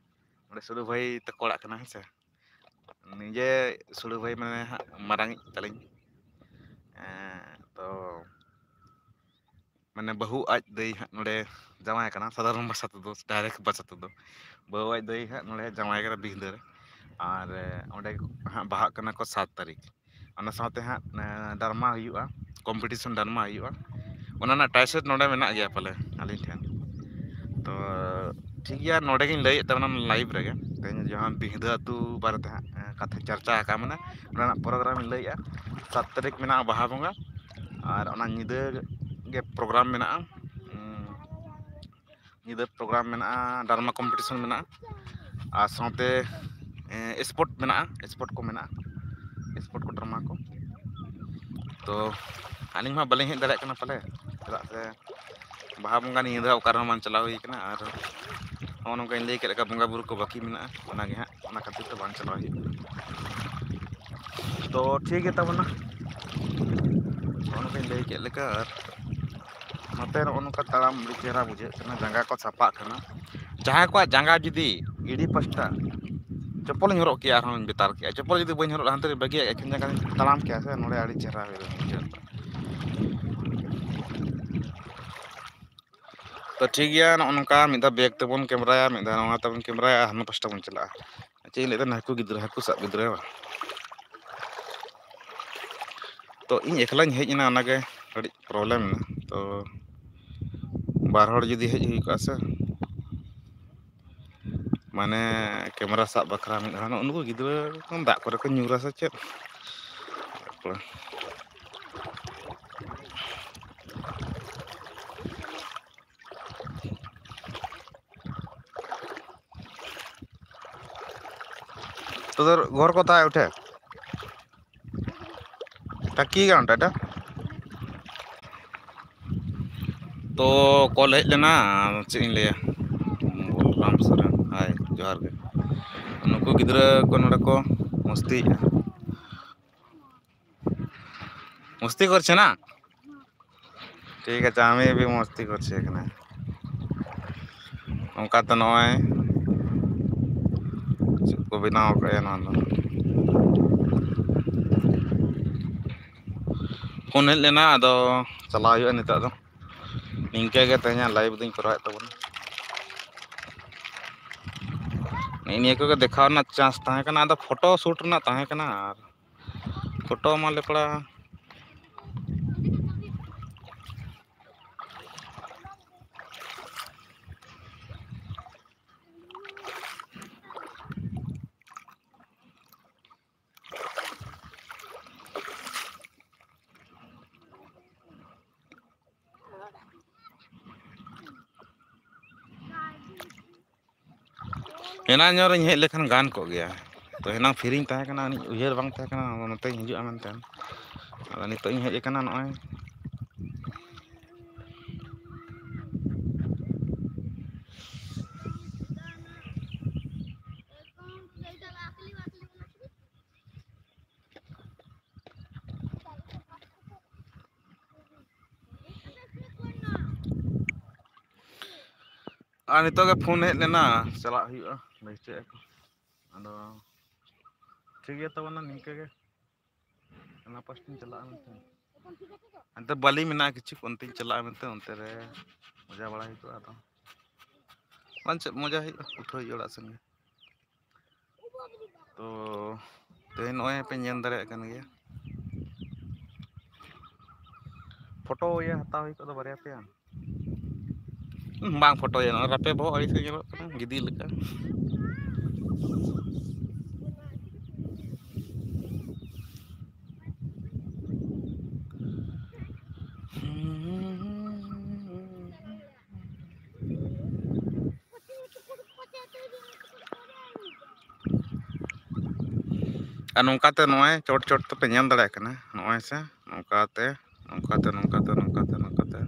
ᱱᱚᱰᱮ ᱥᱩᱲᱟᱹ ᱵᱷᱟᱹᱭ ᱛᱟᱠᱚ ᱚᱲᱟᱜ ᱠᱟᱱᱟ, ᱦᱮᱸ ᱥᱮ᱾ ᱱᱤᱡᱮ ᱥᱩᱲᱟᱹ ᱵᱷᱟᱹᱭ ᱢᱟᱱᱮ ᱦᱟᱸᱜ ᱢᱟᱨᱟᱝᱤᱡ ᱛᱟᱹᱞᱤᱧ᱾ ᱮᱸ, ᱛᱚ ᱢᱟᱱᱮ ᱵᱟᱹᱦᱩ ᱟᱡ ᱫᱟᱹᱭ ᱦᱟᱸᱜ ᱱᱚᱰᱮ ᱡᱟᱶᱟᱭ ᱠᱟᱱᱟ, ᱥᱟᱫᱷᱟᱨᱚᱱ ᱵᱷᱟᱥᱟ ᱛᱮᱫᱚ, direct ᱵᱷᱟᱥᱟ ᱛᱮᱫᱚ᱾ ᱵᱟᱹᱦᱩ ᱟᱡ ᱫᱟᱹᱭ ᱦᱟᱸᱜ ᱱᱚᱰᱮ ᱡᱟᱶᱟᱭ ᱠᱟᱱᱟ ᱵᱤᱦᱫᱟᱹ ᱨᱮ᱾ ᱟᱨ, ᱮ, ᱚᱸᱰᱮ ᱦᱟᱸᱜ ᱵᱟᱦᱟᱜ ᱠᱟᱱᱟ ᱠᱚ ᱥᱟᱛ ᱛᱟᱹᱨᱤᱠᱷ᱾ ᱚᱱᱟ ᱥᱟᱶᱛᱮ ᱦᱟᱸᱜ, ᱮ, ᱰᱨᱟᱢᱟ ᱦᱩᱭᱩᱜᱼᱟ, competition ᱰᱨᱟᱢᱟ ᱦᱩᱭᱩᱜᱼᱟ᱾ ᱚᱱᱟ ᱨᱮᱱᱟᱜ ᱴᱟᱭᱥᱮᱴ ᱱᱚᱰᱮ ᱢᱮᱱᱟᱜ ᱜᱮᱭᱟ ᱯᱟᱞᱮ ᱟᱹᱞᱤᱧ ᱴᱷᱮᱱ᱾ ᱛᱚ ᱴᱷᱤᱠ ᱜᱮᱭᱟ, ᱱᱚᱰᱮ ᱜᱤᱧ ᱞᱟᱹᱭᱮᱫ ᱛᱟᱵᱚᱱᱟ live ᱨᱮᱜᱮ᱾ ᱛᱮᱦᱮᱧ ᱡᱟᱦᱟᱸ ᱵᱤᱦᱫᱟᱹ ᱟᱹᱛᱩ ᱵᱟᱨᱮᱛᱮ ᱦᱟᱸᱜ, ᱮ, ᱠᱟᱛᱷᱟ ᱪᱟᱨᱪᱟ ᱟᱠᱟᱫ ᱢᱮᱱᱟ, ᱚᱱᱟ ᱨᱮᱱᱟᱜ program ᱤᱧ ᱞᱟᱹᱭᱮᱫᱼᱟ᱾ ᱥᱟᱛ ᱛᱟᱹᱨᱤᱠᱷ ᱢᱮᱱᱟᱜᱼᱟ ᱵᱟᱦᱟ ᱵᱚᱸᱜᱟ, ᱟᱨ ᱚᱱᱟ ᱧᱤᱫᱟᱹ ᱜᱮ program ᱢᱮᱱᱟᱜᱼᱟ᱾ ᱩᱸ, ᱧᱤᱫᱟᱹ program ᱢᱮᱱᱟᱜᱼᱟ, ᱰᱨᱟᱢᱟ competition ᱢᱮᱱᱟᱜᱼᱟ, ᱟᱨ ᱥᱟᱶᱛᱮ, ᱮᱸ, sport ᱢᱮᱱᱟᱜᱼᱟ, sport ᱠᱚ ᱢᱮᱱᱟᱜᱼᱟ, sport ᱠᱚ, ᱰᱨᱟᱢᱟ ᱠᱚ᱾ ᱛᱚ ᱟᱹᱞᱤᱧ ᱢᱟ ᱵᱟᱹᱞᱤᱧ ᱦᱮᱡ ᱫᱟᱲᱮᱭᱟᱜ ᱠᱟᱱᱟ ᱯᱟᱞᱮ, ᱪᱮᱫᱟᱜ ᱥᱮ ᱵᱟᱦᱟ ᱵᱚᱸᱜᱟ ᱱᱤᱭᱟᱹ ᱫᱷᱟᱣ ᱚᱠᱟ ᱨᱮᱦᱚᱸ ᱵᱟᱝ ᱪᱟᱞᱟᱣ ᱦᱩᱭ ᱠᱟᱱᱟ᱾ ᱟᱨ ᱱᱚᱜᱼᱚ ᱱᱚᱝᱠᱟᱧ ᱞᱟᱹᱭ ᱠᱮᱫ ᱞᱮᱠᱟ, ᱵᱚᱸᱜᱟ ᱵᱩᱨᱩ ᱠᱚ ᱵᱟᱹᱠᱤ ᱢᱮᱱᱟᱜᱼᱟ, ᱚᱱᱟ ᱜᱮ ᱦᱟᱸᱜ, ᱚᱱᱟ ᱠᱷᱟᱹᱛᱤᱨ ᱛᱮ ᱵᱟᱝ ᱪᱟᱞᱟᱣ ᱦᱩᱭᱩᱜ ᱠᱟᱱᱟ᱾ ᱛᱚ ᱴᱷᱤᱠ ᱜᱮ ᱛᱟᱵᱚᱱᱟ, ᱱᱚᱜᱼᱚ ᱱᱚᱝᱠᱟᱧ ᱞᱟᱹᱭ ᱠᱮᱫ ᱞᱮᱠᱟ᱾ ᱟᱨ ᱱᱚᱛᱮ ᱱᱚᱜᱼᱚ ᱱᱚᱝᱠᱟ ᱛᱟᱲᱟᱢ ᱟᱹᱰᱤ ᱪᱮᱦᱨᱟ ᱵᱩᱡᱷᱟᱹᱜ ᱠᱟᱱᱟ, ᱡᱟᱸᱜᱟ ᱠᱚ ᱥᱟᱯᱷᱟᱜ ᱠᱟᱱᱟ᱾ ᱡᱟᱦᱟᱸᱭ ᱠᱚᱣᱟᱜ ᱡᱟᱸᱜᱟ ᱡᱩᱫᱤ ᱮᱰᱤ ᱯᱟᱥᱴᱟ, ᱪᱚᱯᱚᱞᱤᱧ ᱦᱚᱨᱚᱜ ᱠᱮᱭᱟ, ᱟᱨᱦᱚᱸᱧ ᱵᱮᱛᱟᱨ ᱠᱮᱭᱟ᱾ ᱪᱚᱯᱚᱞ ᱡᱩᱫᱤ ᱵᱟᱹᱧ ᱦᱚᱨᱚᱜ ᱞᱮᱠᱷᱟᱱ, ᱦᱟᱱᱛᱮ ᱨᱮ ᱵᱟᱹᱜᱤᱭᱟᱜ ᱮᱠᱷᱮᱱ ᱡᱟᱸᱜᱟ ᱛᱟᱲᱟᱢ ᱠᱮᱭᱟ ᱥᱮ, ᱱᱚᱰᱮ ᱟᱹᱰᱤ ᱪᱮᱦᱨᱟ ᱦᱩᱭᱩᱜᱼᱟ᱾ ᱛᱚ ᱴᱷᱤᱠ ᱜᱮᱭᱟ, ᱱᱚᱜᱼᱚ ᱱᱚᱝᱠᱟ ᱢᱤᱫ ᱫᱷᱟᱣ ᱵᱮᱜᱽ ᱛᱮᱵᱚᱱ ᱠᱮᱢᱨᱟᱭᱟ, ᱢᱤᱫ ᱫᱷᱟᱣ ᱱᱚᱣᱟ ᱛᱮᱵᱚᱱ ᱠᱮᱢᱨᱟᱭᱟ, ᱟᱨ ᱦᱟᱱᱟ ᱯᱟᱥᱴᱟ ᱵᱚᱱ ᱪᱟᱞᱟᱜᱼᱟ᱾ ᱪᱮᱫ ᱤᱧ ᱞᱟᱹᱭᱫᱟ, ᱦᱟᱹᱠᱩ ᱜᱤᱫᱽᱨᱟᱹ, ᱦᱟᱹᱠᱩ ᱥᱟᱵ ᱜᱤᱫᱽᱨᱟᱹ ᱵᱟᱝ? ᱛᱚ ᱤᱧ ᱮᱠᱞᱟᱧ ᱦᱮᱡ ᱮᱱᱟ, ᱚᱱᱟᱜᱮ ᱠᱟᱹᱴᱤᱡ problem ᱮᱱᱟ᱾ ᱛᱚ ᱵᱟᱨ ᱦᱚᱲ ᱡᱩᱫᱤ ᱦᱮᱡ ᱦᱩᱭ ᱠᱚᱜᱼᱟ ᱥᱮ, ᱢᱟᱱᱮ ᱠᱮᱢᱨᱟ ᱥᱟᱵ ᱵᱟᱠᱷᱨᱟ ᱢᱤᱫ ᱦᱚᱲ, ᱱᱩᱠᱩ ᱜᱤᱫᱽᱨᱟᱹ ᱫᱟᱜ ᱠᱚᱨᱮ ᱠᱚ ᱧᱩᱨᱟ ᱥᱮ ᱪᱮᱫ? তোদের ঘর কোথায় ওঠে? তা কি গানটা এটা? ᱛᱚ ᱠᱚᱞ ᱦᱮᱡ ᱞᱮᱱᱟ, ᱪᱮᱫ ᱤᱧ ᱞᱟᱹᱭᱟ, ᱵᱚᱞᱨᱟᱢ ᱥᱚᱨᱮᱱ, ᱦᱟᱭ, ᱡᱚᱦᱟᱨ ᱜᱮ᱾ ᱱᱩᱠᱩ ᱜᱤᱫᱽᱨᱟᱹ ᱠᱚ ᱱᱚᱰᱮ ᱠᱚ ᱢᱚᱥᱛᱤᱭᱮᱫᱼᱟ᱾ ᱢᱚᱥᱛᱤ ᱠᱚᱨᱪᱷᱮ ᱱᱟ? ᱴᱷᱤᱠ ᱟᱪᱷᱮ, ᱟᱢᱤ ᱵᱷᱤ ᱢᱚᱥᱛᱤ ᱠᱚᱨᱪᱷᱮ ᱠᱟᱱᱟ᱾ ᱚᱱᱠᱟ ᱛᱮ ᱱᱚᱜᱼᱚᱭ ᱪᱮᱫ ᱠᱚ ᱵᱮᱱᱟᱣ ᱠᱟᱜᱼᱟ ᱱᱚᱣᱟ ᱫᱚ᱾ ᱯᱷᱳᱱ ᱦᱮᱡ ᱞᱮᱱᱟ, ᱟᱫᱚ ᱪᱟᱞᱟᱣ ᱦᱩᱭᱩᱜᱼᱟ ᱱᱤᱛᱚᱜ ᱫᱚ᱾ ᱱᱤᱝᱠᱟᱹ ᱜᱮ ᱛᱮᱦᱮᱧᱟᱜ ᱞᱟᱭᱤᱵᱷ ᱫᱚᱧ ᱠᱚᱨᱟᱣᱮᱫ ᱛᱟᱵᱚᱱᱟ᱾ ᱱᱮᱜᱼᱮ ᱱᱤᱭᱟᱹ ᱠᱚᱜᱮ ᱫᱮᱠᱷᱟᱣ ᱨᱮᱱᱟᱜ ᱪᱟᱱᱥ ᱛᱟᱦᱮᱸ ᱠᱟᱱᱟ, ᱟᱫᱚ ᱯᱷᱳᱴᱳ ᱥᱩᱴ ᱨᱮᱱᱟᱜ ᱛᱟᱦᱮᱸ ᱠᱟᱱᱟ, ᱟᱨ ᱯᱷᱳᱴᱳ ᱢᱟ ᱞᱮᱯᱲᱟ᱾ ᱮᱱᱟᱝ ᱧᱚᱜ ᱨᱤᱧ ᱦᱮᱡ ᱞᱮᱠᱷᱟᱱ ᱜᱟᱱ ᱠᱚᱜ ᱜᱮᱭᱟ᱾ ᱛᱚ, ᱮᱱᱟᱝ ᱯᱷᱤᱨᱤᱧ ᱛᱟᱦᱮᱸ ᱠᱟᱱᱟ, ᱩᱱᱤ ᱩᱭᱦᱟᱹᱨ ᱵᱟᱝ ᱛᱟᱦᱮᱸ ᱠᱟᱱᱟ ᱱᱚᱛᱮᱧ ᱦᱤᱡᱩᱜᱼᱟ ᱢᱮᱱᱛᱮ᱾ ᱟᱫᱚ ᱱᱤᱛᱚᱜ ᱤᱧ ᱦᱮᱡ ᱟᱠᱟᱱᱟ ᱱᱚᱜᱼᱚᱭ᱾ ᱟᱨ ᱱᱤᱛᱚᱜ ᱜᱮ ᱯᱷᱳᱱ ᱦᱮᱡ ᱞᱮᱱᱟ, ᱪᱟᱞᱟᱜ ᱦᱩᱭᱩᱜᱼᱟ, ᱞᱟᱹᱭ ᱦᱚᱪᱚᱭᱮᱫᱼᱟ ᱠᱚ᱾ ᱟᱫᱚ ᱴᱷᱤᱠ ᱜᱮᱭᱟ, ᱛᱟᱵᱚᱱᱟ ᱱᱤᱝᱠᱟᱹ ᱜᱮ᱾ ᱚᱱᱟ ᱯᱟᱥᱴᱟᱧ ᱪᱟᱞᱟᱜᱼᱟ ᱢᱮᱱᱛᱮ᱾ ᱦᱟᱱᱛᱮ ᱵᱟᱹᱞᱤ ᱢᱮᱱᱟᱜᱼᱟ ᱠᱤᱪᱷᱩ, ᱚᱱᱛᱮᱧ ᱪᱟᱞᱟᱜᱼᱟ ᱢᱮᱱᱛᱮ, ᱚᱱᱛᱮ ᱨᱮ ᱢᱚᱡᱟ ᱵᱟᱲᱟ ᱦᱩᱭ ᱠᱚᱜᱼᱟ᱾ ᱟᱫᱚ ᱵᱟᱝ, ᱪᱮᱫ ᱢᱚᱡᱟ ᱦᱩᱭᱩᱜᱼᱟ, ᱩᱴᱷᱟᱹᱣ ᱦᱩᱭᱩᱜᱼᱟ ᱚᱲᱟᱜ ᱥᱮᱱ ᱜᱮ᱾ ᱛᱚ ᱛᱮᱦᱮᱧ ᱱᱚᱜᱼᱚᱭ ᱯᱮ ᱧᱮᱞ ᱫᱟᱲᱮᱭᱟᱜ ᱠᱟᱱ ᱜᱮᱭᱟ, ᱯᱷᱳᱴᱳ ᱤᱭᱟᱹ ᱦᱟᱛᱟᱣ ᱦᱩᱭ ᱠᱚᱜ ᱫᱚ ᱵᱟᱨᱭᱟ ᱯᱮᱭᱟ᱾ ᱵᱟᱝ ᱯᱷᱳᱴᱳᱭᱟ, ᱱᱚᱜᱼᱚᱭ ᱨᱟᱯᱮ ᱵᱚᱦᱚᱜ ᱟᱹᱲᱤᱥ ᱜᱮ ᱧᱮᱞᱚᱜ ᱠᱟᱱᱟ, ᱜᱤᱫᱤ ᱞᱮᱠᱟ᱾ ᱟᱨ ᱱᱚᱝᱠᱟᱛᱮ ᱱᱚᱜᱼᱚᱭ ᱪᱚᱴ ᱪᱚᱴ ᱛᱮᱯᱮ ᱧᱮᱞ ᱫᱟᱲᱮᱭᱟᱜ ᱠᱟᱱᱟ, ᱱᱚᱜᱼᱚᱭ ᱥᱮ, ᱱᱚᱝᱠᱟᱛᱮ, ᱱᱚᱝᱠᱟᱛᱮ, ᱱᱚᱝᱠᱟᱛᱮ, ᱱᱚᱝᱠᱟᱛᱮ, ᱱᱚᱝᱠᱟᱛᱮ᱾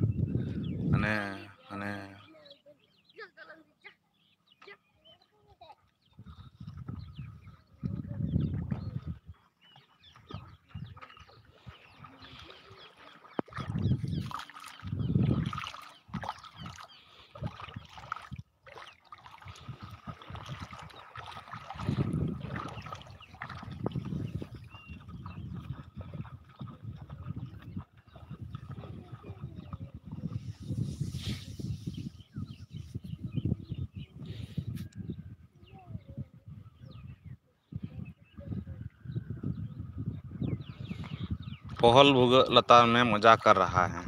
ᱦᱟᱱᱮ, ᱦᱟᱱᱮ᱾ पोहल भुगत लता में मजा कर रहा है।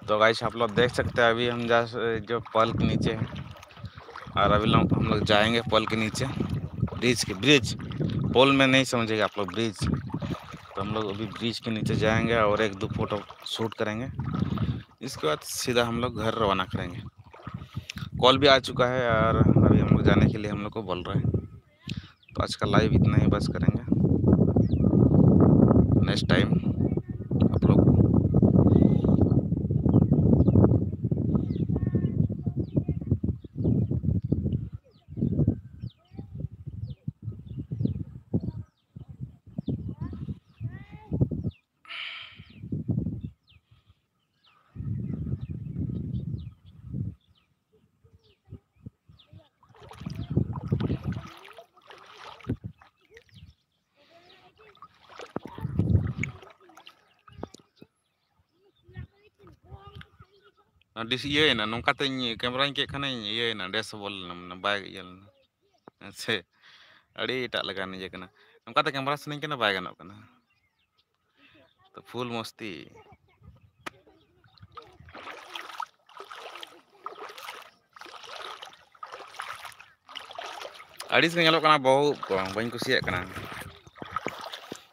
तो गाइस, आप लोग देख सकते हैं, अभी हम जा जो पल के नीचे हैं और अभी लोग, हम लोग जाएंगे पल के नीचे, ब्रिज के, ब्रिज, पोल में नहीं समझेगा आप लोग, ब्रिज। तो हम लोग अभी ब्रिज के नीचे जाएंगे और एक दो फोटो शूट करेंगे। इसके बाद सीधा हम लोग घर रवाना करेंगे। कॉल भी आ चुका है यार, अभी हम लोग जाने के लिए हम लोग को बोल रहे हैं। तो आज का लाइव इतना ही बस करेंगे, नेक्स्ट टाइम आप लोग को। ᱰᱤᱥ ᱤᱭᱟᱹᱭᱮᱱᱟ, ᱱᱚᱝᱠᱟᱛᱮᱧ ᱠᱮᱢᱮᱨᱟᱧ ᱠᱮᱫ ᱠᱷᱟᱱᱤᱧ ᱤᱭᱟᱹᱭᱮᱱᱟ, ᱰᱮᱥᱵᱚᱞ ᱮᱱᱟ, ᱢᱟᱱᱮ ᱵᱟᱭ ᱤᱭᱟᱹ ᱞᱮᱱᱟ᱾ ᱥᱮ ᱟᱹᱰᱤ ᱮᱴᱟᱜ ᱞᱮᱠᱟᱱ ᱤᱭᱟᱹ ᱠᱟᱱᱟ, ᱱᱚᱝᱠᱟᱛᱮ ᱠᱮᱢᱮᱨᱟ ᱥᱟᱱᱟᱧ ᱠᱟᱱᱟ, ᱵᱟᱭ ᱜᱟᱱᱚᱜ ᱠᱟᱱᱟ᱾ ᱛᱚ ᱯᱷᱩᱞ ᱢᱚᱥᱛᱤ᱾ ᱟᱹᱲᱤᱥ ᱜᱮ ᱧᱮᱞᱚᱜ ᱠᱟᱱᱟ, ᱵᱚᱦᱩ ᱠᱚ ᱵᱟᱹᱧ ᱠᱩᱥᱤᱭᱟᱜ ᱠᱟᱱᱟ᱾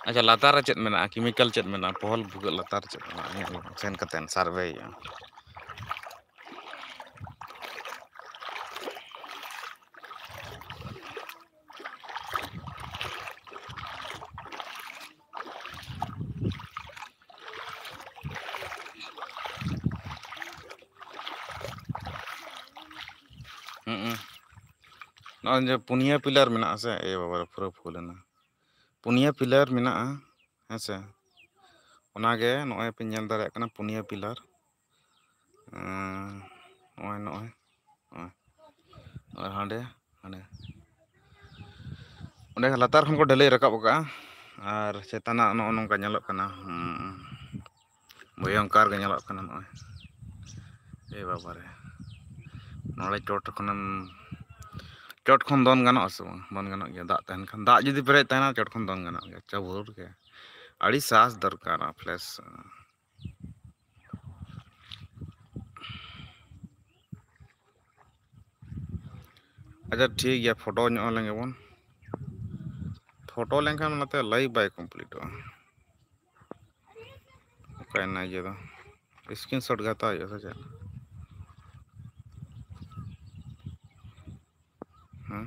ᱟᱪᱪᱷᱟ, ᱞᱟᱛᱟᱨ ᱨᱮ ᱪᱮᱫ ᱢᱮᱱᱟᱜᱼᱟ? ᱠᱮᱢᱤᱠᱮᱞ ᱪᱮᱫ ᱢᱮᱱᱟᱜᱼᱟ? ᱯᱚᱦᱚᱞ ᱵᱷᱩᱜᱟᱹᱜ ᱞᱟᱛᱟᱨ ᱨᱮ ᱪᱮᱫ ᱢᱮᱱᱟᱜᱼᱟ? ᱧᱮᱞ ᱥᱮᱱ ᱠᱟᱛᱮ ᱥᱟᱨᱵᱷᱮ ᱦᱩᱭᱩᱜᱼᱟ᱾ ᱱᱚᱜᱼᱚᱭ ᱡᱮ ᱯᱩᱱᱭᱟᱹ ᱯᱤᱞᱟᱨ ᱢᱮᱱᱟᱜᱼᱟ ᱥᱮ, ᱮ ᱵᱟᱵᱟ ᱨᱮ, ᱯᱩᱨᱟᱹ ᱯᱷᱩᱞ ᱮᱱᱟ᱾ ᱯᱩᱱᱭᱟᱹ ᱯᱤᱞᱟᱨ ᱢᱮᱱᱟᱜᱼᱟ, ᱦᱮᱸ ᱥᱮ᱾ ᱚᱱᱟᱜᱮ ᱱᱚᱜᱼᱚᱭ ᱯᱮ ᱧᱮᱞ ᱫᱟᱲᱮᱭᱟᱜ ᱠᱟᱱᱟ, ᱯᱩᱱᱭᱟᱹ ᱯᱤᱞᱟᱨ᱾ ᱮᱸ, ᱱᱚᱜᱼᱚᱭ, ᱱᱚᱜᱼᱚᱭ, ᱱᱚᱜᱼᱚᱭ᱾ ᱟᱨ ᱦᱟᱸᱰᱮ, ᱦᱟᱸᱰᱮ᱾ ᱚᱸᱰᱮ ᱞᱟᱛᱟᱨ ᱠᱷᱚᱱ ᱠᱚ ᱰᱷᱟᱹᱞᱟᱹᱭ ᱨᱟᱠᱟᱵ ᱟᱠᱟᱫᱼᱟ᱾ ᱟᱨ ᱪᱮᱛᱟᱱᱟᱜ ᱱᱚᱜᱼᱚ ᱱᱚᱝᱠᱟ ᱧᱮᱞᱚᱜ ᱠᱟᱱᱟ᱾ ᱦᱩᱸ᱾ ᱵᱷᱚᱭᱚᱝᱠᱟᱨ ᱜᱮ ᱧᱮᱞᱚᱜ ᱠᱟᱱᱟ ᱱᱚᱜᱼᱚᱭ᱾ ᱮ ᱵᱟᱵᱟ ᱨᱮ᱾ ᱱᱚᱰᱮ ᱪᱚᱴ ᱠᱷᱚᱱᱮᱢ, ᱪᱚᱴ ᱠᱷᱚᱱ ᱫᱚᱱ ᱜᱟᱱᱚᱜᱼᱟ ᱥᱮ ᱵᱟᱝ? ᱫᱚᱱ ᱜᱟᱱᱚᱜ ᱜᱮᱭᱟ, ᱫᱟᱜ ᱛᱟᱦᱮᱱ ᱠᱷᱟᱱ᱾ ᱫᱟᱜ ᱡᱩᱫᱤ ᱯᱮᱨᱮᱡ ᱛᱟᱦᱮᱱᱟ, ᱪᱚᱴ ᱠᱷᱚᱱ ᱫᱚᱱ ᱜᱟᱱᱚᱜ ᱜᱮᱭᱟ, ᱪᱟᱵᱩᱨ ᱜᱮ᱾ ᱟᱹᱰᱤ ᱥᱟᱦᱚᱥ ᱫᱚᱨᱠᱟᱨ, ᱯᱞᱟᱥ ᱟᱪᱪᱷᱟ, ᱴᱷᱤᱠ ᱜᱮᱭᱟ, ᱯᱷᱳᱴᱳ ᱧᱚᱜ ᱞᱮᱱ ᱜᱮᱵᱚᱱ᱾ ᱯᱷᱳᱴᱳ ᱞᱮᱱᱠᱷᱟᱱ ᱚᱱᱟᱛᱮ ᱞᱟᱭᱤᱵᱷ ᱵᱟᱭ ᱠᱚᱢᱯᱞᱤᱴᱚᱜᱼᱟ᱾ ᱚᱠᱟᱭᱮᱱᱟ ᱤᱭᱟᱹ ᱫᱚ? ᱥᱠᱨᱤᱱ ᱥᱚᱴ ᱜᱮ ᱦᱟᱛᱟᱣ ᱦᱩᱭᱩᱜᱼᱟ ᱥᱮ ᱪᱮᱫ? ᱦᱮᱸ?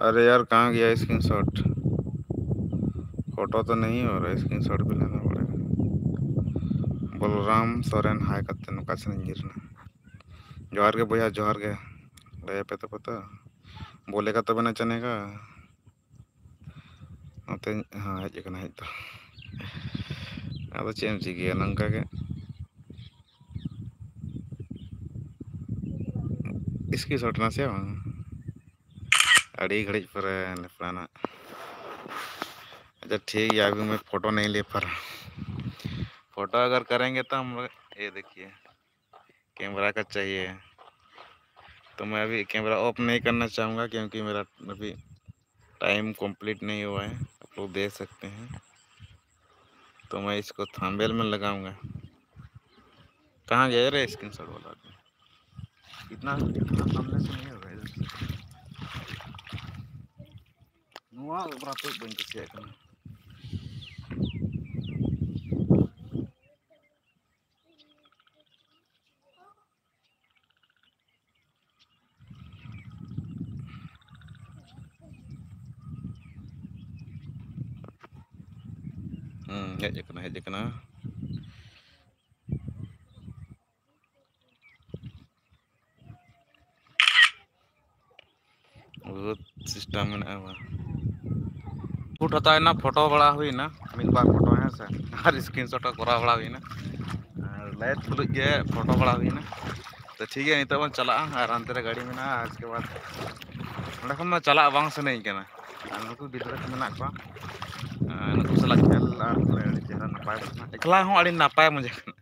अरे यार, कहाँ गया स्क्रीनशॉट? फोटो तो नहीं हो रहा, स्क्रीनशॉट भी लेना पड़ेगा। ᱵᱚᱞᱨᱟᱢ ᱥᱚᱨᱮᱱ, ᱦᱟᱭ ᱠᱟᱛᱮ ᱱᱚᱝᱠᱟ ᱥᱮᱱ ᱧᱤᱨ ᱮᱱᱟ᱾ ᱡᱚᱦᱟᱨ ᱜᱮ ᱵᱚᱭᱦᱟ, ᱡᱚᱦᱟᱨ ᱜᱮ᱾ ᱞᱟᱹᱭ ᱟᱯᱮ ᱛᱟᱯᱮ ᱛᱚ, ᱵᱚᱞᱮᱜᱟ ᱛᱚᱵᱮ ᱱᱟ ᱪᱟᱱᱮᱜᱟ᱾ ᱱᱚᱛᱮ ᱦᱚᱸ ᱦᱮᱡ ᱟᱠᱟᱱᱟ ᱦᱮᱡ ᱫᱚ᱾ ᱟᱫᱚ ᱪᱮᱫ ᱮᱢ ᱪᱤᱠᱟᱹᱭᱟ, ᱱᱚᱝᱠᱟ ᱜᱮ᱾ ᱥᱠᱨᱤᱱ ᱥᱚᱴ ᱮᱱᱟ ᱥᱮ ᱵᱟᱝ? ᱟᱹᱰᱤ ᱜᱷᱟᱹᱲᱤᱡ ᱯᱚᱨᱮ ᱞᱮᱯᱲᱟᱱᱟᱜ᱾ अच्छा ठीक है, अभी मैं फोटो नहीं ले पा रहा। फोटो अगर करेंगे तो हम लोग, ये देखिए, कैमरा का चाहिए। तो मैं अभी कैमरा ऑफ नहीं करना चाहूँगा, क्योंकि मेरा अभी टाइम कंप्लीट नहीं हुआ है, आप लोग देख सकते हैं। तो मैं इसको थंबनेल में लगाऊंगा। कहाँ गया रे स्क्रीनशॉट वाला आदमी? इतना, इतना सामने से नहीं होगा इधर से। ᱱᱚᱣᱟ ᱚᱵᱨᱟᱛᱚ ᱵᱟᱹᱧ ᱠᱩᱥᱤᱭᱟᱜ ᱠᱟᱱᱟ᱾ ᱦᱩᱸ, ᱦᱮᱡ ᱟᱠᱟᱱᱟ, ᱦᱮᱡ ᱟᱠᱟᱱᱟ᱾ ᱵᱚᱦᱩᱛ system ᱢᱮᱱᱟᱜᱼᱟ ᱵᱟᱝ᱾ ᱥᱩᱴ ᱦᱟᱛᱟᱣ ᱮᱱᱟ, ᱯᱷᱳᱴᱳ ᱵᱟᱲᱟ ᱦᱩᱭᱱᱟ, ᱢᱤᱫ ᱵᱟᱨ ᱯᱷᱳᱴᱳ, ᱦᱮᱸ ᱥᱮ, ᱟᱨ screenshot ᱠᱚ ᱠᱚᱨᱟᱣ ᱵᱟᱲᱟ ᱦᱩᱭᱱᱟ, ᱟᱨ light ᱛᱩᱞᱩᱡ ᱜᱮ ᱯᱷᱳᱴᱳ ᱵᱟᱲᱟ ᱦᱩᱭᱱᱟ᱾ ᱛᱚ ᱴᱷᱤᱠ ᱜᱮᱭᱟ, ᱱᱤᱛᱚᱜ ᱵᱚᱱ ᱪᱟᱞᱟᱜᱼᱟ, ᱟᱨ ᱦᱟᱱᱛᱮ ᱨᱮ ᱜᱟᱹᱰᱤ ᱢᱮᱱᱟᱜᱼᱟ, ᱟᱨ ᱩᱥᱠᱮ ᱵᱟᱫ ᱚᱸᱰᱮ ᱠᱷᱚᱱ ᱫᱚ ᱪᱟᱞᱟᱜ ᱵᱟᱝ ᱥᱟᱱᱟᱧ ᱠᱟᱱᱟ᱾ ᱟᱨ ᱱᱩᱠᱩ ᱜᱤᱫᱽᱨᱟᱹ ᱠᱚ ᱢᱮᱱᱟᱜ ᱠᱚᱣᱟ, ᱟᱨ ᱱᱩᱠᱩ ᱥᱟᱞᱟᱜ ᱠᱷᱮᱞ ᱟᱨ ᱯᱩᱨᱟᱹ ᱟᱹᱰᱤ ᱪᱮᱦᱨᱟ ᱱᱟᱯᱟᱭ ᱵᱩᱡᱷᱟᱹᱜ ᱠᱟᱱᱟ᱾ ᱮᱠᱞᱟ ᱦᱚᱸ ᱟᱹᱰᱤ ᱱᱟᱯᱟᱭ ᱵᱩᱡᱷᱟᱹᱜ ᱠᱟᱱᱟ᱾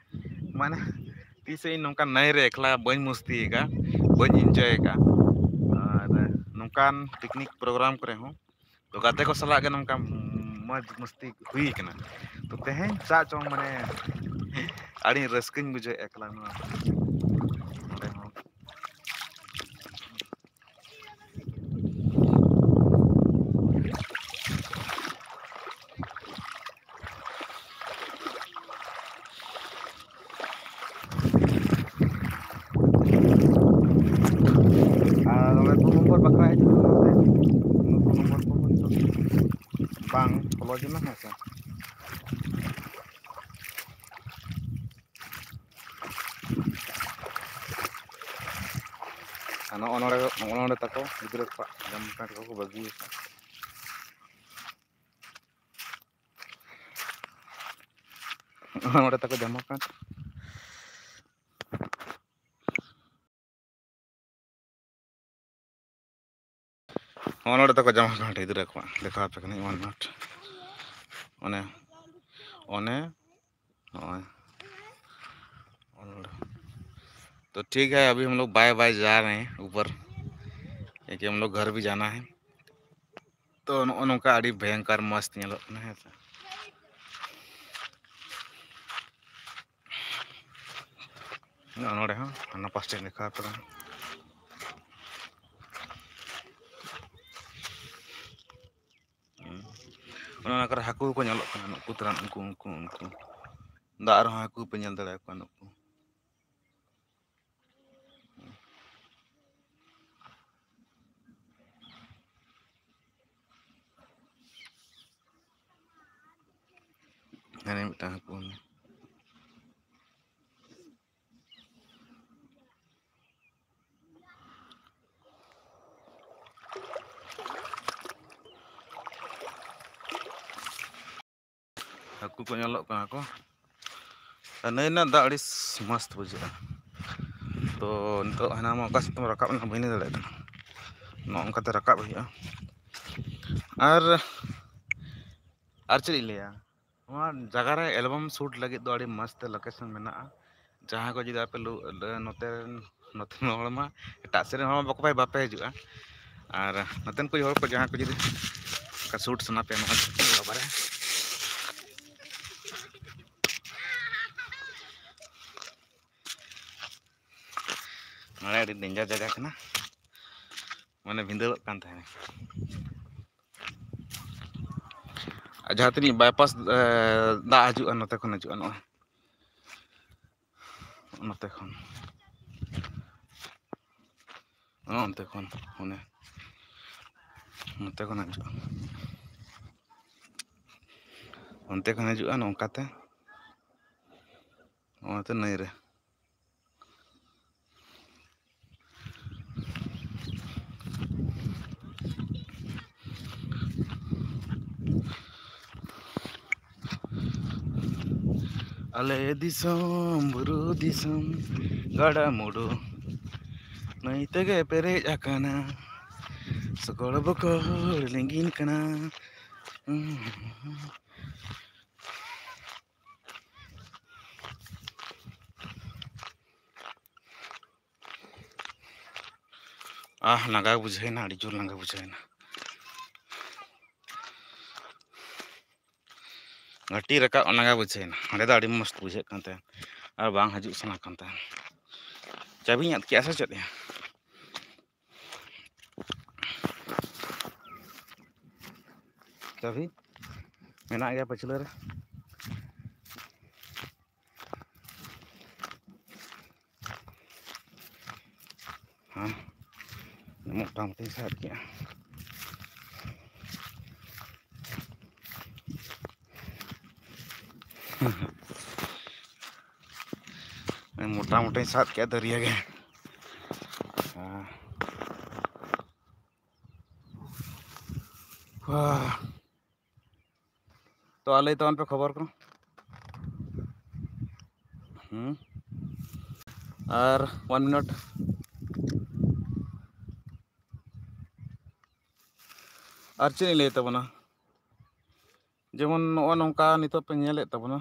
ᱢᱟᱱᱮ ᱛᱤᱥ ᱤᱧ ᱱᱚᱝᱠᱟᱱ ᱱᱟᱹᱭ ᱨᱮ ᱮᱠᱞᱟ ᱵᱟᱹᱧ ᱢᱚᱥᱛᱤ ᱟᱠᱟᱫᱼᱟ, ᱵᱟᱹᱧ enjoy ᱟᱠᱟᱫᱼᱟ᱾ ᱟᱨ ᱱᱚᱝᱠᱟᱱ picnic program ᱠᱚᱨᱮ ᱦᱚᱸ ᱛᱚ ᱜᱟᱛᱮ ᱠᱚ ᱥᱟᱞᱟᱜ ᱜᱮ ᱱᱚᱝᱠᱟ ᱢᱚᱡᱽ ᱢᱚᱥᱛᱤ ᱦᱩᱭ ᱠᱟᱱᱟ᱾ ᱛᱚ ᱛᱮᱦᱮᱧ ᱪᱟᱜ ᱪᱚᱝ, ᱢᱟᱱᱮ ᱟᱹᱰᱤ ᱨᱟᱹᱥᱠᱟᱹᱧ ᱵᱩᱡᱷᱟᱹᱣᱮᱫᱼᱟ ᱮᱠᱞᱟ ᱱᱚᱣᱟ ᱱᱚᱰᱮ ᱦᱚᱸ᱾ ᱟᱨ ᱱᱚᱰᱮ ᱫᱩ ᱱᱚᱢᱵᱚᱨ ᱵᱟᱠᱷᱨᱟ ᱦᱤᱡᱩᱜ ᱠᱟᱱᱟ ᱱᱚᱛᱮ᱾ ᱫᱩ ᱱᱚᱢᱵᱚᱨ ᱠᱚ ᱦᱚᱭᱛᱳ ᱵᱟᱝ ᱯᱷᱚᱞᱳ ᱡᱮ ᱢᱮ, ᱦᱮᱸ ᱥᱮ᱾ ᱟᱨ ᱱᱚᱜᱼᱚ ᱱᱚᱰᱮ, ᱱᱚᱜᱼᱚ ᱱᱚᱰᱮ ᱛᱟᱠᱚ ᱜᱤᱫᱽᱨᱟᱹ ᱠᱚᱣᱟᱜ ᱡᱟᱢᱟ ᱯᱮᱱᱴ ᱠᱚᱠᱚ ᱵᱟᱹᱜᱤ ᱟᱠᱟᱫ᱾ ᱱᱚᱜᱼᱚ ᱱᱚᱰᱮ ᱛᱟᱠᱚ ᱡᱟᱢᱟ ᱯᱮᱱᱴ᱾ ᱱᱚᱜᱼᱚ ᱱᱚᱰᱮ ᱛᱟᱠᱚ ᱡᱟᱢᱟ ᱯᱮᱱᱴ ᱜᱤᱫᱽᱨᱟᱹ ᱠᱚᱣᱟᱜ, ᱫᱮᱠᱷᱟᱣ ᱟᱯᱮ ᱠᱟᱹᱱᱟᱹᱧ ᱚᱱ ᱱᱚᱴ᱾ ᱚᱱᱮ, ᱚᱱᱮ, ᱱᱚᱜᱼᱚᱭ᱾ ᱚᱱ ᱱᱚᱰᱮ᱾ तो ठीक है, अभी हम लोग बाय बाय जा रहे हैं ऊपर, क्योंकि हम लोग घर भी जाना है। तो ᱱᱚᱜᱼᱚ ᱱᱚᱝᱠᱟ ᱟᱹᱰᱤ ᱵᱷᱚᱭᱚᱝᱠᱚᱨ ᱢᱚᱥᱛ ᱧᱮᱞᱚᱜ ᱠᱟᱱᱟ, ᱦᱮᱸ ᱥᱮ᱾ ᱱᱚᱜᱼᱚ ᱱᱚᱰᱮ ᱦᱚᱸ ᱦᱟᱱᱟ ᱯᱟᱥᱴᱟ ᱫᱮᱠᱷᱟᱣ ᱟᱯᱮ ᱠᱟᱱᱟ᱾ ᱦᱩᱸ᱾ ᱚᱱᱮ ᱚᱱᱟ ᱠᱚᱨᱮ ᱦᱟᱹᱠᱩ ᱠᱚ ᱧᱮᱞᱚᱜ ᱠᱟᱱᱟ, ᱱᱩᱠᱩ ᱛᱚᱨᱟ, ᱩᱱᱠᱩ, ᱩᱱᱠᱩ, ᱩᱱᱠᱩ᱾ ᱫᱟᱜ ᱨᱮᱦᱚᱸ ᱦᱟᱹᱠᱩ ᱯᱮ ᱧᱮᱞ ᱫᱟᱲᱮᱭᱟᱠᱚᱣᱟ, ᱱᱩᱠᱩ᱾ ᱦᱟᱱᱮ ᱢᱤᱫᱴᱟᱝ ᱦᱟᱹᱠᱩ ᱚᱱᱮ᱾ ᱦᱟᱹᱠᱩ ᱠᱚ ᱧᱮᱞᱚᱜ ᱠᱟᱱᱟ ᱠᱚ᱾ ᱟᱨ ᱱᱟᱹᱭ ᱨᱮᱱᱟᱜ ᱫᱟᱜ ᱟᱹᱰᱤ ᱢᱚᱥᱛ ᱵᱩᱡᱷᱟᱹᱜᱼᱟ᱾ ᱛᱚ ᱱᱤᱛᱚᱜ ᱦᱟᱱᱟ ᱢᱟ ᱚᱠᱟ ᱥᱮᱫ ᱛᱮᱢ ᱨᱟᱠᱟᱵ ᱮᱱᱟ, ᱵᱟᱹᱧ ᱞᱟᱹᱭ ᱫᱟᱲᱮᱭᱟᱜ ᱠᱟᱱᱟ᱾ ᱱᱚᱜᱼᱚ ᱱᱚᱝᱠᱟᱛᱮ ᱨᱟᱠᱟᱵ ᱦᱩᱭᱩᱜᱼᱟ᱾ ᱟᱨ, ᱟᱨ ᱪᱮᱫ ᱤᱧ ᱞᱟᱹᱭᱟ, ᱱᱚᱣᱟ ᱡᱟᱭᱜᱟ ᱨᱮ album shoot ᱞᱟᱹᱜᱤᱫ ᱫᱚ ᱟᱹᱰᱤ ᱢᱚᱥᱛ location ᱢᱮᱱᱟᱜᱼᱟ᱾ ᱡᱟᱦᱟᱸᱭ ᱠᱚ ᱡᱩᱫᱤ ᱟᱯᱮ ᱞᱩ-, ᱞᱮ-, ᱱᱚᱛᱮ ᱨᱮᱱ, ᱱᱚᱛᱮ ᱨᱮᱱ ᱦᱚᱲ ᱢᱟ, ᱮᱴᱟᱜ ᱥᱮᱫ ᱨᱮᱱ ᱦᱚᱲ ᱢᱟ ᱵᱟᱠᱚ, ᱵᱟᱭ, ᱵᱟᱯᱮ ᱦᱤᱡᱩᱜᱼᱟ᱾ ᱟᱨ ᱱᱚᱛᱮᱱ ᱠᱚ ᱦᱚᱲ ᱠᱚ ᱡᱟᱦᱟᱸ ᱠᱚ ᱡᱩᱫᱤ ᱚᱱᱠᱟ shoot ᱥᱟᱱᱟ ᱯᱮᱭᱟ ᱱᱚᱣᱟ ᱡᱟᱭᱜᱟ ᱨᱮ, ᱢᱟᱱᱮ ᱟᱹᱰᱤ danger ᱡᱟᱭᱜᱟ ᱠᱟᱱᱟ, ᱢᱟᱱᱮ ᱵᱷᱤᱸᱫᱟᱹᱲᱚᱜ ᱠᱟᱱ ᱛᱟᱦᱮᱱᱟ᱾ ᱟᱨ ᱡᱟᱦᱟᱸ ᱛᱤᱱᱟᱹᱜ bypass, ᱮ, ᱫᱟᱜ ᱦᱤᱡᱩᱜᱼᱟ, ᱱᱚᱛᱮ ᱠᱷᱚᱱ ᱦᱤᱡᱩᱜᱼᱟ, ᱱᱚᱜᱼᱚᱭ ᱱᱚᱛᱮ ᱠᱷᱚᱱ, ᱱᱚᱜᱼᱚ ᱚᱱᱛᱮ ᱠᱷᱚᱱ, ᱚᱱᱮ ᱱᱚᱛᱮ ᱠᱷᱚᱱ ᱦᱤᱡᱩᱜᱼᱟ, ᱚᱱᱛᱮ ᱠᱷᱚᱱ ᱦᱤᱡᱩᱜᱼᱟ ᱱᱚᱝᱠᱟᱛᱮ, ᱱᱚᱜᱼᱚ ᱱᱚᱛᱮ ᱱᱟᱹᱭ ᱨᱮ᱾ ᱟᱞᱮ ᱫᱤᱥᱚᱢ ᱵᱩᱨᱩ ᱫᱤᱥᱚᱢ ᱜᱟᱰᱟ ᱢᱩᱰᱩ ᱱᱟᱹᱭ ᱛᱮᱜᱮ ᱯᱮᱨᱮᱡ ᱟᱠᱟᱱᱟ, ᱥᱚᱠᱚᱲ ᱵᱚᱠᱚᱲ ᱞᱤᱸᱜᱤᱱ ᱠᱟᱱᱟ᱾ ᱟᱦ, ᱞᱟᱸᱜᱟ ᱵᱩᱡᱷᱟᱹᱣᱮᱱᱟ, ᱟᱹᱰᱤ ᱡᱳᱨ ᱞᱟᱸᱜᱟ ᱵᱩᱡᱷᱟᱹᱣᱮᱱᱟ᱾ ᱜᱷᱟᱹᱴᱤ ᱨᱟᱠᱟᱵ ᱞᱟᱸᱜᱟ ᱵᱩᱡᱷᱟᱹᱣᱮᱱᱟ᱾ ᱚᱸᱰᱮ ᱫᱚ ᱟᱹᱰᱤ ᱢᱚᱡᱽ ᱵᱩᱡᱷᱟᱹᱜ ᱠᱟᱱ ᱛᱟᱦᱮᱸᱫ ᱟᱨ ᱵᱟᱝ ᱦᱤᱡᱩᱜ ᱥᱟᱱᱟ ᱠᱟᱱ ᱛᱟᱦᱮᱸᱫ᱾ ᱪᱟᱹᱵᱤᱧ ᱟᱫ ᱠᱮᱜᱼᱟ ᱥᱮ ᱪᱮᱫ ᱭᱟ? ᱪᱟᱹᱵᱤ ᱢᱮᱱᱟᱜ ᱜᱮᱭᱟ ᱯᱟᱹᱪᱷᱞᱟᱹ ᱨᱮ᱾ ᱦᱮᱸ, ᱢᱚᱴᱟᱢᱩᱴᱤᱧ ᱥᱟᱵ ᱠᱮᱜᱼᱟ᱾ ᱢᱚᱴᱟᱢᱩᱴᱤᱧ ᱥᱟᱵ ᱠᱮᱫᱼᱟ ᱫᱟᱹᱨᱭᱟᱹ ᱜᱮ᱾ ᱦᱮᱸ᱾ ᱦᱟᱸ᱾ ᱛᱚ, ᱟᱨ ᱞᱟᱹᱭ ᱛᱟᱵᱚᱱ ᱯᱮ ᱠᱷᱚᱵᱚᱨ ᱠᱚ᱾ ᱦᱩᱸ᱾ ᱟᱨ one minute᱾ ᱟᱨ ᱪᱮᱫ ᱤᱧ ᱞᱟᱹᱭ ᱛᱟᱵᱚᱱᱟ? ᱡᱮᱢᱚᱱ ᱱᱚᱜᱼᱚ ᱱᱚᱝᱠᱟ ᱱᱤᱛᱚᱜ ᱯᱮ ᱧᱮᱞᱮᱫ ᱛᱟᱵᱚᱱᱟ,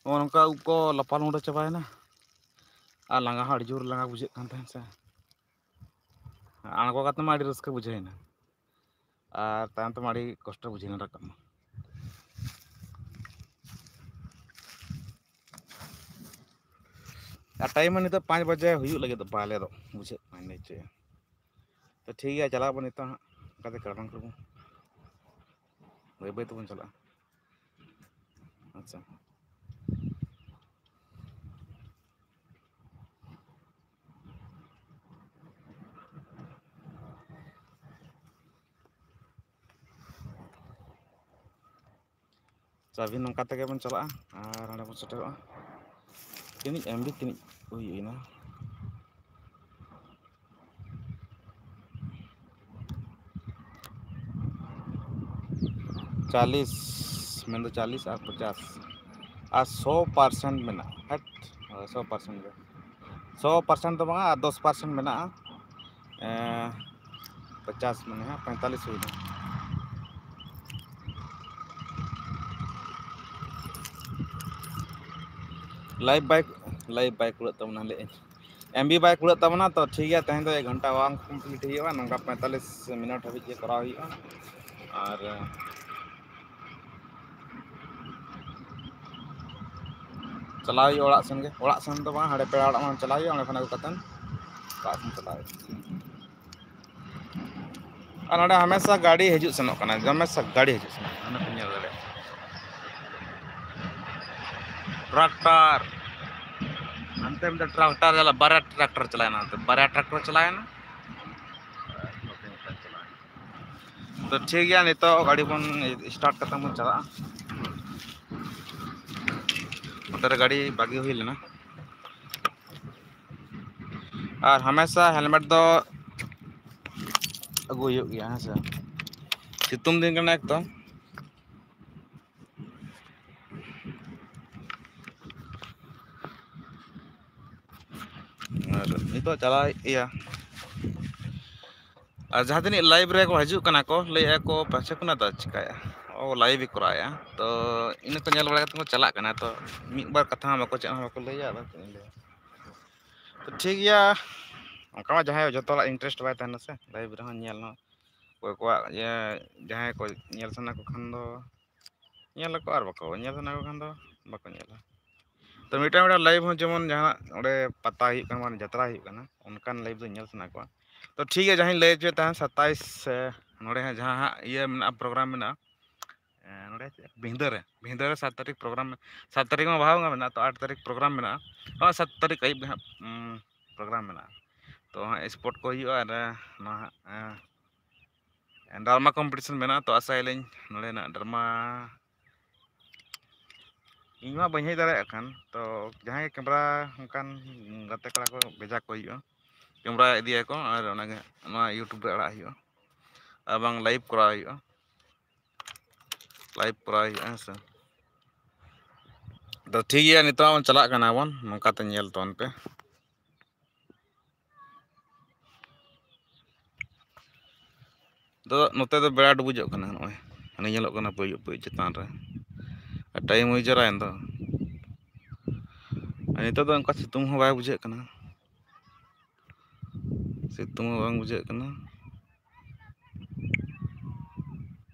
ᱱᱚᱜᱼᱚ ᱱᱚᱝᱠᱟ ᱩᱵ ᱠᱚ ᱞᱟᱯᱟ ᱞᱩᱸᱰᱟᱹ ᱪᱟᱵᱟᱭᱮᱱᱟ᱾ ᱟᱨ ᱞᱟᱸᱜᱟ ᱦᱚᱸ ᱟᱹᱰᱤ ᱡᱳᱨ ᱞᱟᱸᱜᱟ ᱵᱩᱡᱷᱟᱹᱜ ᱠᱟᱱ ᱛᱟᱦᱮᱸᱫ ᱥᱮ᱾ ᱟᱬᱜᱚ ᱠᱟᱛᱮ ᱢᱟ ᱟᱹᱰᱤ ᱨᱟᱹᱥᱠᱟᱹ ᱵᱩᱡᱷᱟᱹᱣᱮᱱᱟ, ᱟᱨ ᱛᱟᱭᱚᱢ ᱛᱮᱢᱟ ᱟᱹᱰᱤ ᱠᱚᱥᱴᱚ ᱵᱩᱡᱷᱟᱹᱣᱮᱱᱟ ᱨᱟᱠᱟᱵ ᱢᱟ᱾ ᱟᱨ time ᱢᱟ ᱱᱤᱛᱚᱜ ᱯᱟᱸᱪ ᱵᱟᱡᱮ ᱦᱩᱭᱩᱜ ᱞᱟᱹᱜᱤᱫ ᱫᱚ, ᱵᱟᱞᱮ ᱫᱚ ᱵᱩᱡᱷᱟᱹᱜ ᱠᱟᱱᱟ ᱱᱤᱪᱚᱭ᱾ ᱛᱚ ᱴᱷᱤᱠ ᱜᱮᱭᱟ, ᱪᱟᱞᱟᱜ ᱟᱵᱚᱱ ᱱᱤᱛᱚᱜ ᱦᱟᱸᱜ, ᱚᱱᱠᱟᱛᱮ ᱠᱟᱲᱟᱝ ᱠᱟᱲᱟᱝ ᱵᱟᱹᱭ ᱵᱟᱹᱭ ᱛᱮᱵᱚᱱ ᱪᱟᱞᱟᱜᱼᱟ᱾ ᱟᱪᱪᱷᱟ᱾ ᱪᱟᱵᱤ ᱱᱚᱝᱠᱟ ᱛᱮᱜᱮ ᱵᱚᱱ ᱪᱟᱞᱟᱜᱼᱟ ᱟᱨ ᱚᱸᱰᱮ ᱵᱚᱱ ᱥᱮᱴᱮᱨᱚᱜᱼᱟ᱾ ᱛᱤᱱᱟᱹᱜ MB ᱛᱤᱱᱟᱹᱜ ᱦᱩᱭ ᱮᱱᱟ? ᱪᱟᱞᱤᱥ, ᱢᱮᱱᱫᱚ ᱪᱟᱞᱤᱥ ᱟᱨ ᱯᱚᱪᱟᱥ ᱟᱨ ᱥᱚ percent ᱢᱮᱱᱟᱜᱼᱟ᱾ ᱦᱟᱴ, ᱦᱳᱭ, ᱥᱚ percent ᱜᱮ᱾ ᱥᱚ percent ᱫᱚ ᱵᱟᱝᱟ, ᱟᱨ ᱫᱚᱥ percent ᱢᱮᱱᱟᱜᱼᱟ᱾ ᱮᱸ, ᱯᱚᱪᱟᱥ ᱢᱟᱱᱮ ᱦᱟᱸᱜ ᱯᱚᱸᱭᱛᱟᱞᱤᱥ ᱦᱩᱭᱱᱟ᱾ Live ᱵᱟᱭ, live ᱵᱟᱭ ᱠᱩᱲᱟᱹᱜ ᱛᱟᱵᱚᱱᱟ ᱞᱟᱹᱭᱮᱫ᱾ MB ᱵᱟᱭ ᱠᱩᱲᱟᱹᱜ ᱛᱟᱵᱚᱱᱟ, ᱛᱚ ᱴᱷᱤᱠ ᱜᱮᱭᱟ, ᱛᱮᱦᱮᱧ ᱫᱚ ᱮᱠ ᱜᱷᱚᱱᱴᱟ ᱵᱟᱝ complete ᱦᱩᱭᱩᱜᱼᱟ, ᱱᱚᱝᱠᱟ ᱯᱚᱸᱭᱛᱟᱞᱤᱥ ᱢᱤᱱᱤᱴ ᱦᱟᱹᱵᱤᱡ ᱜᱮ ᱠᱚᱨᱟᱣ ᱦᱩᱭᱩᱜᱼᱟ᱾ ᱟᱨ ᱪᱟᱞᱟᱣ ᱦᱩᱭᱩᱜᱼᱟ ᱚᱲᱟᱜ ᱥᱮᱱ ᱜᱮ, ᱚᱲᱟᱜ ᱥᱮᱱ ᱫᱚ ᱵᱟᱝ, ᱦᱟᱸᱰᱮ ᱯᱮᱲᱟ ᱚᱲᱟᱜ ᱢᱟ ᱪᱟᱞᱟᱣ ᱦᱩᱭᱩᱜᱼᱟ, ᱚᱸᱰᱮ ᱠᱷᱚᱱ ᱟᱹᱜᱩ ᱠᱟᱛᱮᱱ ᱚᱲᱟᱜ ᱥᱮᱱ ᱪᱟᱞᱟᱣ ᱦᱩᱭᱩᱜᱼᱟ᱾ ᱟᱨ ᱱᱚᱸᱰᱮ ᱦᱟᱢᱮᱥᱟ ᱜᱟᱹᱰᱤ ᱦᱤᱡᱩᱜ ᱥᱮᱱᱚᱜ ᱠᱟᱱᱟ, ᱦᱟᱢᱮᱥᱟ ᱜᱟᱹᱰᱤ ᱦᱤᱡᱩᱜ ᱥᱮᱱᱚᱜ ᱠᱟᱱᱟ, ᱚᱱᱟ ᱯᱮ ᱧᱮᱞ ᱫᱟᱲᱮᱭᱟᱜᱼᱟ᱾ ᱴᱨᱟᱠᱴᱟᱨ, ᱦᱟᱱᱛᱮ ᱢᱤᱫᱴᱮᱱ ᱴᱨᱟᱠᱴᱟᱨ ᱪᱟᱞᱟᱜ, ᱵᱟᱨᱭᱟ ᱴᱨᱟᱠᱴᱟᱨ ᱪᱟᱞᱟᱣᱮᱱᱟ, ᱦᱟᱱᱛᱮ ᱵᱟᱨᱭᱟ ᱴᱨᱟᱠᱴᱟᱨ ᱪᱟᱞᱟᱣᱮᱱᱟ᱾ ᱟᱨ ᱱᱚᱛᱮ ᱢᱤᱫᱴᱟᱝ ᱪᱟᱞᱟᱣᱮᱱᱟ᱾ ᱛᱚ ᱴᱷᱤᱠ ᱜᱮᱭᱟ, ᱱᱤᱛᱚᱜ ᱜᱟᱹᱰᱤ ᱵᱚᱱ start ᱠᱟᱛᱮ ᱵᱚᱱ ᱪᱟᱞᱟᱜᱼᱟ᱾ ᱱᱚᱛᱮ ᱨᱮ ᱜᱟᱹᱰᱤ ᱵᱟᱹᱜᱤ ᱦᱩᱭ ᱞᱮᱱᱟ᱾ ᱟᱨ ᱦᱟᱢᱮᱥᱟ helmet ᱫᱚ ᱟᱹᱜᱩ ᱦᱩᱭᱩᱜ ᱜᱮᱭᱟ, ᱦᱮᱸ ᱥᱮ᱾ ᱥᱤᱛᱩᱝ ᱫᱤᱱ ᱠᱟᱱᱟ ᱮᱠ ᱛᱚ᱾ ᱟᱨ ᱱᱤᱛᱚᱜ ᱪᱟᱞᱟᱣᱮᱫ ᱜᱮᱭᱟ᱾ ᱟᱨ ᱡᱟᱦᱟᱸ ᱛᱤᱱᱟᱹᱜ live ᱨᱮᱠᱚ ᱦᱤᱡᱩᱜ ᱠᱟᱱᱟ ᱠᱚ, ᱞᱟᱹᱭᱮᱫᱼᱟ ᱠᱚ, "ᱯᱟᱪᱷᱮ ᱠᱷᱚᱱᱟᱜ ᱫᱚ ᱪᱤᱠᱟᱹᱭᱟ, ᱚ, live ᱮ ᱠᱚᱨᱟᱣᱮᱫᱼᱟ?" ᱛᱚ ᱤᱱᱟᱹ ᱠᱚ ᱧᱮᱞ ᱵᱟᱲᱟ ᱠᱟᱛᱮ ᱠᱚ ᱪᱟᱞᱟᱜ ᱠᱟᱱᱟ᱾ ᱛᱚ ᱢᱤᱫ ᱵᱟᱨ ᱠᱟᱛᱷᱟ ᱦᱚᱸ ᱵᱟᱠᱚ, ᱪᱮᱫ ᱦᱚᱸ ᱵᱟᱠᱚ ᱞᱟᱹᱭᱟ᱾ ᱟᱫᱚ ᱪᱮᱫ ᱤᱧ ᱞᱟᱹᱭᱟ? ᱛᱚ ᱴᱷᱤᱠ ᱜᱮᱭᱟ, ᱚᱱᱠᱟ ᱢᱟ ᱡᱟᱦᱟᱸᱭ ᱡᱚᱛᱚ ᱦᱚᱲᱟᱜ interest ᱵᱟᱭ ᱛᱟᱦᱮᱱᱟ ᱥᱮ live ᱨᱮᱦᱚᱸ ᱧᱮᱞ ᱦᱚᱸ᱾ ᱚᱠᱚᱭ ᱠᱚᱣᱟᱜ ᱤᱭᱟᱹ, ᱡᱟᱦᱟᱸᱭ ᱠᱚ ᱧᱮᱞ ᱥᱟᱱᱟ ᱠᱚ ᱠᱷᱟᱱ ᱫᱚ ᱧᱮᱞ ᱟᱠᱚ, ᱟᱨ ᱵᱟᱠᱚ ᱧᱮᱞ ᱥᱟᱱᱟ ᱠᱚ ᱠᱷᱟᱱ ᱫᱚ ᱵᱟᱠᱚ ᱧᱮᱞᱟ᱾ ᱛᱚ ᱢᱤᱫᱴᱟᱝ ᱢᱤᱫᱴᱟᱝ live ᱦᱚᱸ ᱡᱮᱢᱚᱱ ᱡᱟᱦᱟᱱᱟᱜ ᱚᱸᱰᱮ ᱯᱟᱛᱟ ᱦᱩᱭᱩᱜ ᱠᱟᱱᱟ, ᱢᱟᱱᱮ ᱡᱟᱛᱨᱟ ᱦᱩᱭᱩᱜ ᱠᱟᱱᱟ, ᱚᱱᱠᱟᱱ live ᱫᱚ ᱧᱮᱞ ᱥᱟᱱᱟ ᱠᱚᱣᱟ᱾ ᱛᱚ ᱴᱷᱤᱠ ᱜᱮᱭᱟ, ᱡᱟᱦᱟᱸᱧ ᱞᱟᱹᱭ ᱦᱚᱪᱚᱭᱮᱫ ᱛᱟᱦᱮᱸᱫ, ᱥᱟᱛᱟᱭᱤᱥ, ᱮ, ᱱᱚᱰᱮ ᱦᱟᱸᱜ ᱡᱟᱦᱟᱸ ᱦᱟᱸᱜ ᱤᱭᱟᱹ ᱢᱮᱱᱟᱜᱼᱟ, program ᱢᱮᱱᱟᱜᱼᱟ, ᱮ, ᱱᱚᱰᱮ ᱪᱮᱫ, ᱵᱷᱤᱸᱫᱟᱹ ᱨᱮ, ᱵᱷᱤᱸᱫᱟᱹ ᱨᱮ ᱥᱟᱛ ᱛᱟᱹᱨᱤᱠᱷ program, ᱥᱟᱛ ᱛᱟᱹᱨᱤᱠᱷ ᱢᱟ ᱵᱟᱦᱟ ᱵᱚᱸᱜᱟ ᱢᱮᱱᱟᱜᱼᱟ, ᱛᱚ ᱟᱴ ᱛᱟᱹᱨᱤᱠᱷ program ᱢᱮᱱᱟᱜᱼᱟ᱾ ᱦᱚᱸ, ᱥᱟᱛ ᱛᱟᱹᱨᱤᱠᱷ ᱟᱹᱭᱩᱵ ᱜᱮ ᱦᱟᱸᱜ, ᱩᱢ, program ᱢᱮᱱᱟᱜᱼᱟ᱾ ᱛᱚ ᱦᱟᱸᱜ sport ᱠᱚ ᱦᱩᱭᱩᱜᱼᱟ, ᱟᱨ, ᱮ, ᱱᱚᱣᱟ ᱦᱟᱸᱜ, ᱮ, drama competition ᱢᱮᱱᱟᱜᱼᱟ᱾ ᱛᱚ ᱟᱥᱟᱭᱟᱞᱤᱧ ᱱᱚᱰᱮᱱᱟᱜ drama ᱤᱧ ᱢᱟ ᱵᱟᱹᱧ ᱦᱮᱡ ᱫᱟᱲᱮᱭᱟᱜ ᱠᱷᱟᱱ, ᱛᱚ ᱡᱟᱦᱟᱸᱭ ᱜᱮ camera ᱚᱱᱠᱟᱱ ᱜᱟᱛᱮ ᱠᱚᱲᱟ ᱠᱚ ᱵᱷᱮᱡᱟ ᱠᱚ ᱦᱩᱭᱩᱜᱼᱟ, camera ᱤᱫᱤᱭᱟᱠᱚ ᱟᱨ ᱚᱱᱟᱜᱮ ᱱᱚᱣᱟ YouTube ᱨᱮ ᱟᱲᱟᱜ ᱦᱩᱭᱩᱜᱼᱟ, ᱟᱨ ᱵᱟᱝ live ᱠᱚᱨᱟᱣ ᱦᱩᱭᱩᱜᱼᱟ, live ᱠᱚᱨᱟᱣ ᱦᱩᱭᱩᱜᱼᱟ, ᱦᱮᱸ ᱥᱮ᱾ ᱛᱚ ᱴᱷᱤᱠ ᱜᱮᱭᱟ, ᱱᱤᱛᱚᱜ ᱵᱚᱱ ᱪᱟᱞᱟᱜ ᱠᱟᱱᱟ ᱵᱚᱱ, ᱱᱚᱝᱠᱟᱛᱮ ᱧᱮᱞ ᱛᱟᱵᱚᱱ ᱯᱮ᱾ ᱫᱚ ᱱᱚᱛᱮ ᱫᱚ ᱵᱮᱲᱟ ᱰᱩᱵᱩᱡᱚᱜ ᱠᱟᱱᱟ, ᱱᱚᱜᱼᱚᱭ ᱦᱟᱱᱮ ᱧᱮᱞᱚᱜ ᱠᱟᱱᱟ ᱯᱩᱭ, ᱯᱩᱭ ᱪᱮᱛᱟᱱ ᱨᱮ᱾ ᱟᱨ time ᱦᱩᱭ ᱡᱟᱣᱨᱟᱭᱮᱱ ᱫᱚ᱾ ᱟᱨ ᱱᱤᱛᱚᱜ ᱫᱚ ᱚᱱᱠᱟ ᱥᱤᱛᱩᱝ ᱦᱚᱸ ᱵᱟᱭ ᱵᱩᱡᱷᱟᱹᱜ ᱠᱟᱱᱟ, ᱥᱤᱛᱩᱝ ᱦᱚᱸ ᱵᱟᱝ ᱵᱩᱡᱷᱟᱹᱜ ᱠᱟᱱᱟ᱾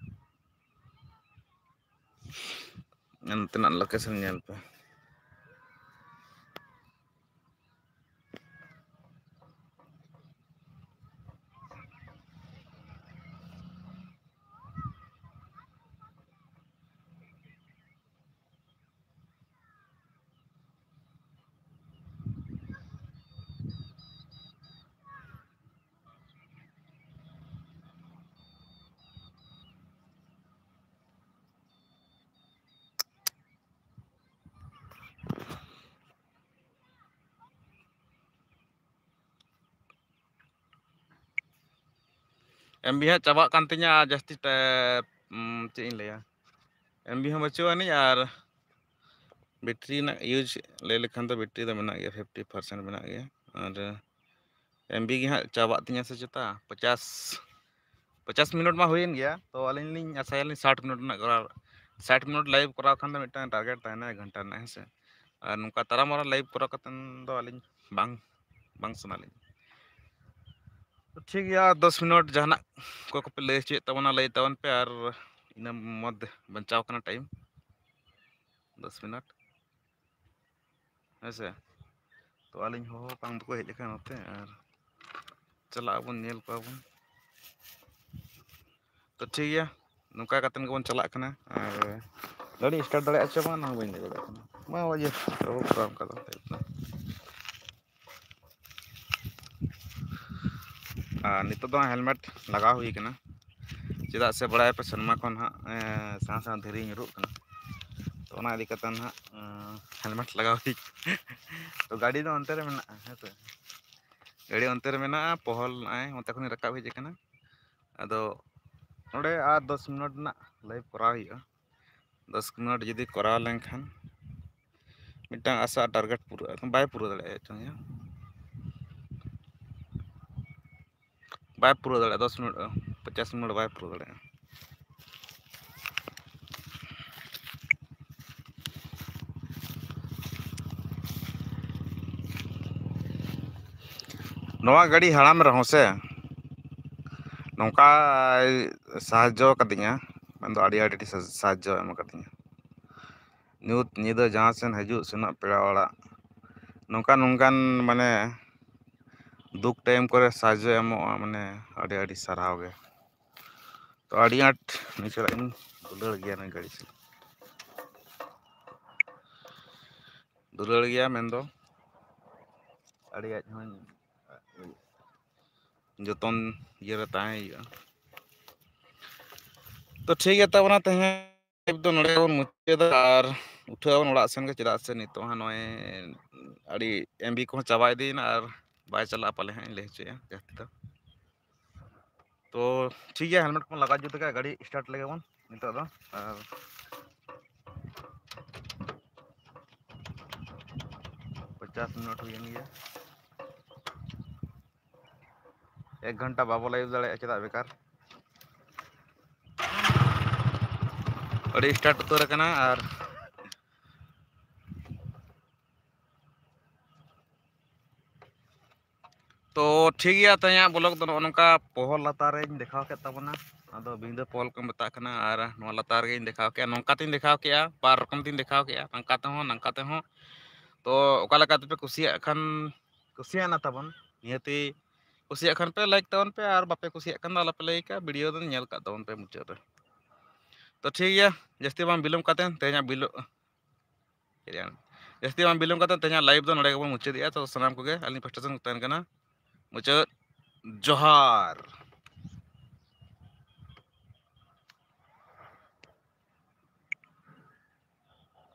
ᱱᱚᱛᱮᱱᱟᱜ location ᱧᱮᱞ ᱯᱮ᱾ ᱮᱢ ᱵᱤ ᱦᱟᱸᱜ ᱪᱟᱵᱟᱜ ᱠᱟᱱ ᱛᱤᱧᱟ, ᱟᱨ ᱡᱟᱹᱥᱛᱤ ᱴᱟ-, ᱩᱢ, ᱪᱮᱫ ᱤᱧ ᱞᱟᱹᱭᱟ, ᱮᱢ ᱵᱤ ᱦᱚᱸ ᱵᱟᱹᱪᱩᱜ ᱟᱹᱱᱤᱡ, ᱟᱨ ᱵᱮᱴᱨᱤ ᱨᱮᱱᱟᱜ ᱤᱭᱩᱡᱽ ᱞᱟᱹᱭ ᱞᱮᱠᱷᱟᱱ ᱫᱚ ᱵᱮᱴᱨᱤ ᱫᱚ ᱢᱮᱱᱟᱜ ᱜᱮᱭᱟ, ᱯᱷᱤᱯᱴᱤ ᱯᱟᱨᱥᱮᱱᱴ ᱢᱮᱱᱟᱜ ᱜᱮᱭᱟ᱾ ᱟᱨ ᱮᱢ ᱵᱤ ᱜᱮ ᱦᱟᱸᱜ ᱪᱟᱵᱟᱜ ᱛᱤᱧᱟ ᱥᱮ ᱪᱮᱛᱟ, ᱯᱚᱪᱟᱥ, ᱯᱚᱪᱟᱥ ᱢᱤᱱᱤᱴ ᱢᱟ ᱦᱩᱭᱮᱱ ᱜᱮᱭᱟ᱾ ᱛᱚ ᱟᱹᱞᱤᱧ ᱞᱤᱧ ᱟᱥᱟᱭᱟᱞᱤᱧ ᱥᱟᱴ ᱢᱤᱱᱤᱴ ᱨᱮᱱᱟᱜ ᱠᱚᱨᱟᱣ, ᱥᱟᱴ ᱢᱤᱱᱤᱴ ᱞᱟᱭᱤᱵᱷ ᱠᱚᱨᱟᱣ ᱠᱷᱟᱱ ᱫᱚ ᱢᱤᱫᱴᱟᱝ ᱴᱟᱨᱜᱮᱴ ᱛᱟᱦᱮᱱᱟ ᱮᱠ ᱜᱷᱚᱱᱴᱟ ᱨᱮᱱᱟᱜ, ᱦᱮᱸ ᱥᱮ᱾ ᱟᱨ ᱱᱚᱝᱠᱟ ᱛᱟᱨᱟ ᱢᱟᱨᱟ ᱞᱟᱭᱤᱵᱷ ᱠᱚᱨᱟᱣ ᱠᱟᱛᱮ ᱫᱚ ᱟᱹᱞᱤᱧ ᱵᱟᱝ, ᱵᱟᱝ ᱥᱟᱱᱟ ᱞᱤᱧᱟ᱾ ᱛᱚ ᱴᱷᱤᱠ ᱜᱮᱭᱟ, ᱫᱚᱥ ᱢᱤᱱᱤᱴ ᱡᱟᱦᱟᱱᱟᱜ ᱚᱠᱚᱭ ᱠᱚᱯᱮ ᱞᱟᱹᱭ ᱦᱚᱪᱚᱭᱮᱫ ᱛᱟᱵᱚᱱᱟ, ᱞᱟᱹᱭ ᱛᱟᱵᱚᱱ ᱯᱮ, ᱟᱨ ᱤᱱᱟᱹ ᱢᱚᱫᱽᱫᱷᱮ ᱵᱟᱧᱪᱟᱣ ᱠᱟᱱᱟ ᱴᱟᱭᱤᱢ ᱫᱚᱥ ᱢᱤᱱᱤᱴ, ᱦᱮᱸ ᱥᱮ᱾ ᱛᱚ ᱟᱹᱞᱤᱧ ᱦᱚᱦᱚ ᱵᱟᱝ ᱫᱚᱠᱚ ᱦᱮᱡ ᱟᱠᱟᱱᱟ ᱱᱚᱛᱮ, ᱟᱨ ᱪᱟᱞᱟᱜ ᱟᱵᱚᱱ, ᱧᱮᱞ ᱠᱚᱣᱟ ᱵᱚᱱ᱾ ᱛᱚ ᱴᱷᱤᱠ ᱜᱮᱭᱟ, ᱱᱚᱝᱠᱟ ᱠᱟᱛᱮᱫ ᱜᱮᱵᱚᱱ ᱪᱟᱞᱟᱜ ᱠᱟᱱᱟ᱾ ᱟᱨ ᱜᱟᱹᱰᱤ ᱥᱴᱟᱨᱴ ᱫᱟᱲᱮᱭᱟᱜᱼᱟ ᱪᱮ ᱵᱟᱝ, ᱚᱱᱟ ᱦᱚᱸ ᱵᱟᱹᱧ ᱞᱟᱹᱭ ᱫᱟᱲᱮᱭᱟᱜ ᱠᱟᱱᱟ᱾ ᱢᱟ ᱤᱭᱟᱹ, ᱚᱱᱠᱟ ᱫᱚ᱾ ᱟᱨ ᱱᱤᱛᱚᱜ ᱫᱚ ᱦᱮᱞᱢᱮᱴ ᱞᱟᱜᱟᱣ ᱦᱩᱭ ᱠᱟᱱᱟ, ᱪᱮᱫᱟᱜ ᱥᱮ ᱵᱟᱲᱟᱭᱟᱯᱮ ᱥᱮᱨᱢᱟ ᱠᱷᱚᱱ ᱦᱟᱸᱜ, ᱮᱸ, ᱥᱮᱬᱟ ᱥᱮᱬᱟ ᱫᱷᱤᱨᱤ ᱧᱩᱨᱩᱜ ᱠᱟᱱᱟ᱾ ᱛᱚ ᱚᱱᱟ ᱤᱫᱤ ᱠᱟᱛᱮ ᱦᱟᱸᱜ, ᱮᱸ, ᱦᱮᱞᱢᱮᱴ ᱞᱟᱜᱟᱣ ᱦᱩᱭ ᱠᱟᱱᱟ᱾ ᱛᱚ ᱜᱟᱹᱰᱤ ᱫᱚ ᱚᱱᱛᱮ ᱨᱮ ᱢᱮᱱᱟᱜᱼᱟ, ᱦᱮᱸ ᱥᱮ᱾ ᱜᱟᱹᱰᱤ ᱚᱱᱛᱮ ᱨᱮ ᱢᱮᱱᱟᱜᱼᱟ, ᱯᱚᱦᱚᱞ ᱱᱚᱜᱼᱚᱭ ᱚᱱᱛᱮ ᱠᱷᱚᱱᱤᱧ ᱨᱟᱠᱟᱵ ᱦᱮᱡ ᱟᱠᱟᱱᱟ᱾ ᱟᱫᱚ ᱱᱚᱰᱮ ᱟᱨ ᱫᱚᱥ ᱢᱤᱱᱤᱴ ᱨᱮᱱᱟᱜ ᱞᱟᱭᱤᱵᱷ ᱠᱚᱨᱟᱣ ᱦᱩᱭᱩᱜᱼᱟ᱾ ᱫᱚᱥ ᱢᱤᱱᱤᱴ ᱡᱩᱫᱤ ᱠᱚᱨᱟᱣ ᱞᱮᱱᱠᱷᱟᱱ ᱢᱤᱫᱴᱟᱝ ᱟᱥᱟ ᱴᱟᱨᱜᱮᱴ ᱯᱩᱨᱟᱹᱜᱼᱟ, ᱵᱟᱭ ᱯᱩᱨᱟᱹᱣ ᱫᱟᱲᱮᱭᱟᱜᱼᱟ ᱪᱚᱝ ᱭᱟ᱾ ᱵᱟᱭ ᱯᱩᱨᱟᱹᱣ ᱫᱟᱲᱮᱭᱟᱜᱼᱟ ᱫᱚᱥ ᱢᱤᱱᱤᱴ, ᱯᱚᱪᱟᱥ ᱢᱤᱱᱤᱴ ᱵᱟᱭ ᱯᱩᱨᱟᱹᱣ ᱫᱟᱲᱮᱭᱟᱜᱼᱟ᱾ ᱱᱚᱣᱟ ᱜᱟᱹᱰᱤ ᱦᱟᱲᱟᱢ ᱨᱮᱦᱚᱸ ᱥᱮ ᱱᱚᱝᱠᱟᱭ ᱥᱟᱦᱟᱡᱽᱡᱚ ᱠᱟᱫᱤᱧᱟ, ᱢᱮᱱᱫᱚ ᱟᱹᱰᱤ ᱟᱹᱰᱤ ᱥᱟ-, ᱥᱟᱦᱟᱡᱽᱡᱚ ᱮᱢ ᱠᱟᱫᱤᱧᱟ᱾ ᱧᱩᱛ ᱧᱤᱫᱟᱹ ᱡᱟᱦᱟᱸ ᱥᱮᱱ ᱦᱤᱡᱩᱜ ᱥᱮᱱᱚᱜ ᱯᱮᱲᱟ ᱚᱲᱟᱜ, ᱱᱚᱝᱠᱟᱱ ᱱᱚᱝᱠᱟᱱ ᱢᱟᱱᱮ ᱫᱩᱠ ᱴᱟᱭᱤᱢ ᱠᱚᱨᱮ ᱥᱟᱦᱟᱡᱽᱡᱚ ᱮᱢᱚᱜᱼᱟ, ᱢᱟᱱᱮ ᱟᱹᱰᱤ ᱟᱹᱰᱤ ᱥᱟᱨᱦᱟᱣ ᱜᱮ᱾ ᱛᱚ ᱟᱹᱰᱤ ᱟᱸᱴ ᱱᱩᱭ ᱥᱟᱞᱟᱜ ᱤᱧ ᱫᱩᱞᱟᱹᱲ ᱜᱮᱭᱟ, ᱱᱩᱭ ᱜᱟᱹᱰᱤ ᱥᱟᱞᱟᱜ ᱫᱩᱞᱟᱹᱲ ᱜᱮᱭᱟ, ᱢᱮᱱᱫᱚ ᱟᱹᱰᱤ ᱟᱸᱴ ᱦᱚᱸᱧ ᱡᱚᱛᱚᱱ ᱤᱭᱟᱹ ᱨᱮ ᱛᱟᱦᱮᱸ ᱦᱩᱭᱩᱜᱼᱟ᱾ ᱛᱚ ᱴᱷᱤᱠ ᱜᱮᱭᱟ, ᱛᱟᱵᱚᱱᱟ ᱛᱮᱦᱮᱧ ᱞᱟᱭᱤᱵᱷ ᱫᱚ ᱱᱚᱰᱮ ᱵᱚᱱ ᱢᱩᱪᱟᱹᱫᱟ ᱟᱨ ᱩᱴᱷᱟᱹᱣ ᱟᱵᱚᱱ ᱚᱲᱟᱜ ᱥᱮᱱ ᱜᱮ, ᱪᱮᱫᱟᱜ ᱥᱮ ᱱᱤᱛᱚᱜ ᱦᱟᱸᱜ ᱱᱚᱜᱼᱚᱭ ᱟᱹᱰᱤ ᱮᱢ ᱵᱤ ᱠᱚᱦᱚᱸ ᱪᱟᱵᱟ ᱤᱫᱤᱭᱮᱱᱟ ᱟᱨ ᱵᱟᱭ ᱪᱟᱞᱟᱜᱼᱟ ᱯᱟᱞᱮ ᱦᱟᱸᱜ, ᱤᱧ ᱞᱟᱹᱭ ᱦᱚᱪᱚᱭᱮᱫᱼᱟ ᱡᱟᱹᱥᱛᱤ ᱫᱚ᱾ ᱛᱚ ᱴᱷᱤᱠ ᱜᱮᱭᱟ, helmet ᱠᱚᱵᱚᱱ ᱞᱟᱜᱟᱣ ᱡᱩᱛ ᱠᱟᱜᱼᱟ, ᱜᱟᱹᱰᱤ start ᱞᱮᱜᱮ ᱵᱚᱱ ᱱᱤᱛᱚᱜ ᱫᱚ᱾ ᱟᱨ ᱯᱚᱧᱪᱟᱥ ᱢᱤᱱᱤᱴ ᱦᱩᱭᱮᱱ ᱜᱮᱭᱟ, ᱮᱠ ᱜᱷᱚᱱᱴᱟ ᱵᱟᱵᱚ live ᱫᱟᱲᱮᱭᱟᱜᱼᱟ, ᱪᱮᱫᱟᱜ ᱵᱮᱠᱟᱨ? ᱜᱟᱹᱰᱤ start ᱩᱛᱟᱹᱨ ᱟᱠᱟᱱᱟ᱾ ᱟᱨ ᱛᱚ ᱴᱷᱤᱠ ᱜᱮᱭᱟ, ᱛᱮᱦᱮᱧᱟᱜ vlog ᱫᱚ ᱱᱚᱜᱼᱚ ᱱᱚᱝᱠᱟ ᱯᱚᱦᱚᱞ ᱞᱟᱛᱟᱨ ᱨᱮᱧ ᱫᱮᱠᱷᱟᱣ ᱠᱮᱫ ᱛᱟᱵᱚᱱᱟ᱾ ᱟᱫᱚ ᱵᱤᱧ ᱫᱚ ᱯᱚᱦᱚᱞ ᱠᱚ ᱢᱮᱛᱟᱜ ᱠᱟᱱᱟ, ᱟᱨ ᱱᱚᱣᱟ ᱞᱟᱛᱟᱨ ᱨᱮᱜᱮᱧ ᱫᱮᱠᱷᱟᱣ ᱠᱮᱜᱼᱟ, ᱱᱚᱝᱠᱟ ᱛᱤᱧ ᱫᱮᱠᱷᱟᱣ ᱠᱮᱜᱼᱟ, ᱵᱟᱨ ᱨᱚᱠᱚᱢ ᱛᱤᱧ ᱫᱮᱠᱷᱟᱣ ᱠᱮᱜᱼᱟ, ᱱᱚᱝᱠᱟ ᱛᱮᱦᱚᱸ ᱱᱚᱝᱠᱟ ᱛᱮᱦᱚᱸ᱾ ᱛᱚ ᱚᱠᱟ ᱞᱮᱠᱟ ᱛᱮᱯᱮ ᱠᱩᱥᱤᱭᱟᱜ ᱠᱷᱟᱱ, ᱠᱩᱥᱤᱭᱟᱜᱼᱟ ᱛᱟᱵᱚᱱ, ᱱᱤᱦᱟᱹᱛᱤ ᱠᱩᱥᱤᱭᱟᱜ ᱠᱷᱟᱱ ᱯᱮ like ᱛᱟᱵᱚᱱ ᱯᱮ, ᱟᱨ ᱵᱟᱯᱮ ᱠᱩᱥᱤᱭᱟᱜ ᱠᱷᱟᱱ ᱫᱚ ᱟᱞᱚᱯᱮ like ᱟ, video ᱫᱚ ᱧᱮᱞ ᱠᱟᱜ ᱛᱟᱵᱚᱱ ᱯᱮ ᱢᱩᱪᱟᱹᱫ ᱨᱮ᱾ ᱛᱚ ᱴᱷᱤᱠ ᱜᱮᱭᱟ, ᱡᱟᱹᱥᱛᱤ ᱵᱟᱝ ᱵᱤᱞᱚᱢ ᱠᱟᱛᱮ ᱛᱮᱦᱮᱧᱟᱜ ᱵᱤᱞᱚ-, ᱡᱟᱹᱥᱛᱤ ᱵᱟᱝ ᱵᱤᱞᱚᱢ ᱠᱟᱛᱮ ᱛᱮᱦᱮᱧᱟᱜ live ᱫᱚ ᱱᱚᱰᱮ ᱜᱮᱵᱚᱱ ᱢᱩᱪᱟᱹᱫᱮᱜᱼᱟ᱾ ᱛᱚ ᱥᱟᱱᱟᱢ ᱠᱚᱜᱮ ᱟᱹᱞᱤᱧ ᱯᱟᱥᱴᱟ ᱥᱮᱱ ᱛᱟᱦᱮᱱ ᱠᱟᱱᱟ ᱢᱩᱪᱟᱹᱫ ᱡᱚᱦᱟᱨ᱾